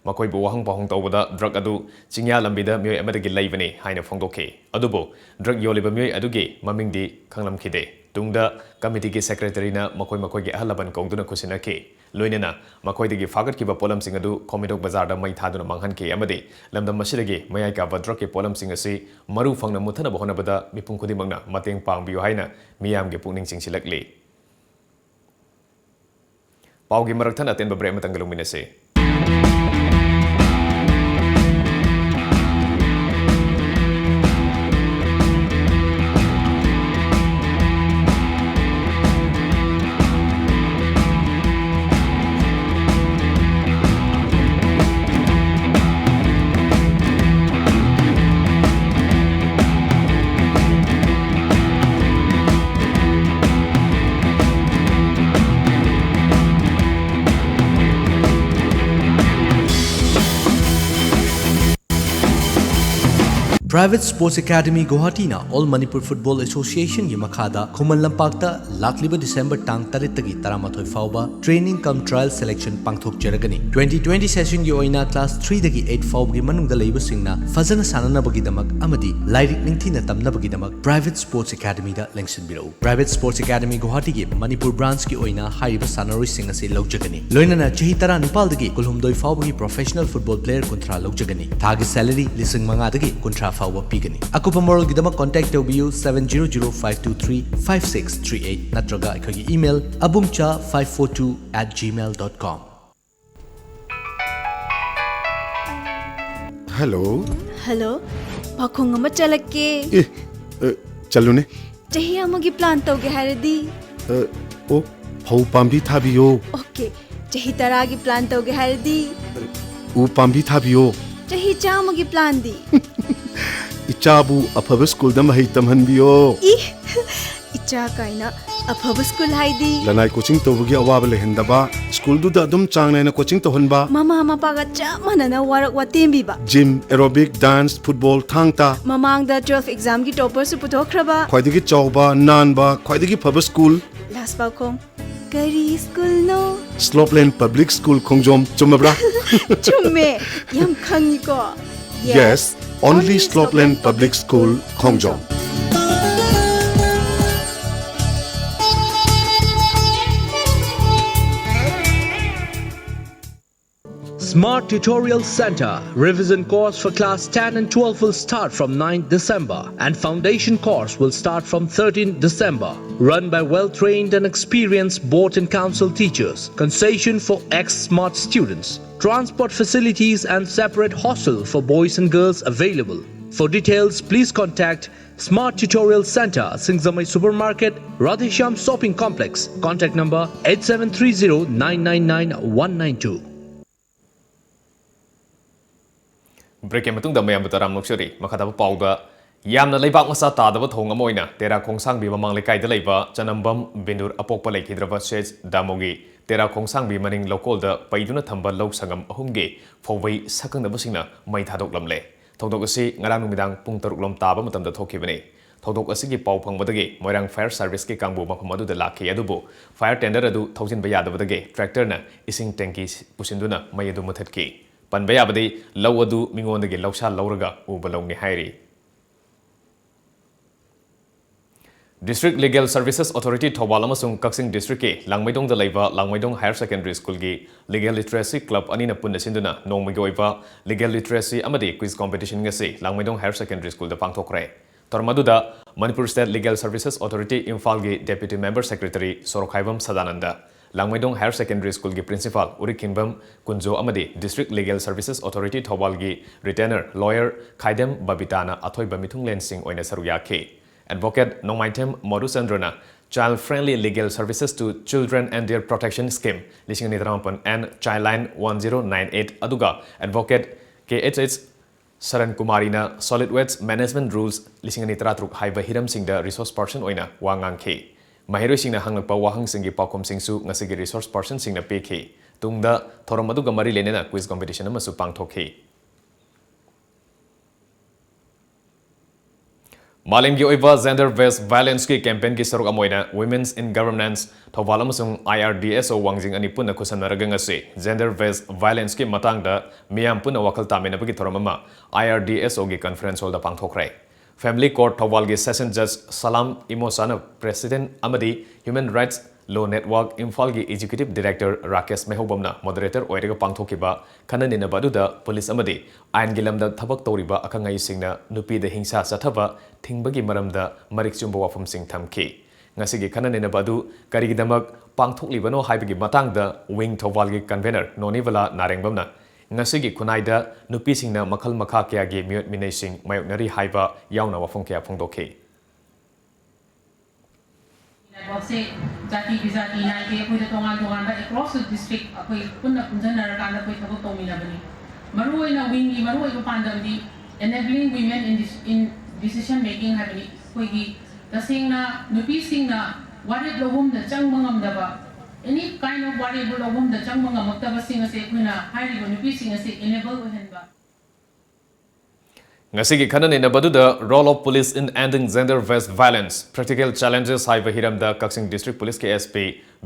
ꯃꯈꯣꯏꯕꯨ ꯋꯥꯍꯪ ꯄꯥꯎꯍꯪ ꯇꯧꯕꯗ ꯗ꯭ꯔꯒ ꯑꯗꯨ ꯆꯤꯡꯌꯥ ꯂꯝꯕꯤꯗ ꯃꯤꯑꯣꯏ ꯑꯃꯗꯒꯤ ꯂꯩꯕꯅꯤ ꯍꯥꯏꯅ ꯐꯣꯡꯗꯣꯛꯈꯤ꯫ ꯑꯗꯨꯕꯨ ꯗ꯭ꯔꯒ ꯌꯣꯜꯂꯤꯕ ꯃꯤꯑꯣꯏ ꯑꯗꯨꯒꯤ ꯃꯃꯤꯡꯗꯤ ꯈꯪꯂꯝꯈꯤꯗꯦ꯫ ꯇꯨꯡꯗ ꯀꯃꯤꯇꯤꯒꯤ ꯁꯦꯀ꯭ꯔꯦꯇꯔꯤꯅ ꯃꯈꯣꯏ ꯃꯈꯣꯏꯒꯤ ꯑꯍꯜ ꯂꯃꯟ ꯀꯧꯗꯨꯅ ꯈꯨꯠꯁꯤꯟꯅꯈꯤ꯫ ꯂꯣꯏꯅꯅ ꯃꯈꯣꯏꯗꯒꯤ ꯐꯥꯒꯠꯈꯤꯕ ꯄꯣꯠꯂꯝꯁꯤꯡ ꯑꯗꯨ ꯈꯣꯝꯃꯤꯗꯣꯛ ꯕꯖꯥꯔꯗ ꯃꯩ ꯊꯥꯗꯨꯅ ꯃꯥꯡꯍꯟꯈꯤ ꯑꯃꯗꯤ ꯂꯝꯗꯝ ꯑꯁꯤꯗꯒꯤ ꯃꯌꯥꯏ ꯀꯥꯕ ꯗ꯭ꯔꯒꯀꯤ ꯄꯣꯠꯂꯝꯁꯤꯡ ꯑꯁꯤ ꯃꯔꯨ ꯐꯪꯅ ꯃꯨꯠꯊꯅꯕ ꯍꯣꯠꯅꯕꯗ ꯃꯤꯄꯨꯝ ꯈꯨꯗꯤꯡꯃꯛꯅ ꯃꯇꯦꯡ ꯄꯥꯡꯕꯤꯌꯨ ꯍꯥꯏꯅ ꯃꯤꯌꯥꯝꯒꯤ ꯄꯨꯛꯅꯤꯡ ꯆꯤꯡꯁꯤꯜꯂꯛꯂꯤ꯫ ꯄꯥꯎꯒꯤ ꯃꯔꯛ ꯊꯠꯅ ꯑꯇꯦꯟꯕ ꯕ꯭ꯔꯦꯛ ꯑꯃꯇꯪꯒ ꯂꯧꯃꯤꯟꯅꯁꯤ꯫ Private Sports Academy ꯒꯨꯋꯥꯍꯥꯇꯤꯅ All Manipur Football Association ꯒꯤ ꯃꯈꯥꯗ ꯈꯨꯃꯟ ꯂꯝꯄꯥꯛꯇ ꯂꯥꯛꯂꯤꯕ ꯗꯤꯁꯦꯝꯕꯔ ꯇꯥꯡ ꯇꯔꯦꯠꯇꯒꯤ ꯇꯔꯥꯃꯥꯊꯣꯏ ꯐꯥꯎꯕ training cum trial selection ꯄꯥꯡꯊꯣꯛꯆꯔꯒꯅꯤ꯫ Twenty twenty session ꯒꯤ ꯑꯣꯏꯅ class three ꯗꯒꯤ eight ꯐꯥꯎꯕꯒꯤ ꯃꯅꯨꯡꯗ ꯂꯩꯕꯁꯤꯡꯅ ꯐꯖꯅ ꯁꯥꯟꯅꯅꯕꯒꯤꯗꯃꯛ ꯑꯃꯗꯤ ꯂꯥꯏꯔꯤꯛ ꯅꯤꯡꯊꯤꯅ ꯇꯝꯅꯕꯒꯤꯗꯃꯛ Private Sports Academy ꯗ ꯂꯦꯡꯁꯤꯟꯕꯤꯔꯛꯎ꯫ Private Sports Academy ꯒꯨꯋꯥꯍꯥꯇꯤꯒꯤ Manipur branch ꯀꯤ ꯑꯣꯏꯅ ꯍꯥꯏꯔꯤꯕ ꯁꯥꯟꯅꯔꯣꯏꯁꯤꯡ ꯑꯁꯤ ꯂꯧꯖꯒꯅꯤ꯫ ꯂꯣꯏꯅꯅ ꯆꯍꯤ ꯇꯔꯥ ꯅꯤꯄꯥꯜꯗꯒꯤ ꯀꯨꯟꯍꯨꯝꯗꯣꯏ ꯐꯥꯎꯕꯒꯤ professional football player ꯀꯨꯟꯊ꯭ꯔꯥ ꯂꯧꯖꯒꯅꯤ꯫ ꯊꯥꯒꯤ salary ꯂꯤꯁꯤꯡ ꯃꯉꯥꯗꯒꯤ ꯀꯨꯟꯊ꯭ꯔꯥ ꯐꯥꯎꯕ ꯄꯤꯒꯅꯤ꯫ ꯑꯀꯨꯞꯄ ꯃꯔꯣꯜꯒꯤꯗꯃꯛ contact ꯇꯧꯕꯤꯌꯨ seven zero zero five two three five six three eight ꯅꯠꯇ꯭ꯔꯒ ꯑꯩꯈꯣꯏꯒꯤ email abumcha five four two at gmail dot com꯫ Hello. Hello. ꯄꯥꯈꯣꯡ ꯑꯃ ꯆꯠꯂꯛꯀꯦ꯫ ꯑꯦ, ꯑ, ꯆꯠꯂꯨꯅꯦ꯫ ꯆꯍꯤ ꯑꯃꯒꯤ plan ꯇꯧꯒꯦ ꯍꯥꯏꯔꯗꯤ? ꯑ, ꯑꯣ, ꯐꯧ ꯄꯥꯝꯕꯤ ꯊꯥꯕꯤꯌꯣ꯫ Okay. ꯆꯍꯤ ꯇꯔꯥꯒꯤ plan ꯇꯧꯒꯦ ꯍꯥꯏꯔꯗꯤ? ꯎ ꯄꯥꯝꯕꯤ ꯊꯥꯕꯤꯌꯣ꯫ ꯆꯍꯤ ꯆꯥꯝꯃꯒꯤ plan ꯗꯤ? ꯏꯆꯥꯕꯨ ꯑꯐꯕ school ꯗ ꯃꯍꯩ ꯇꯝꯍꯟꯕꯤꯌꯣ꯫ ꯏ, ꯏꯆꯥ ꯀꯥꯏꯅ꯫ ꯑꯐꯕ ꯁ꯭ꯀꯨꯜ ꯍꯥꯏꯗꯤ ꯂꯅꯥꯏ ꯀꯣꯆꯤꯡ ꯇꯧꯕꯒꯤ ꯑꯋꯥꯕ ꯂꯩꯍꯟꯗꯕ, ꯁ꯭ꯀꯨꯜꯗꯨꯗ ꯑꯗꯨꯝ ꯆꯥꯡ ꯅꯥꯏꯅ ꯀꯣꯆꯤꯡ ꯇꯧꯍꯟꯕ, ꯃꯃꯥ ꯃꯄꯥꯒ ꯆꯞ ꯃꯥꯟꯅꯅ ꯋꯥꯔꯛ ꯋꯥꯇꯦꯝꯕꯤꯕ꯫ ꯖꯤꯝ, ꯑꯦꯔꯣꯕꯤꯛ, ꯗꯥꯟꯁ, ꯐꯨꯠꯕꯣꯜ, ꯊꯥꯡ ꯇꯥ꯫ ꯃꯃꯥꯡꯗ ꯇꯨꯋꯦꯜꯐ ꯑꯦꯛꯖꯥꯝꯒꯤ ꯇꯣꯄꯔꯁꯨ ꯄꯨꯊꯣꯛꯈ꯭ꯔꯕ꯫ ꯈ꯭ꯋꯥꯏꯗꯒꯤ ꯆꯥꯎꯕ, ꯅꯥꯟꯕ, ꯈ꯭ꯋꯥꯏꯗꯒꯤ ꯐꯕ ꯁ꯭ꯀꯨꯜ꯫ ꯂꯥꯁ ꯄꯥꯎꯈꯣꯡ, ꯀꯔꯤ ꯁ꯭ꯀꯨꯜꯅꯣ? ꯁ꯭ꯂꯣꯞꯂꯦꯟ ꯄꯕ꯭ꯂꯤꯛ ꯁ꯭ꯀꯨꯜ ꯈꯣꯡꯖꯣꯝ꯫ ꯆꯨꯝꯃꯕ꯭ꯔꯥ? ꯆꯨꯝꯃꯦ, ꯌꯥꯝ ꯈꯪꯉꯤꯀꯣ꯫ Yes, only Slopeland Public School, Khongjom. Smart Tutorial Center. Revision course for class ten and twelve will start from ninth December, and foundation course will start from thirteenth December. Run by well trained and experienced board and council teachers. Concession for ex smart students. Transport facilities and separate hostel for boys and girls available. For details, please contact Smart Tutorial Center, Singjamei Supermarket, Radheshyam Shopping Complex. Contact number eight seven three zero nine nine nine one nine two. ꯕ꯭ꯔꯦꯛꯀꯤ ꯃꯇꯨꯡꯗ ꯃꯌꯥꯝꯕꯨ ꯇꯔꯥꯝ ꯅꯣꯛꯆꯔꯤ꯫ ꯃꯈꯥ ꯇꯥꯕ ꯄꯥꯎꯗ, ꯌꯥꯝꯅ ꯂꯩꯕꯥꯛ ꯃꯆꯥ ꯇꯥꯗꯕ ꯊꯧꯑꯣꯡ ꯑꯃ ꯑꯣꯏꯅ ꯇꯦꯔꯥ ꯈꯣꯡꯁꯥꯡꯕꯤ ꯃꯃꯥꯡ ꯂꯩꯀꯥꯏꯗ ꯂꯩꯕ ꯆꯅꯝꯕꯝ ꯕꯤꯟꯗꯨꯔ ꯑꯄꯣꯛꯄ ꯂꯩꯈꯤꯗ꯭ꯔꯕ ꯁꯦꯖ ꯗꯥꯃꯣꯒꯤ ꯇꯦꯔꯥ ꯈꯣꯡꯁꯥꯡꯕꯤ ꯃꯅꯤꯡ ꯂꯧꯀꯣꯜꯗ ꯄꯩꯗꯨꯅ ꯊꯝꯕ ꯂꯧ ꯁꯪꯒꯝ ꯑꯍꯨꯝꯒꯤ ꯐꯧꯕꯩ ꯁꯛꯈꯪꯅꯕꯁꯤꯡꯅ ꯃꯩ ꯊꯥꯗꯣꯛꯂꯝꯂꯦ꯫ ꯊꯧꯗꯣꯛ ꯑꯁꯤ ꯉꯔꯥꯡ ꯅꯨꯃꯤꯗꯥꯡ ꯄꯨꯡ ꯇꯔꯨꯛ ꯂꯣꯝ ꯇꯥꯕ ꯃꯇꯝꯗ ꯊꯣꯛꯈꯤꯕꯅꯤ꯫ ꯊꯧꯗꯣꯛ ꯑꯁꯤꯒꯤ ꯄꯥꯎ ꯐꯪꯕꯗꯒꯤ ꯃꯣꯏꯔꯥꯡ ꯐꯥꯌꯔ ꯁꯥꯔꯚꯤꯁꯀꯤ ꯀꯥꯡꯕꯨ ꯃꯐꯝ ꯑꯗꯨꯗ ꯂꯥꯛꯈꯤ, ꯑꯗꯨꯕꯨ ꯐꯥꯌꯔ ꯇꯦꯟꯗꯔ ꯑꯗꯨ ꯊꯧꯖꯤꯟꯕ ꯌꯥꯗꯕꯗꯒꯤ ꯇ꯭ꯔꯦꯛꯇꯔꯅ ꯏꯁꯤꯡ ꯇꯦꯡꯀꯤ ꯄꯨꯁꯤꯟꯗꯨꯅ ꯃꯩ ꯑꯗꯨ ꯃꯨꯊꯠꯈꯤ꯫ ꯄꯟꯕ ꯌꯥꯕꯗꯤ, ꯂꯧ ꯑꯗꯨ ꯃꯤꯉꯣꯟꯗꯒꯤ ꯂꯧꯁꯥ ꯂꯧꯔꯒ ꯎꯕ ꯂꯧꯅꯤ ꯍꯥꯏꯔꯤ꯫ District Legal Services Authority Thoubal ꯑꯃꯁꯨꯡ ꯀꯛꯆꯤꯡ ꯗꯤꯁꯇ꯭ꯔꯤꯛꯀꯤ ꯂꯥꯡꯃꯩꯗꯣꯡꯗ ꯂꯩꯕ ꯂꯥꯡꯃꯩꯗꯣꯡ ꯍꯥꯌꯔ ꯁꯦꯀꯦꯟꯗꯔꯤ ꯁ꯭ꯀꯨꯜꯒꯤ Legal Literacy Club ꯑꯅꯤꯅ ꯄꯨꯟꯅ ꯁꯤꯟꯗꯨꯅ ꯅꯣꯡꯃꯒꯤ ꯑꯣꯏꯕ Legal Literacy ꯑꯃꯗꯤ Quiz Competition ꯉꯁꯤ ꯂꯥꯡꯃꯩꯗꯣꯡ ꯍꯥꯌꯔ ꯁꯦꯀꯦꯟꯗꯔꯤ ꯁ꯭ꯀꯨꯜꯗ ꯄꯥꯡꯊꯣꯛꯈ꯭ꯔꯦ꯫ ꯊꯧꯔꯝ ꯑꯗꯨꯗ Manipur state legal services authority ꯏꯝꯐꯥꯜꯒꯤ deputy member secretary Sorokhaibam Sadananda, Langmeidong higher secondary ꯁ꯭ꯀꯨꯜꯒꯤ ꯄ꯭ꯔꯤꯟꯁꯤꯄꯥꯜ ꯎꯔꯤꯈꯤꯡꯕꯝ ꯀꯨꯟꯖꯣ ꯑꯃꯗꯤ ꯗꯤꯁꯇ꯭ꯔꯤꯛ ꯂꯤꯒꯦꯜ ꯁꯔꯚꯤꯁꯦꯁ ꯑꯣꯊꯣꯔꯤꯇꯤ ꯊꯧꯕꯥꯜꯒꯤ ꯔꯤꯇꯦꯅꯔ ꯂꯣꯌꯔ ꯈꯥꯏꯗꯦꯝ ꯕꯕꯤꯇꯥꯅ ꯑꯊꯣꯏꯕ ꯃꯤꯊꯨꯡꯂꯦꯟꯁꯤꯡ ꯑꯣꯏꯅ ꯁꯔꯨꯛ ꯌꯥꯈꯤ꯫ ꯑꯦꯗꯚꯣꯀꯦꯠ ꯅꯣꯡꯃꯥꯏꯊꯦꯝ ꯃꯣꯗꯨꯆꯟꯗ꯭ꯔꯅ Child Friendly Legal Services to Children and Their Protection Scheme ꯂꯤꯁꯤꯡ ꯑꯅꯤ ꯇꯔꯥꯃꯥꯄꯟ and Childline one zero nine eight, ꯑꯗꯨꯒ advocate K H H Saran ꯀꯨꯃꯥꯔꯤꯅ Solid Waste Management Rules ꯂꯤꯁꯤꯡ ꯑꯅꯤ ꯇꯔꯥꯇꯔꯨꯛ ꯍꯥꯏꯕ ꯍꯤꯔꯝꯁꯤꯡꯗ ꯔꯤꯁꯣꯔꯁ ꯄꯔꯁꯟ ꯑꯣꯏꯅ ꯋꯥ ꯉꯥꯡꯈꯤ꯫ ꯃꯍꯩꯔꯣꯏꯁꯤꯡꯅ ꯍꯪꯂꯛꯄ ꯋꯥꯍꯪꯁꯤꯡꯒꯤ ꯄꯥꯎꯈꯨꯝꯁꯤꯡꯁꯨ ꯉꯁꯤꯒꯤ resource personꯁꯤꯡꯅ ꯄꯤꯈꯤ꯫ ꯇꯨꯡꯗ ꯊꯧꯔꯝ ꯑꯗꯨꯒ ꯃꯔꯤ ꯂꯩꯅꯅ quiz competition ꯑꯃꯁꯨ ꯄꯥꯡꯊꯣꯛꯈꯤ꯫ ꯃꯥꯂꯦꯝꯒꯤ ꯑꯣꯏꯕ gender based violenceꯀꯤ campaignꯒꯤ ꯁꯔꯨꯛ ꯑꯃ ꯑꯣꯏꯅ Women's in Governance ꯊꯧꯕꯥꯜ ꯑꯃꯁꯨꯡ IRDSO ꯋꯥꯡꯖꯤꯡ ꯑꯅꯤ ꯄꯨꯟꯅ ꯈꯨꯠꯁꯝꯅꯔꯒ ꯉꯁꯤ gender based violenceꯀꯤ ꯃꯇꯥꯡꯗ ꯃꯤꯌꯥꯝ ꯄꯨꯟꯅ ꯋꯥꯈꯜ ꯇꯥꯃꯤꯟꯅꯕꯒꯤ ꯊꯧꯔꯝ ꯑꯃ IRDSOꯒꯤ conference hallꯗ ꯄꯥꯡꯊꯣꯛꯈ꯭ꯔꯦ꯫ Family Court ꯊꯧꯕꯥꯜꯒꯤ session judge ꯁꯂꯥꯝ ꯏꯃꯣꯁꯥꯅ president ꯑꯃꯗꯤ Human Rights Law Network ꯏꯝꯐꯥꯜꯒꯤ executive director ꯔꯥꯀꯦꯁ ꯃꯩꯍꯧꯕꯝꯅ moderator ꯑꯣꯏꯔꯒ ꯄꯥꯡꯊꯣꯛꯈꯤꯕ ꯈꯟꯅ ꯅꯩꯅꯕ ꯑꯗꯨꯗ ꯄꯨꯂꯤꯁ ꯑꯃꯗꯤ ꯑꯥꯏꯟꯒꯤ ꯂꯝꯗ ꯊꯕꯛ ꯇꯧꯔꯤꯕ ꯑꯈꯪ ꯑꯍꯩꯁꯤꯡꯅ ꯅꯨꯄꯤꯗ ꯍꯤꯡꯁꯥ ꯆꯠꯊꯕ ꯊꯤꯡꯕꯒꯤ ꯃꯔꯝꯗ ꯃꯔꯤꯛ ꯆꯨꯝꯕ ꯋꯥꯐꯝꯁꯤꯡ ꯊꯝꯈꯤ꯫ ꯉꯁꯤꯒꯤ ꯈꯟꯅ ꯅꯩꯅꯕ ꯑꯗꯨ ꯀꯔꯤꯒꯤꯗꯃꯛ ꯄꯥꯡꯊꯣꯛꯂꯤꯕꯅꯣ ꯍꯥꯏꯕꯒꯤ ꯃꯇꯥꯡꯗ Wing ꯊꯧꯕꯥꯜꯒꯤ convener ꯅꯣꯅꯤꯕꯂꯥ ꯅꯥꯔꯦꯡꯕꯝꯅ ꯉꯁꯤꯒꯤ ꯈꯨꯟꯅꯥꯏꯗ ꯅꯨꯄꯤꯁꯤꯡꯅ ꯃꯈꯜ ꯃꯈꯥ ꯀꯌꯥꯒꯤ ꯃꯤꯑꯣꯠ ꯃꯤꯅꯩꯁꯤꯡ ꯃꯥꯌꯣꯛꯅꯔꯤ ꯍꯥꯏꯕ ꯌꯥꯎꯅ ꯋꯥꯐꯝ ꯀꯌꯥ ꯐꯣꯡꯗꯣꯛꯈꯤ꯫ Networkꯁꯦ ꯖꯥꯇꯤ ꯕꯤꯖꯥꯇꯤ ꯅꯥꯏꯗꯦ, ꯑꯩꯈꯣꯏꯗ ꯇꯣꯉꯥꯟ ꯇꯣꯉꯥꯟꯕ across the district ꯑꯩꯈꯣꯏ ꯄꯨꯟꯅ ꯄꯨꯟꯁꯤꯟꯅꯔꯀꯥꯟꯗ ꯑꯩꯈꯣꯏ ꯊꯕꯛ ꯇꯧꯃꯤꯟꯅꯕꯅꯤ꯫ ꯃꯔꯨꯑꯣꯏꯅ Wingꯒꯤ ꯃꯔꯨꯑꯣꯏꯕ ꯄꯥꯟꯗꯝꯗꯤ enabling women in dec-, in decision making ꯍꯥꯏꯕꯅꯤ꯫ ꯑꯩꯈꯣꯏꯒꯤ ꯇꯁꯦꯡꯅ ꯅꯨꯄꯤꯁꯤꯡꯅ ꯋꯥꯔꯦꯞ ꯂꯧꯐꯝꯗ ꯆꯪꯕ ꯉꯝꯗꯕ, any kind of ꯋꯥꯔꯦꯞ ꯂꯧꯐꯝꯗ ꯆꯪꯕ ꯉꯝꯃꯛꯇꯕꯁꯤꯡ ꯑꯁꯦ ꯑꯩꯈꯣꯏꯅ ꯍꯥꯏꯔꯤꯕ ꯅꯨꯄꯤꯁꯤꯡ ꯑꯁꯦ enable ꯑꯣꯏꯍꯟꯕ꯫ ꯉꯁꯤꯒꯤ ꯈꯟꯅ ꯅꯩꯅꯕꯗꯨꯗ Role of Police in Ending Gender Based Violence, Practical Challenges ꯍꯥꯏꯕ ꯍꯤꯔꯝꯗ ꯀꯛꯆꯤꯡ District Policeꯀꯤ SP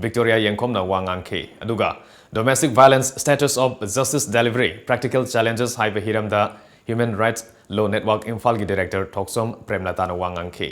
ꯕꯤꯛꯇꯣꯔꯤꯌꯥ ꯌꯦꯡꯈꯣꯝꯅ ꯋꯥ ꯉꯥꯡꯈꯤ꯫ ꯑꯗꯨꯒ Domestic Violence, Status of Justice Delivery, Practical Challenges ꯍꯥꯏꯕ ꯍꯤꯔꯝꯗ Human Rights Law Network ꯏꯝꯐꯥꯜꯒꯤ director ꯊꯣꯛꯆꯣꯝ ꯄ꯭ꯔꯦꯝꯂꯇꯥꯅ ꯋꯥ ꯉꯥꯡꯈꯤ꯫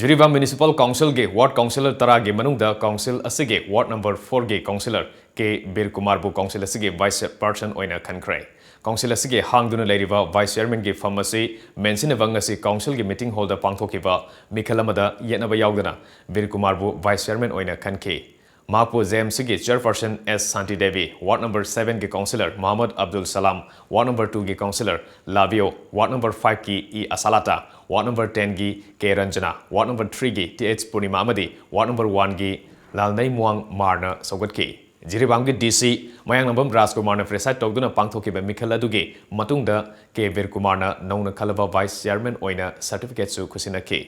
ꯖꯤꯔꯤꯕꯥꯝ Municipal Councilꯒꯤ ward councillor ꯇꯔꯥꯒꯤ ꯃꯅꯨꯡꯗ council ꯑꯁꯤꯒꯤ ward number fourꯒꯤ councillor ꯀꯦ ꯕꯤꯔ ꯀꯨꯃꯥꯔꯕꯨ council ꯑꯁꯤꯒꯤ vice chairperson ꯑꯣꯏꯅ ꯈꯟꯈ꯭ꯔꯦ꯫ Council ꯑꯁꯤꯒꯤ ꯍꯥꯡꯗꯨꯅ ꯂꯩꯔꯤꯕ vice chairmanꯒꯤ ꯐꯝ ꯑꯁꯤ ꯃꯦꯟꯁꯤꯟꯅꯕ ꯉꯁꯤ councilꯒꯤ meeting hallꯗ ꯄꯥꯡꯊꯣꯛꯈꯤꯕ ꯃꯤꯈꯜ ꯑꯃꯗ ꯌꯦꯠꯅꯕ ꯌꯥꯎꯗꯅ ꯕꯤꯔ ꯀꯨꯃꯥꯔꯕꯨ vice chairman ꯑꯣꯏꯅ ꯈꯟꯈꯤ꯫ ꯃꯍꯥꯛꯄꯨ JMCꯒꯤ chairperson S Shanti Devi, ward number sevenꯒꯤ councillor Mohammad Abdul Salam, ward number twoꯒꯤ councillor ꯂꯥꯕꯤꯌꯣ, ward number fiveꯀꯤ ꯏ ꯑꯁꯥꯂꯥꯇꯥ, ward number tenꯒꯤ ꯀꯦ ꯔꯟꯖꯅꯥ, ward number threeꯒꯤ ꯇꯤ ꯑꯩꯆ ꯄꯨꯔꯅꯤꯃꯥ ꯑꯃꯗꯤ ward number oneꯒꯤ ꯂꯥꯜꯅꯩꯃ꯭ꯋꯥꯡ ꯃꯥꯔꯅ ꯁꯧꯒꯠꯈꯤ꯫ ꯖꯤꯔꯤꯕꯥꯝꯒꯤ ꯗꯤ ꯁꯤ ꯃꯌꯥꯡꯂꯝꯕꯝ ꯔꯥꯖꯀꯨꯃꯥꯔꯅ ꯄ꯭ꯔꯤꯁꯥꯏꯗ ꯇꯧꯗꯨꯅ ꯄꯥꯡꯊꯣꯛꯈꯤꯕ ꯃꯤꯈꯜ ꯑꯗꯨꯒꯤ ꯃꯇꯨꯡꯗ ꯀꯦ ꯕꯤꯔꯀꯨꯃꯥꯔꯅ ꯅꯧꯅ ꯈꯜꯂꯕ ꯚꯥꯏꯁ ꯆꯤꯌꯥꯔꯃꯦꯟ ꯑꯣꯏꯅ ꯁꯔꯇꯤꯐꯤꯀꯦꯠꯁꯨ ꯈꯨꯠꯁꯤꯟꯅꯈꯤ꯫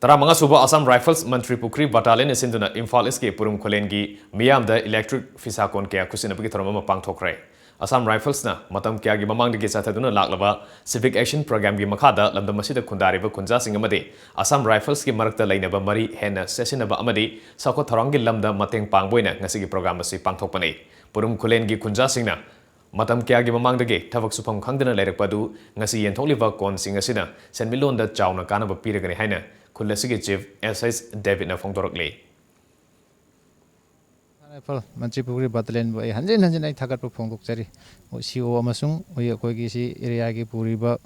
ꯇꯔꯥꯃꯉꯥ ꯁꯨꯕ ꯑꯁꯥꯝ ꯔꯥꯏꯐꯜꯁ ꯃꯟꯇ꯭ꯔꯤ ꯄꯨꯈ꯭ꯔꯤ ꯕꯇꯥꯂꯤꯌꯟꯅ ꯁꯤꯟꯗꯨꯅ ꯏꯝꯐꯥꯜ ꯏꯁꯀꯤ ꯄꯨꯔꯨꯝ ꯈꯨꯂꯦꯟꯒꯤ ꯃꯤꯌꯥꯝꯗ ꯏꯂꯦꯛꯇ꯭ꯔꯤꯛ ꯐꯤꯁꯥꯀꯣꯟ ꯀꯌꯥ ꯈꯨꯠꯁꯤꯟꯅꯕꯒꯤ ꯊꯧꯔꯝ ꯑꯃ ꯄꯥꯡꯊꯣꯛꯈ꯭ꯔꯦ꯫ ꯑꯁꯥꯝ ꯔꯥꯏꯐꯜꯁꯅ ꯃꯇꯝ ꯀꯌꯥꯒꯤ ꯃꯃꯥꯡꯗꯒꯤ ꯆꯠꯊꯗꯨꯅ ꯂꯥꯛꯂꯕ ꯁꯤꯚꯤꯛ ꯑꯦꯛꯁꯟ ꯄ꯭ꯔꯣꯒ꯭ꯔꯥꯝꯒꯤ ꯃꯈꯥꯗ ꯂꯝꯗꯝ ꯑꯁꯤꯗ ꯈꯨꯟꯗꯥꯔꯤꯕ ꯈꯨꯟꯖꯥꯁꯤꯡ ꯑꯃꯗꯤ ꯑꯁꯥꯝ ꯔꯥꯏꯐꯜꯁꯀꯤ ꯃꯔꯛꯇ ꯂꯩꯅꯕ ꯃꯔꯤ ꯍꯦꯟꯅ ꯆꯦꯠꯁꯤꯟꯅꯕ ꯑꯃꯗꯤ ꯆꯥꯎꯈꯠ ꯊꯧꯔꯥꯡꯒꯤ ꯂꯝꯗ ꯃꯇꯦꯡ ꯄꯥꯡꯕ ꯑꯣꯏꯅ ꯉꯁꯤꯒꯤ ꯄ꯭ꯔꯣꯒ꯭ꯔꯥꯝ ꯑꯁꯤ ꯄꯥꯡꯊꯣꯛꯄꯅꯤ꯫ ꯄꯨꯔꯨꯝ ꯈꯨꯂꯦꯟꯒꯤ ꯈꯨꯟꯖꯥꯁꯤꯡꯅ ꯃꯇꯝ ꯀꯌꯥꯒꯤ ꯃꯃꯥꯡꯗꯒꯤ ꯊꯕꯛ ꯁꯨꯐꯝ ꯈꯪꯗꯅ ꯂꯩꯔꯛꯄ ꯑꯗꯨ ꯉꯁꯤ ꯌꯦꯟꯊꯣꯛꯂꯤꯕ ꯀꯣꯟꯁꯤꯡ ꯑꯁꯤꯅ ꯁꯦꯟꯃꯤꯠꯂꯣꯟꯗ ꯆꯥꯎꯅ ꯀꯥꯟꯅꯕ ꯄꯤꯔꯒꯅꯤ ꯍꯥꯏꯅ ꯈꯨꯜ ꯑꯁꯤꯒꯤ ꯆꯤꯐ ꯑꯦꯁ ꯑꯩꯆ ꯗꯦꯕꯤꯠꯅ ꯐꯣꯡꯗꯣꯔꯛꯂꯤ꯫ ꯔꯥꯏꯐꯜ ꯃꯟꯇ꯭ꯔꯤ ꯄꯨꯈ꯭ꯔꯤ ꯕꯇꯥꯂꯤꯌꯟꯕꯨ ꯑꯩ ꯍꯟꯖꯤꯟ ꯍꯟꯖꯤꯟ ꯑꯩ ꯊꯥꯒꯠꯄ ꯐꯣꯡꯗꯣꯛꯆꯔꯤ꯫ ꯁꯤ ꯏ ꯑꯣ ꯑꯃꯁꯨꯡ ꯍꯧꯖꯤꯛ ꯑꯩꯈꯣꯏꯒꯤ ꯁꯤ ꯑꯦꯔꯤꯌꯥꯒꯤ ꯄꯨꯔꯤꯕ,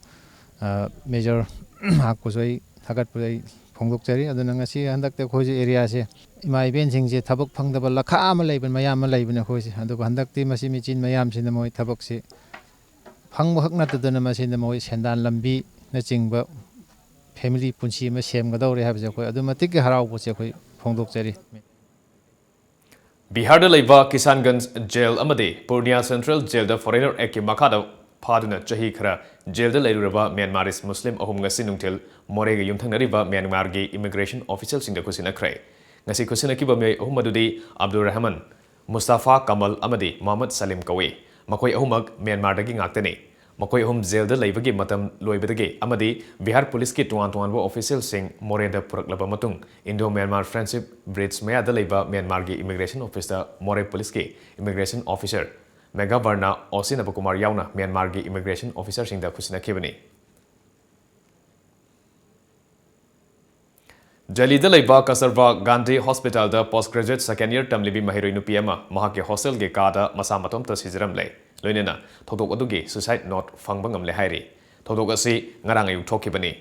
ꯑ, ꯃꯦꯖꯔ ꯃꯍꯥꯛꯄꯨꯁꯨ ꯑꯩ ꯊꯥꯒꯠꯄ ꯑꯩ ꯐꯣꯡꯗꯣꯛꯆꯔꯤ꯫ ꯑꯗꯨꯅ ꯉꯁꯤ ꯍꯟꯗꯛꯇꯤ ꯑꯩꯈꯣꯏꯁꯦ ꯑꯦꯔꯤꯌꯥꯁꯦ ꯏꯃꯥ ꯏꯕꯦꯟꯁꯤꯡꯁꯦ ꯊꯕꯛ ꯐꯪꯗꯕ ꯂꯈꯥ ꯑꯃ ꯂꯩꯕ, ꯃꯌꯥꯝ ꯑꯃ ꯂꯩꯕꯅꯦ ꯑꯩꯈꯣꯏꯁꯦ꯫ ꯑꯗꯨꯒ ꯍꯟꯗꯛꯇꯤ ꯃꯁꯤ ꯃꯦꯆꯤꯟ ꯃꯌꯥꯝꯁꯤꯅ ꯃꯣꯏ ꯊꯕꯛꯁꯤ ꯐꯪꯕ ꯈꯛ ꯅꯠꯇꯗꯅ ꯃꯁꯤꯅ ꯃꯣꯏ ꯁꯦꯟꯗꯥꯟ ꯂꯝꯕꯤꯅꯆꯤꯡꯕ ꯐꯦꯃꯤꯂꯤ ꯄꯨꯟꯁꯤ ꯑꯃ ꯁꯦꯝꯒꯗꯧꯔꯦ ꯍꯥꯏꯕꯁꯦ ꯑꯩꯈꯣꯏ ꯑꯗꯨꯛ ꯃꯇꯤꯛꯀꯤ ꯍꯔꯥꯎꯕꯁꯦ ꯑꯩꯈꯣꯏ ꯐꯣꯡꯗꯣꯛꯆꯔꯤ꯫ ꯕꯤꯍꯥꯔꯗ ꯂꯩꯕ ꯀꯤꯁꯥꯟꯒꯟꯖ ꯖꯦꯜ ꯑꯃꯗꯤ ꯄꯨꯔꯅꯤꯌꯥ ꯁꯦꯟꯇ꯭ꯔꯦꯜ ꯖꯦꯜꯗ ꯐꯣꯔꯦꯅꯔ ꯑꯦꯛꯀꯤ ꯃꯈꯥꯗ ꯐꯥꯗꯨꯅ ꯆꯍꯤ ꯈꯔ ꯖꯦꯜꯗ ꯂꯩꯔꯨꯔꯕ ꯃ꯭ꯌꯥꯟꯃꯥꯔꯤꯁ ꯃꯨꯁꯂꯤꯝ ꯑꯍꯨꯝ ꯉꯁꯤ ꯅꯨꯡꯊꯤꯜ ꯃꯣꯔꯦꯒ ꯌꯨꯝꯊꯪꯅꯔꯤꯕ ꯃ꯭ꯌꯥꯟꯃꯥꯔꯒꯤ ꯏꯃꯤꯒ꯭ꯔꯦꯁꯟ ꯑꯣꯐꯤꯁꯤꯌꯦꯜꯁꯤꯡꯗ ꯈꯨꯠꯁꯤꯟꯅꯈ꯭ꯔꯦ꯫ ꯉꯁꯤ ꯈꯨꯠꯁꯤꯟꯅꯈꯤꯕ ꯃꯤꯑꯣꯏ ꯑꯍꯨꯝ ꯑꯗꯨꯗꯤ ꯑꯕꯗꯨꯔ ꯔꯍꯃꯟ, ꯃꯨꯁꯇꯥꯐꯥ ꯀꯃꯜ ꯑꯃꯗꯤ ꯃꯣꯍꯝꯃꯗ ꯁꯂꯤꯝ ꯀꯧꯏ꯫ ꯃꯈꯣꯏ ꯑꯍꯨꯝꯃꯛ ꯃ꯭ꯌꯥꯟꯃꯥꯔꯗꯒꯤ ꯉꯥꯛꯇꯅꯤ꯫ ꯃꯈꯣꯏ ꯑꯍꯨꯝ ꯖꯦꯜꯗ ꯂꯩꯕꯒꯤ ꯃꯇꯝ ꯂꯣꯏꯕꯗꯒꯤ ꯑꯃꯗꯤ ꯕꯤꯍꯥꯔ ꯄꯨꯂꯤꯁꯀꯤ ꯇꯣꯉꯥꯟ ꯇꯣꯉꯥꯟꯕ ꯑꯣꯐꯤꯁꯤꯌꯦꯜꯁꯤꯡ ꯃꯣꯔꯦꯗ ꯄꯨꯔꯛꯂꯕ ꯃꯇꯨꯡ, ꯏꯟꯗꯣ ꯃ꯭ꯌꯥꯟꯃꯥꯔ ꯐ꯭ꯔꯦꯟꯗꯁꯤꯞ ꯕ꯭ꯔꯤꯖ ꯃꯌꯥꯗ ꯂꯩꯕ ꯃ꯭ꯌꯥꯟꯃꯥꯔꯒꯤ ꯏꯃꯤꯒ꯭ꯔꯦꯁꯟ ꯑꯣꯐꯤꯁꯇ ꯃꯣꯔꯦ ꯄꯨꯂꯤꯁꯀꯤ ꯏꯃꯤꯒ꯭ꯔꯦꯁꯟ ꯑꯣꯐꯤꯁꯔ ꯃꯦꯘꯥꯕꯔꯅ ꯑꯣꯁꯤ ꯅꯕꯀꯨꯃꯥꯔ ꯌꯥꯎꯅ ꯃ꯭ꯌꯥꯟꯃꯥꯔꯒꯤ ꯏꯃꯤꯒ꯭ꯔꯦꯁꯟ ꯑꯣꯐꯤꯁꯔꯁꯤꯡꯗ ꯈꯨꯠꯁꯤꯟꯅꯈꯤꯕꯅꯤ꯫ ꯗꯦꯜꯂꯤꯗ ꯂꯩꯕ ꯀꯁꯇꯨꯔꯕꯥ ꯒꯥꯟꯙꯤ ꯍꯣꯁꯄꯤꯇꯥꯜꯗ ꯄꯣꯁ ꯒ꯭ꯔꯦꯖꯨꯑꯦꯠ ꯁꯦꯀꯦꯟ ꯏꯌꯔ ꯇꯝꯂꯤꯕꯤ ꯃꯍꯩꯔꯣꯏ ꯅꯨꯄꯤ ꯑꯃ ꯃꯍꯥꯛꯀꯤ ꯍꯣꯁꯇꯦꯜꯒꯤ ꯀꯥꯗ ꯃꯁꯥ ꯃꯇꯣꯝꯇ ꯁꯤꯖꯔꯝꯂꯦ꯫ ꯂꯣꯏꯅꯅ ꯊꯧꯗꯣꯛ ꯑꯗꯨꯒꯤ ꯁꯨꯏꯁꯥꯏꯗ ꯅꯣꯠ ꯐꯪꯕ ꯉꯝꯂꯦ ꯍꯥꯏꯔꯤ꯫ ꯊꯧꯗꯣꯛ ꯑꯁꯤ ꯉꯔꯥꯡ ꯑꯌꯨꯛ ꯊꯣꯛꯈꯤꯕꯅꯤ꯫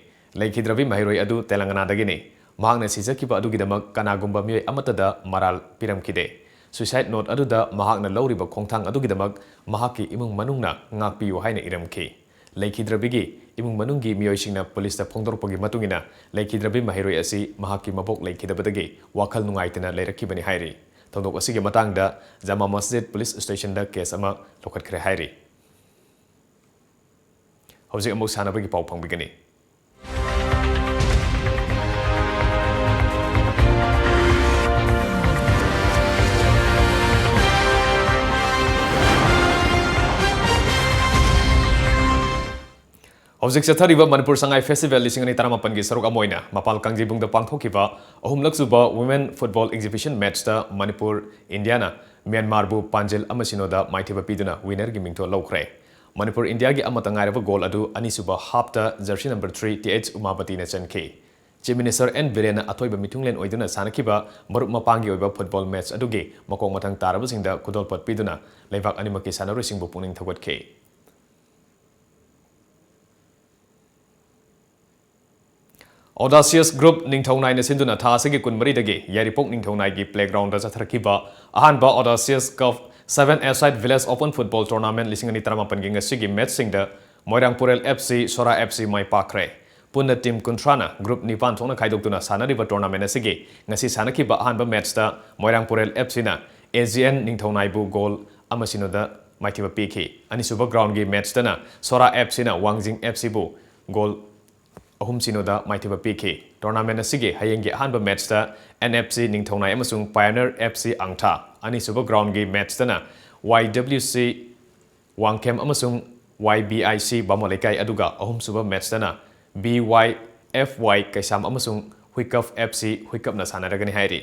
ꯂꯩꯈꯤꯗ꯭ꯔꯕꯤ ꯃꯍꯩꯔꯣꯏ ꯑꯗꯨ ꯇꯦꯂꯪꯒꯅꯥꯗꯒꯤꯅꯤ꯫ ꯃꯍꯥꯛꯅ ꯁꯤꯖꯈꯤꯕ ꯑꯗꯨꯒꯤꯗꯃꯛ ꯀꯅꯥꯒꯨꯝꯕ ꯃꯤꯑꯣꯏ ꯑꯃꯠꯇꯗ ꯃꯔꯥꯜ ꯄꯤꯔꯝꯈꯤꯗꯦ꯫ ꯁꯨꯏꯁꯥꯏꯗ ꯅꯣꯠ ꯑꯗꯨꯗ ꯃꯍꯥꯛꯅ ꯂꯧꯔꯤꯕ ꯈꯣꯡꯊꯥꯡ ꯑꯗꯨꯒꯤꯗꯃꯛ ꯃꯍꯥꯛꯀꯤ ꯏꯃꯨꯡ ꯃꯅꯨꯡꯅ ꯉꯥꯛꯄꯤꯌꯨ ꯍꯥꯏꯅ ꯏꯔꯝꯈꯤ꯫ ꯂꯩꯈꯤꯗ꯭ꯔꯕꯤꯒꯤ ꯏꯃꯨꯡ ꯃꯅꯨꯡꯒꯤ ꯃꯤꯑꯣꯏꯁꯤꯡꯅ ꯄꯨꯂꯤꯁꯇ ꯐꯣꯡꯗꯣꯔꯛꯄꯒꯤ ꯃꯇꯨꯡ ꯏꯟꯅ, ꯂꯩꯈꯤꯗ꯭ꯔꯕꯤ ꯃꯍꯩꯔꯣꯏ ꯑꯁꯤ ꯃꯍꯥꯛꯀꯤ ꯃꯕꯣꯛ ꯂꯩꯈꯤꯗꯕꯗꯒꯤ ꯋꯥꯈꯜ ꯅꯨꯡꯉꯥꯏꯇꯅ ꯂꯩꯔꯛꯈꯤꯕꯅꯤ ꯍꯥꯏꯔꯤ꯫ ꯊꯧꯗꯣꯛ ꯑꯁꯤꯒꯤ ꯃꯇꯥꯡꯗ ꯖꯃꯥ ꯃꯁꯖꯤꯗ ꯄꯨꯂꯤꯁ ꯁ꯭ꯇꯦꯁꯟꯗ ꯀꯦꯁ ꯑꯃ ꯂꯧꯈꯠꯈ꯭ꯔꯦ ꯍꯥꯏꯔꯤ꯫ ꯍꯧꯖꯤꯛ ꯑꯃꯨꯛ ꯁꯥꯟꯅꯕꯒꯤ ꯄꯥꯎ ꯐꯪꯕꯤꯒꯅꯤ꯫ ꯍꯧꯖꯤꯛ ꯆꯠꯊꯔꯤꯕ ꯃꯅꯤꯄꯨꯔ ꯁꯉꯥꯏ ꯐꯦꯁꯇꯤꯚꯦꯜ ꯂꯤꯁꯤꯡ ꯑꯅꯤ ꯇꯔꯥꯃꯥꯄꯟꯒꯤ ꯁꯔꯨꯛ ꯑꯃ ꯑꯣꯏꯅ ꯃꯄꯥꯜ ꯀꯥꯡꯖꯩꯕꯨꯡꯗ ꯄꯥꯡꯊꯣꯛꯈꯤꯕ ꯑꯍꯨꯝꯂꯛ ꯁꯨꯕ Women Football Exhibition Matchꯇ ꯃꯅꯤꯄꯨꯔ, ꯏꯟꯗꯤꯌꯥꯅ ꯃ꯭ꯌꯥꯟꯃꯥꯔꯕꯨ ꯄꯥꯟꯖꯤꯜ ꯑꯃ ꯁꯤꯅꯣꯗ ꯃꯥꯏꯊꯤꯕ ꯄꯤꯗꯨꯅ winnerꯒꯤ ꯃꯤꯡꯊꯣꯜ ꯂꯧꯈ꯭ꯔꯦ꯫ ꯃꯅꯤꯄꯨꯔ, ꯏꯟꯗꯤꯌꯥꯒꯤ ꯑꯃꯠꯇ ꯉꯥꯏꯔꯕ ꯒꯣꯜ ꯑꯗꯨ ꯑꯅꯤꯁꯨꯕ halfꯇ jersey number three T H ꯎꯃꯥꯄꯇꯤꯅ ꯆꯟꯈꯤ꯫ Chief Minister ꯑꯦꯟ ꯕꯤꯔꯦꯟꯅ ꯑꯊꯣꯏꯕ ꯃꯤꯊꯨꯡꯂꯦꯟ ꯑꯣꯏꯗꯨꯅ ꯁꯥꯟꯅꯈꯤꯕ ꯃꯔꯨꯞ ꯃꯄꯥꯡꯒꯤ ꯑꯣꯏꯕ football match ꯑꯗꯨꯒꯤ ꯃꯀꯣꯛ ꯃꯊꯪ ꯇꯥꯔꯕꯁꯤꯡꯗ ꯈꯨꯗꯣꯜꯄꯣꯠ ꯄꯤꯗꯨꯅ ꯂꯩꯕꯥꯛ ꯑꯅꯤꯃꯛꯀꯤ ꯁꯥꯟꯅꯔꯣꯏꯁꯤꯡꯕꯨ ꯄꯨꯛꯅꯤꯡ ꯊꯧꯒꯠꯈꯤ꯫ Audacious Group ꯅꯤꯡꯊꯧꯅꯥꯏꯅ ꯁꯤꯟꯗꯨꯅ ꯊꯥ ꯑꯁꯤꯒꯤ ꯀꯨꯟꯃꯔꯤꯗꯒꯤ ꯌꯥꯏꯔꯤꯄꯣꯛ ꯅꯤꯡꯊꯧꯅꯥꯏꯒꯤ playgroundꯗ ꯆꯠꯊꯔꯛꯈꯤꯕ ꯑꯍꯥꯟꯕ Audacious Cup seven-a-side Village Open Football Tournament ꯂꯤꯁꯤꯡ ꯑꯅꯤ ꯇꯔꯥꯃꯥꯄꯟꯒꯤ ꯉꯁꯤꯒꯤ matchꯁꯤꯡꯗ ꯃꯣꯏꯔꯥꯡ ꯄꯨꯔꯦꯜ F C, ꯁꯣꯔꯥ F C ꯃꯥꯏ ꯄꯥꯛꯈ꯭ꯔꯦ꯫ ꯄꯨꯟꯅ team ꯀꯨꯟꯊ꯭ꯔꯥꯅ group ꯅꯤꯄꯥꯟ ꯊꯣꯛꯅ ꯈꯥꯏꯗꯣꯛꯇꯨꯅ ꯁꯥꯟꯅꯔꯤꯕ tournament ꯑꯁꯤꯒꯤ ꯉꯁꯤ ꯁꯥꯟꯅꯈꯤꯕ ꯑꯍꯥꯟꯕ matchꯇ ꯃꯣꯏꯔꯥꯡ ꯄꯨꯔꯦꯜ F Cꯅ A G N ꯅꯤꯡꯊꯧꯅꯥꯏꯕꯨ goal ꯑꯃ ꯁꯤꯅꯣꯗ ꯃꯥꯏꯊꯤꯕ ꯄꯤꯈꯤ꯫ ꯑꯅꯤꯁꯨꯕ groundꯒꯤ matchꯇꯅ ꯁꯣꯔꯥ F Cꯅ ꯋꯥꯡꯖꯤꯡ F Cꯕꯨ goal ꯑꯍꯨꯝ ꯁꯤꯅꯣꯗ ꯃꯥꯏꯊꯤꯕ ꯄꯤꯈꯤ꯫ Tournament ꯑꯁꯤꯒꯤ ꯍꯌꯦꯡꯒꯤ ꯑꯍꯥꯟꯕ matchꯇ N F C ꯅꯤꯡꯊꯧꯅꯥꯏ ꯑꯃꯁꯨꯡ Pioneer F C ꯑꯪꯊꯥ, ꯑꯅꯤꯁꯨꯕ groundꯒꯤ matchꯇꯅ Y W C ꯋꯥꯡꯈꯦꯝ ꯑꯃꯁꯨꯡ Y B I C ꯕꯥꯃꯣꯟ ꯂꯩꯀꯥꯏ, ꯑꯗꯨꯒ ꯑꯍꯨꯝꯁꯨꯕ matchꯇꯅ B Y F Y ꯀꯩꯁꯥꯝ ꯑꯃꯁꯨꯡ ꯍꯨꯏꯀꯞ F C ꯍꯨꯏꯀꯞꯅ ꯁꯥꯟꯅꯔꯒꯅꯤ ꯍꯥꯏꯔꯤ꯫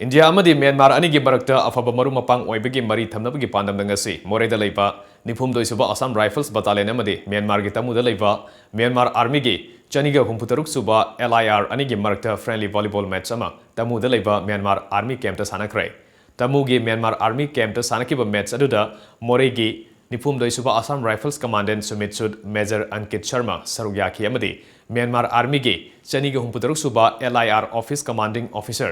ꯏꯟꯗꯤꯌꯥ ꯑꯃꯗꯤ ꯃ꯭ꯌꯥꯟꯃꯥꯔ ꯑꯅꯤꯒꯤ ꯃꯔꯛꯇ ꯑꯐꯕ ꯃꯔꯨꯞ ꯃꯄꯥꯡ ꯑꯣꯏꯕꯒꯤ ꯃꯔꯤ ꯊꯝꯅꯕꯒꯤ ꯄꯥꯟꯗꯝꯗ ꯉꯁꯤ ꯃꯣꯔꯦꯗ ꯂꯩꯕ ꯅꯤꯐꯨꯍꯨꯝꯗꯣꯏ ꯁꯨꯕ Assam Rifles Battalion ꯑꯃꯗꯤ ꯃ꯭ꯌꯥꯟꯃꯥꯔꯒꯤ ꯇꯃꯨꯗ ꯂꯩꯕ ꯃ꯭ꯌꯥꯟꯃꯥꯔ Armyꯒꯤ ꯆꯅꯤꯒ ꯍꯨꯝꯐꯨꯇꯔꯨꯛ ꯁꯨꯕ L I R ꯑꯅꯤꯒꯤ ꯃꯔꯛꯇ friendly volleyball match ꯑꯃ ꯇꯃꯨꯗ ꯂꯩꯕ ꯃ꯭ꯌꯥꯟꯃꯥꯔ Army campꯇ ꯁꯥꯟꯅꯈ꯭ꯔꯦ꯫ ꯇꯃꯨꯒꯤ ꯃ꯭ꯌꯥꯟꯃꯥꯔ Army campꯇ ꯁꯥꯟꯅꯈꯤꯕ match ꯑꯗꯨꯗ ꯃꯣꯔꯦꯒꯤ ꯅꯤꯐꯨꯍꯨꯝꯗꯣꯏ ꯁꯨꯕ Assam Rifles Commandant Sumit Sood, Major Ankit Sharma ꯁꯔꯨꯛ ꯌꯥꯈꯤ ꯑꯃꯗꯤ ꯃ꯭ꯌꯥꯟꯃꯥꯔ Armyꯒꯤ ꯆꯅꯤꯒ ꯍꯨꯝꯐꯨꯇꯔꯨꯛ ꯁꯨꯕ L I R Office Commanding Officer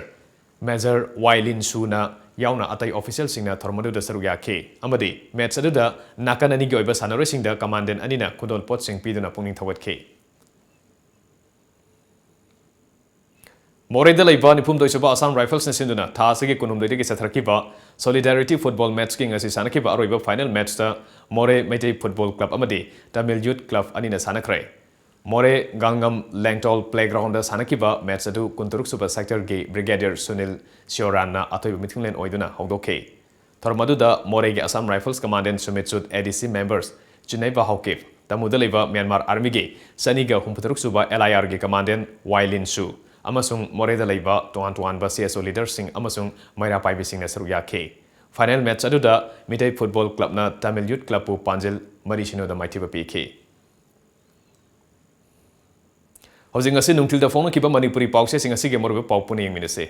Major Y Lin Suna ꯌꯥꯎꯅ ꯑꯇꯩ officialꯁꯤꯡꯅ ꯊꯧꯔꯝ ꯑꯗꯨꯗ ꯁꯔꯨꯛ ꯌꯥꯈꯤ ꯑꯃꯗꯤ match ꯑꯗꯨꯗ ꯅꯥꯀꯟ ꯑꯅꯤꯒꯤ ꯑꯣꯏꯕ ꯁꯥꯟꯅꯔꯣꯏꯁꯤꯡꯗ commandant ꯑꯅꯤꯅ ꯈꯨꯗꯣꯜꯄꯣꯠꯁꯤꯡ ꯄꯤꯗꯨꯅ ꯄꯨꯛꯅꯤꯡ ꯊꯧꯒꯠꯈꯤ꯫ ꯃꯣꯔꯦꯗ ꯂꯩꯕ ꯅꯤꯐꯨꯍꯨꯝꯗꯣꯏ ꯁꯨꯕ Assam Riflesꯅ ꯁꯤꯟꯗꯨꯅ ꯊꯥ ꯑꯁꯤꯒꯤ ꯀꯨꯟꯍꯨꯝꯗꯣꯏꯗꯒꯤ ꯆꯠꯊꯔꯛꯈꯤꯕ Solidarity Football Matchꯀꯤ ꯉꯁꯤ ꯁꯥꯟꯅꯈꯤꯕ ꯑꯔꯣꯏꯕ final matchꯇ ꯃꯣꯔꯦ ꯃꯩꯇꯩ Football Club ꯑꯃꯗꯤ Tamil Youth Club ꯑꯅꯤꯅ ꯁꯥꯟꯅꯈ꯭ꯔꯦ꯫ ꯃꯣꯔꯦ ꯒꯥꯡꯉꯝ ꯂꯦꯡꯇꯣꯜ playgroundꯗ ꯁꯥꯟꯅꯈꯤꯕ match ꯑꯗꯨ ꯀꯨꯟꯇꯔꯨꯛ ꯁꯨꯕ sectorꯒꯤ Brigadier ꯁꯨꯅꯤꯜ ꯁꯤꯌꯣꯔꯥꯟꯅ ꯑꯊꯣꯏꯕ ꯃꯤꯊꯨꯡꯂꯦꯟ ꯑꯣꯏꯗꯨꯅ ꯍꯧꯗꯣꯛꯈꯤ꯫ ꯊꯧꯔꯝ ꯑꯗꯨꯗ ꯃꯣꯔꯦꯒꯤ Assam Rifles commandant ꯁꯨꯃꯤꯠ ꯁꯨꯗ, ADC members ꯆꯤꯟꯅꯩꯕ ꯍꯥꯎꯀꯤꯞ, ꯇꯃꯨꯗ ꯂꯩꯕ ꯃ꯭ꯌꯥꯟꯃꯥꯔ Armyꯒꯤ ꯆꯅꯤꯒ ꯍꯨꯝꯐꯨꯇꯔꯨꯛ ꯁꯨꯕ LIRꯒꯤ commandant ꯋꯥꯏ ꯂꯤꯟꯁꯨ ꯑꯃꯁꯨꯡ ꯃꯣꯔꯦꯗ ꯂꯩꯕ ꯇꯣꯉꯥꯟ ꯇꯣꯉꯥꯟꯕ CSO leaderꯁꯤꯡ ꯑꯃꯁꯨꯡ ꯃꯩꯔꯥ ꯄꯥꯏꯕꯤꯁꯤꯡꯅ ꯁꯔꯨꯛ ꯌꯥꯈꯤ꯫ Final match ꯑꯗꯨꯗ ꯃꯤꯇꯩ Football Clubꯅ Tamil Youth Clubꯄꯨ ꯄꯥꯟꯖꯤꯜ ꯃꯔꯤ ꯁꯤꯅꯣꯗ ꯃꯥꯏꯊꯤꯕ ꯄꯤꯈꯤ꯫ ꯍꯧꯖꯤꯛ ꯉꯁꯤ ꯅꯨꯡꯊꯤꯜꯗ ꯐꯣꯡꯅꯈꯤꯕ ꯃꯅꯤꯄꯨꯔꯤ ꯄꯥꯎꯆꯦꯁꯤꯡ ꯑꯁꯤꯒꯤ ꯃꯔꯨꯑꯣꯏꯕ ꯄꯥꯎ ꯄꯨꯟꯅ ꯌꯦꯡꯃꯤꯟꯅꯁꯤ꯫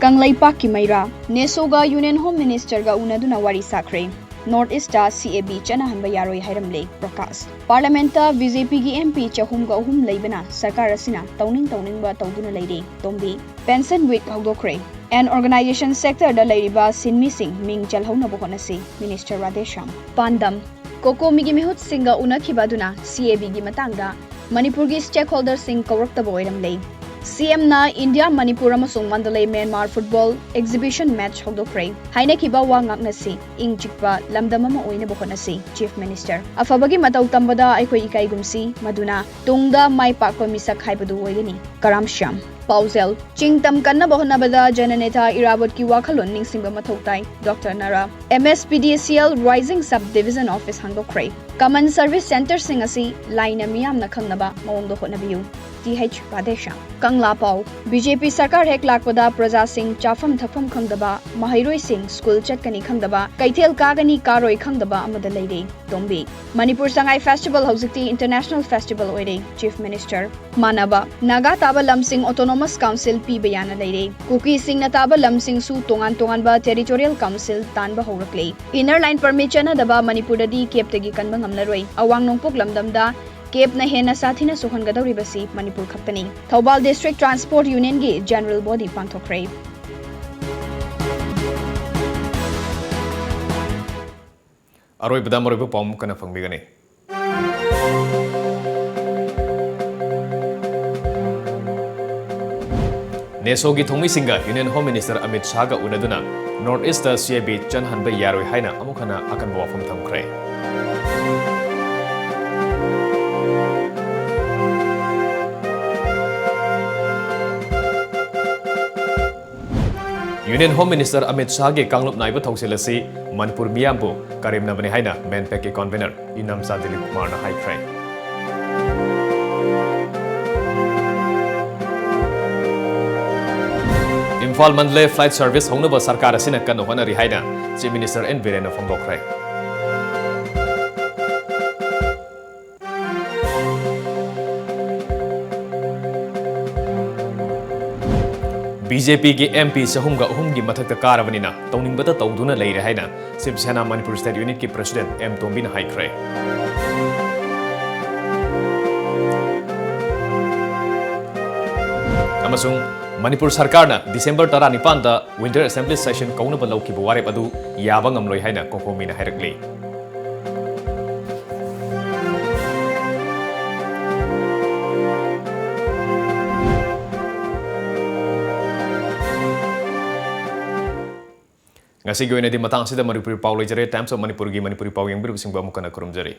ꯀꯪꯂꯩꯄꯥꯛꯀꯤ ꯃꯩꯔꯥ, ꯅꯦꯁꯣꯒ Union Home Ministerꯒ ꯎꯅꯗꯨꯅ ꯋꯥꯔꯤ ꯁꯥꯈ꯭ꯔꯦ꯫ North Eastꯇ CAB ꯆꯠꯅꯍꯟꯕ ꯌꯥꯔꯣꯏ ꯍꯥꯏꯔꯝꯂꯦ ꯄ꯭ꯔꯀꯥꯁ꯫ Parliamentꯇ BJPꯒꯤ MP ꯆꯍꯨꯝꯒ ꯑꯍꯨꯝ ꯂꯩꯕꯅ ꯁꯔꯀꯥꯔ ꯑꯁꯤꯅ ꯇꯧꯅꯤꯡ ꯇꯧꯅꯤꯡꯕ ꯇꯧꯗꯨꯅ ꯂꯩꯔꯦ ꯇꯣꯝꯕꯤ꯫ Pension Week ꯍꯧꯗꯣꯛꯈ꯭ꯔꯦ꯫ And organization sectorꯗ ꯂꯩꯔꯤꯕ ꯁꯤꯟꯃꯤꯁꯤꯡ ꯃꯤꯡ ꯆꯜꯍꯧꯅꯕ ꯍꯣꯠꯅꯁꯤ, Minister ꯔꯥꯙꯦꯁ꯭ꯌꯥꯝ꯫ ꯄꯥꯟꯗꯝ, COCOMIꯒꯤ ꯃꯤꯍꯨꯠꯁꯤꯡꯒ ꯎꯅꯈꯤꯕ ꯑꯗꯨꯅ CABꯒꯤ ꯃꯇꯥꯡꯗ ꯃꯅꯤꯄꯨꯔꯒꯤ stakeholderꯁꯤꯡ ꯀꯧꯔꯛꯇꯕ ꯑꯣꯏꯔꯝꯂꯦ꯫ CMꯅ ꯏꯟꯗꯤꯌꯥ, ꯃꯅꯤꯄꯨꯔ ꯑꯃꯁꯨꯡ ꯃꯟꯗꯂꯩ, ꯃ꯭ꯌꯥꯟꯃꯥꯔ football exhibition match ꯍꯧꯗꯣꯛꯈ꯭ꯔꯦ꯫ ꯍꯥꯏꯅꯈꯤꯕ ꯋꯥ ꯉꯥꯛꯅꯁꯤ, ꯏꯪ ꯆꯤꯛꯄ ꯂꯝꯗꯝ ꯑꯃ ꯑꯣꯏꯅꯕ ꯍꯣꯠꯅꯁꯤ, Chief Minister꯫ ꯑꯐꯕꯒꯤ ꯃꯇꯧ ꯇꯝꯕꯗ ꯑꯩꯈꯣꯏ ꯏꯀꯥꯏꯒꯨꯝꯁꯤ, ꯃꯗꯨꯅ ꯇꯨꯡꯗ ꯃꯥꯏ ꯄꯥꯛꯄ ꯃꯤꯁꯛ ꯍꯥꯏꯕꯗꯨ ꯑꯣꯏꯒꯅꯤ, ꯀꯔꯥꯝ ꯁ꯭ꯌꯥꯝ꯫ ꯄꯥꯎꯖꯦꯜ, ꯆꯤꯡ ꯇꯝ ꯀꯟꯅꯕ ꯍꯣꯠꯅꯕꯗ ꯖꯅꯅꯦꯊꯥ ꯏꯔꯥꯕꯣꯠꯀꯤ ꯋꯥꯈꯜꯂꯣꯟ ꯅꯤꯡꯁꯤꯡꯕ ꯃꯊꯧ ꯇꯥꯏ, ꯗꯣꯛꯇꯔ ꯅꯔꯥ꯫ MSPDCL Rising Sub Division Office ꯍꯥꯡꯗꯣꯛꯈ꯭ꯔꯦ꯫ Common service centreꯁꯤꯡ ꯑꯁꯤ ꯂꯥꯏꯅ ꯃꯤꯌꯥꯝꯅ ꯈꯪꯅꯕ ꯃꯑꯣꯡꯗ ꯍꯣꯠꯅꯕꯤꯌꯨ, Th ꯔꯥꯙꯦꯁ꯭ꯌꯥꯝ꯫ ꯀꯪꯂꯥ ꯄꯥꯎ, BJP ꯁꯔꯀꯥꯔ ꯍꯦꯛ ꯂꯥꯛꯄꯗ ꯄ꯭ꯔꯖꯥꯁꯤꯡ ꯆꯥꯐꯝ ꯊꯛꯐꯝ ꯈꯪꯗꯕ, ꯃꯍꯩꯔꯣꯏꯁꯤꯡ school ꯆꯠꯀꯅꯤ ꯈꯪꯗꯕ, ꯀꯩꯊꯦꯜ ꯀꯥꯒꯅꯤ ꯀꯥꯔꯣꯏ ꯈꯪꯗꯕ ꯑꯃꯗ ꯂꯩꯔꯦ꯫ ꯇꯣꯝꯕꯤ꯫ ꯃꯅꯤꯄꯨꯔ ꯁꯉꯥꯏ festival ꯍꯧꯖꯤꯛꯇꯤ international festival ꯑꯣꯏꯔꯦ, Chief Minister꯫ ꯃꯥꯟꯅꯕ, ꯅꯥꯒꯥ ꯇꯥꯕ ꯂꯝꯁꯤꯡ autonomous council ꯄꯤꯕ ꯌꯥꯅ ꯂꯩꯔꯦ꯫ ꯀꯨꯀꯤꯁꯤꯡꯅ ꯇꯥꯕ ꯂꯝꯁꯤꯡꯁꯨ ꯇꯣꯉꯥꯟ ꯇꯣꯉꯥꯟꯕ territorial council ꯇꯥꯟꯕ ꯍꯧꯔꯛꯂꯦ꯫ Inner line permit ꯆꯠꯅꯗꯕ ꯃꯅꯤꯄꯨꯔꯗꯗꯤ CABꯇꯒꯤ ꯀꯟꯕ ꯉꯝꯂꯔꯣꯏ꯫ ꯑꯋꯥꯡ ꯅꯣꯡꯄꯣꯛ ꯂꯝꯗꯝꯗ ꯀꯦꯞꯅ ꯍꯦꯟꯅ ꯁꯥꯊꯤꯅ ꯁꯣꯛꯍꯟꯒꯗꯧꯔꯤꯕꯁꯤ ꯃꯅꯤꯄꯨꯔ ꯈꯛꯇꯅꯤ꯫ ꯊꯧꯕꯥꯜ District Transport Union ꯒꯤ General Body ꯄꯥꯡꯊꯣꯛꯈ꯭ꯔꯦ꯫ ꯑꯔꯣꯏꯕꯗ ꯃꯔꯨꯑꯣꯏꯕ ꯄꯥꯎ ꯑꯃꯨꯛ ꯍꯟꯅ ꯐꯪꯕꯤꯒꯅꯤ꯫ ꯅꯦꯁꯣꯒꯤ ꯊꯧꯃꯤꯁꯤꯡꯒ Union Home Minister Amit ꯁꯥꯍꯒ ꯎꯅꯗꯨꯅ North East ꯇ C I B ꯆꯪꯍꯟꯕ ꯌꯥꯔꯣꯏ ꯍꯥꯏꯅ ꯑꯃꯨꯛ ꯍꯟꯅ ꯑꯀꯟꯕ ꯋꯥꯐꯝ ꯊꯝꯈ꯭ꯔꯦ꯫ Union Home Minister ꯑꯃꯤꯠ ꯁꯥꯍꯒꯤ ꯀꯥꯡꯂꯨꯞ ꯅꯥꯏꯕ ꯊꯧꯁꯤꯜ ꯑꯁꯤ ꯃꯅꯤꯄꯨꯔ ꯃꯤꯌꯥꯝꯕꯨ ꯀꯔꯦꯝꯅꯕꯅꯤ ꯍꯥꯏꯅ MANPAC ꯀꯤ convener ꯏꯅꯝꯆꯥ ꯗꯤꯂꯤꯞ ꯀꯨꯃꯥꯔꯅ ꯍꯥꯏꯈ꯭ꯔꯦ꯫ ꯏꯝꯐꯥꯜ ꯃꯟꯗꯂꯦ flight service ꯍꯧꯅꯕ ꯁꯔꯀꯥꯔ ꯑꯁꯤꯅ ꯀꯟꯅ ꯍꯣꯠꯅꯔꯤ ꯍꯥꯏꯅ Chief Minister N ꯕꯤꯔꯦꯟꯅ ꯐꯣꯡꯗꯣꯛꯈ꯭ꯔꯦ꯫ B J P ꯒꯤ M P ꯆꯍꯨꯝꯒ ꯑꯍꯨꯝꯒꯤ ꯃꯊꯛꯇ ꯀꯥꯔꯕꯅꯤꯅ ꯇꯧꯅꯤꯡꯕꯇ ꯇꯧꯗꯨꯅ ꯂꯩꯔꯦ ꯍꯥꯏꯅ Shiv Sena Manipur State Unit ꯀꯤ President M ꯇꯣꯝꯕꯤꯅ ꯍꯥꯏꯈ꯭ꯔꯦ꯫ ꯑꯃꯁꯨꯡ ꯃꯅꯤꯄꯨꯔ ꯁꯔꯀꯥꯔꯅ December ꯇꯔꯥꯅꯤꯄꯥꯟꯗ Winter Assembly Session ꯀꯧꯅꯕ ꯂꯧꯈꯤꯕ ꯋꯥꯔꯦꯞ ꯑꯗꯨ ꯌꯥꯕ ꯉꯝꯂꯣꯏ ꯍꯥꯏꯅ ꯀꯣꯀꯣꯃꯤꯅ ꯍꯥꯏꯔꯛꯂꯤ꯫ ꯉꯁꯤꯒꯤ ꯑꯣꯏꯅꯗꯤ ꯃꯇꯥꯡ ꯑꯁꯤꯗ ꯃꯅꯤꯄꯨꯔꯤ ꯄꯥꯎ ꯂꯣꯏꯖꯔꯦ꯫ Times of Manipurꯒꯤ ꯃꯅꯤꯄꯨꯔꯤ ꯄꯥꯎ ꯌꯦꯡꯕꯤꯔꯤꯕꯁꯤꯡꯕꯨ ꯑꯃꯨꯛ ꯍꯟꯅ ꯈꯨꯔꯨꯝꯖꯔꯤ꯫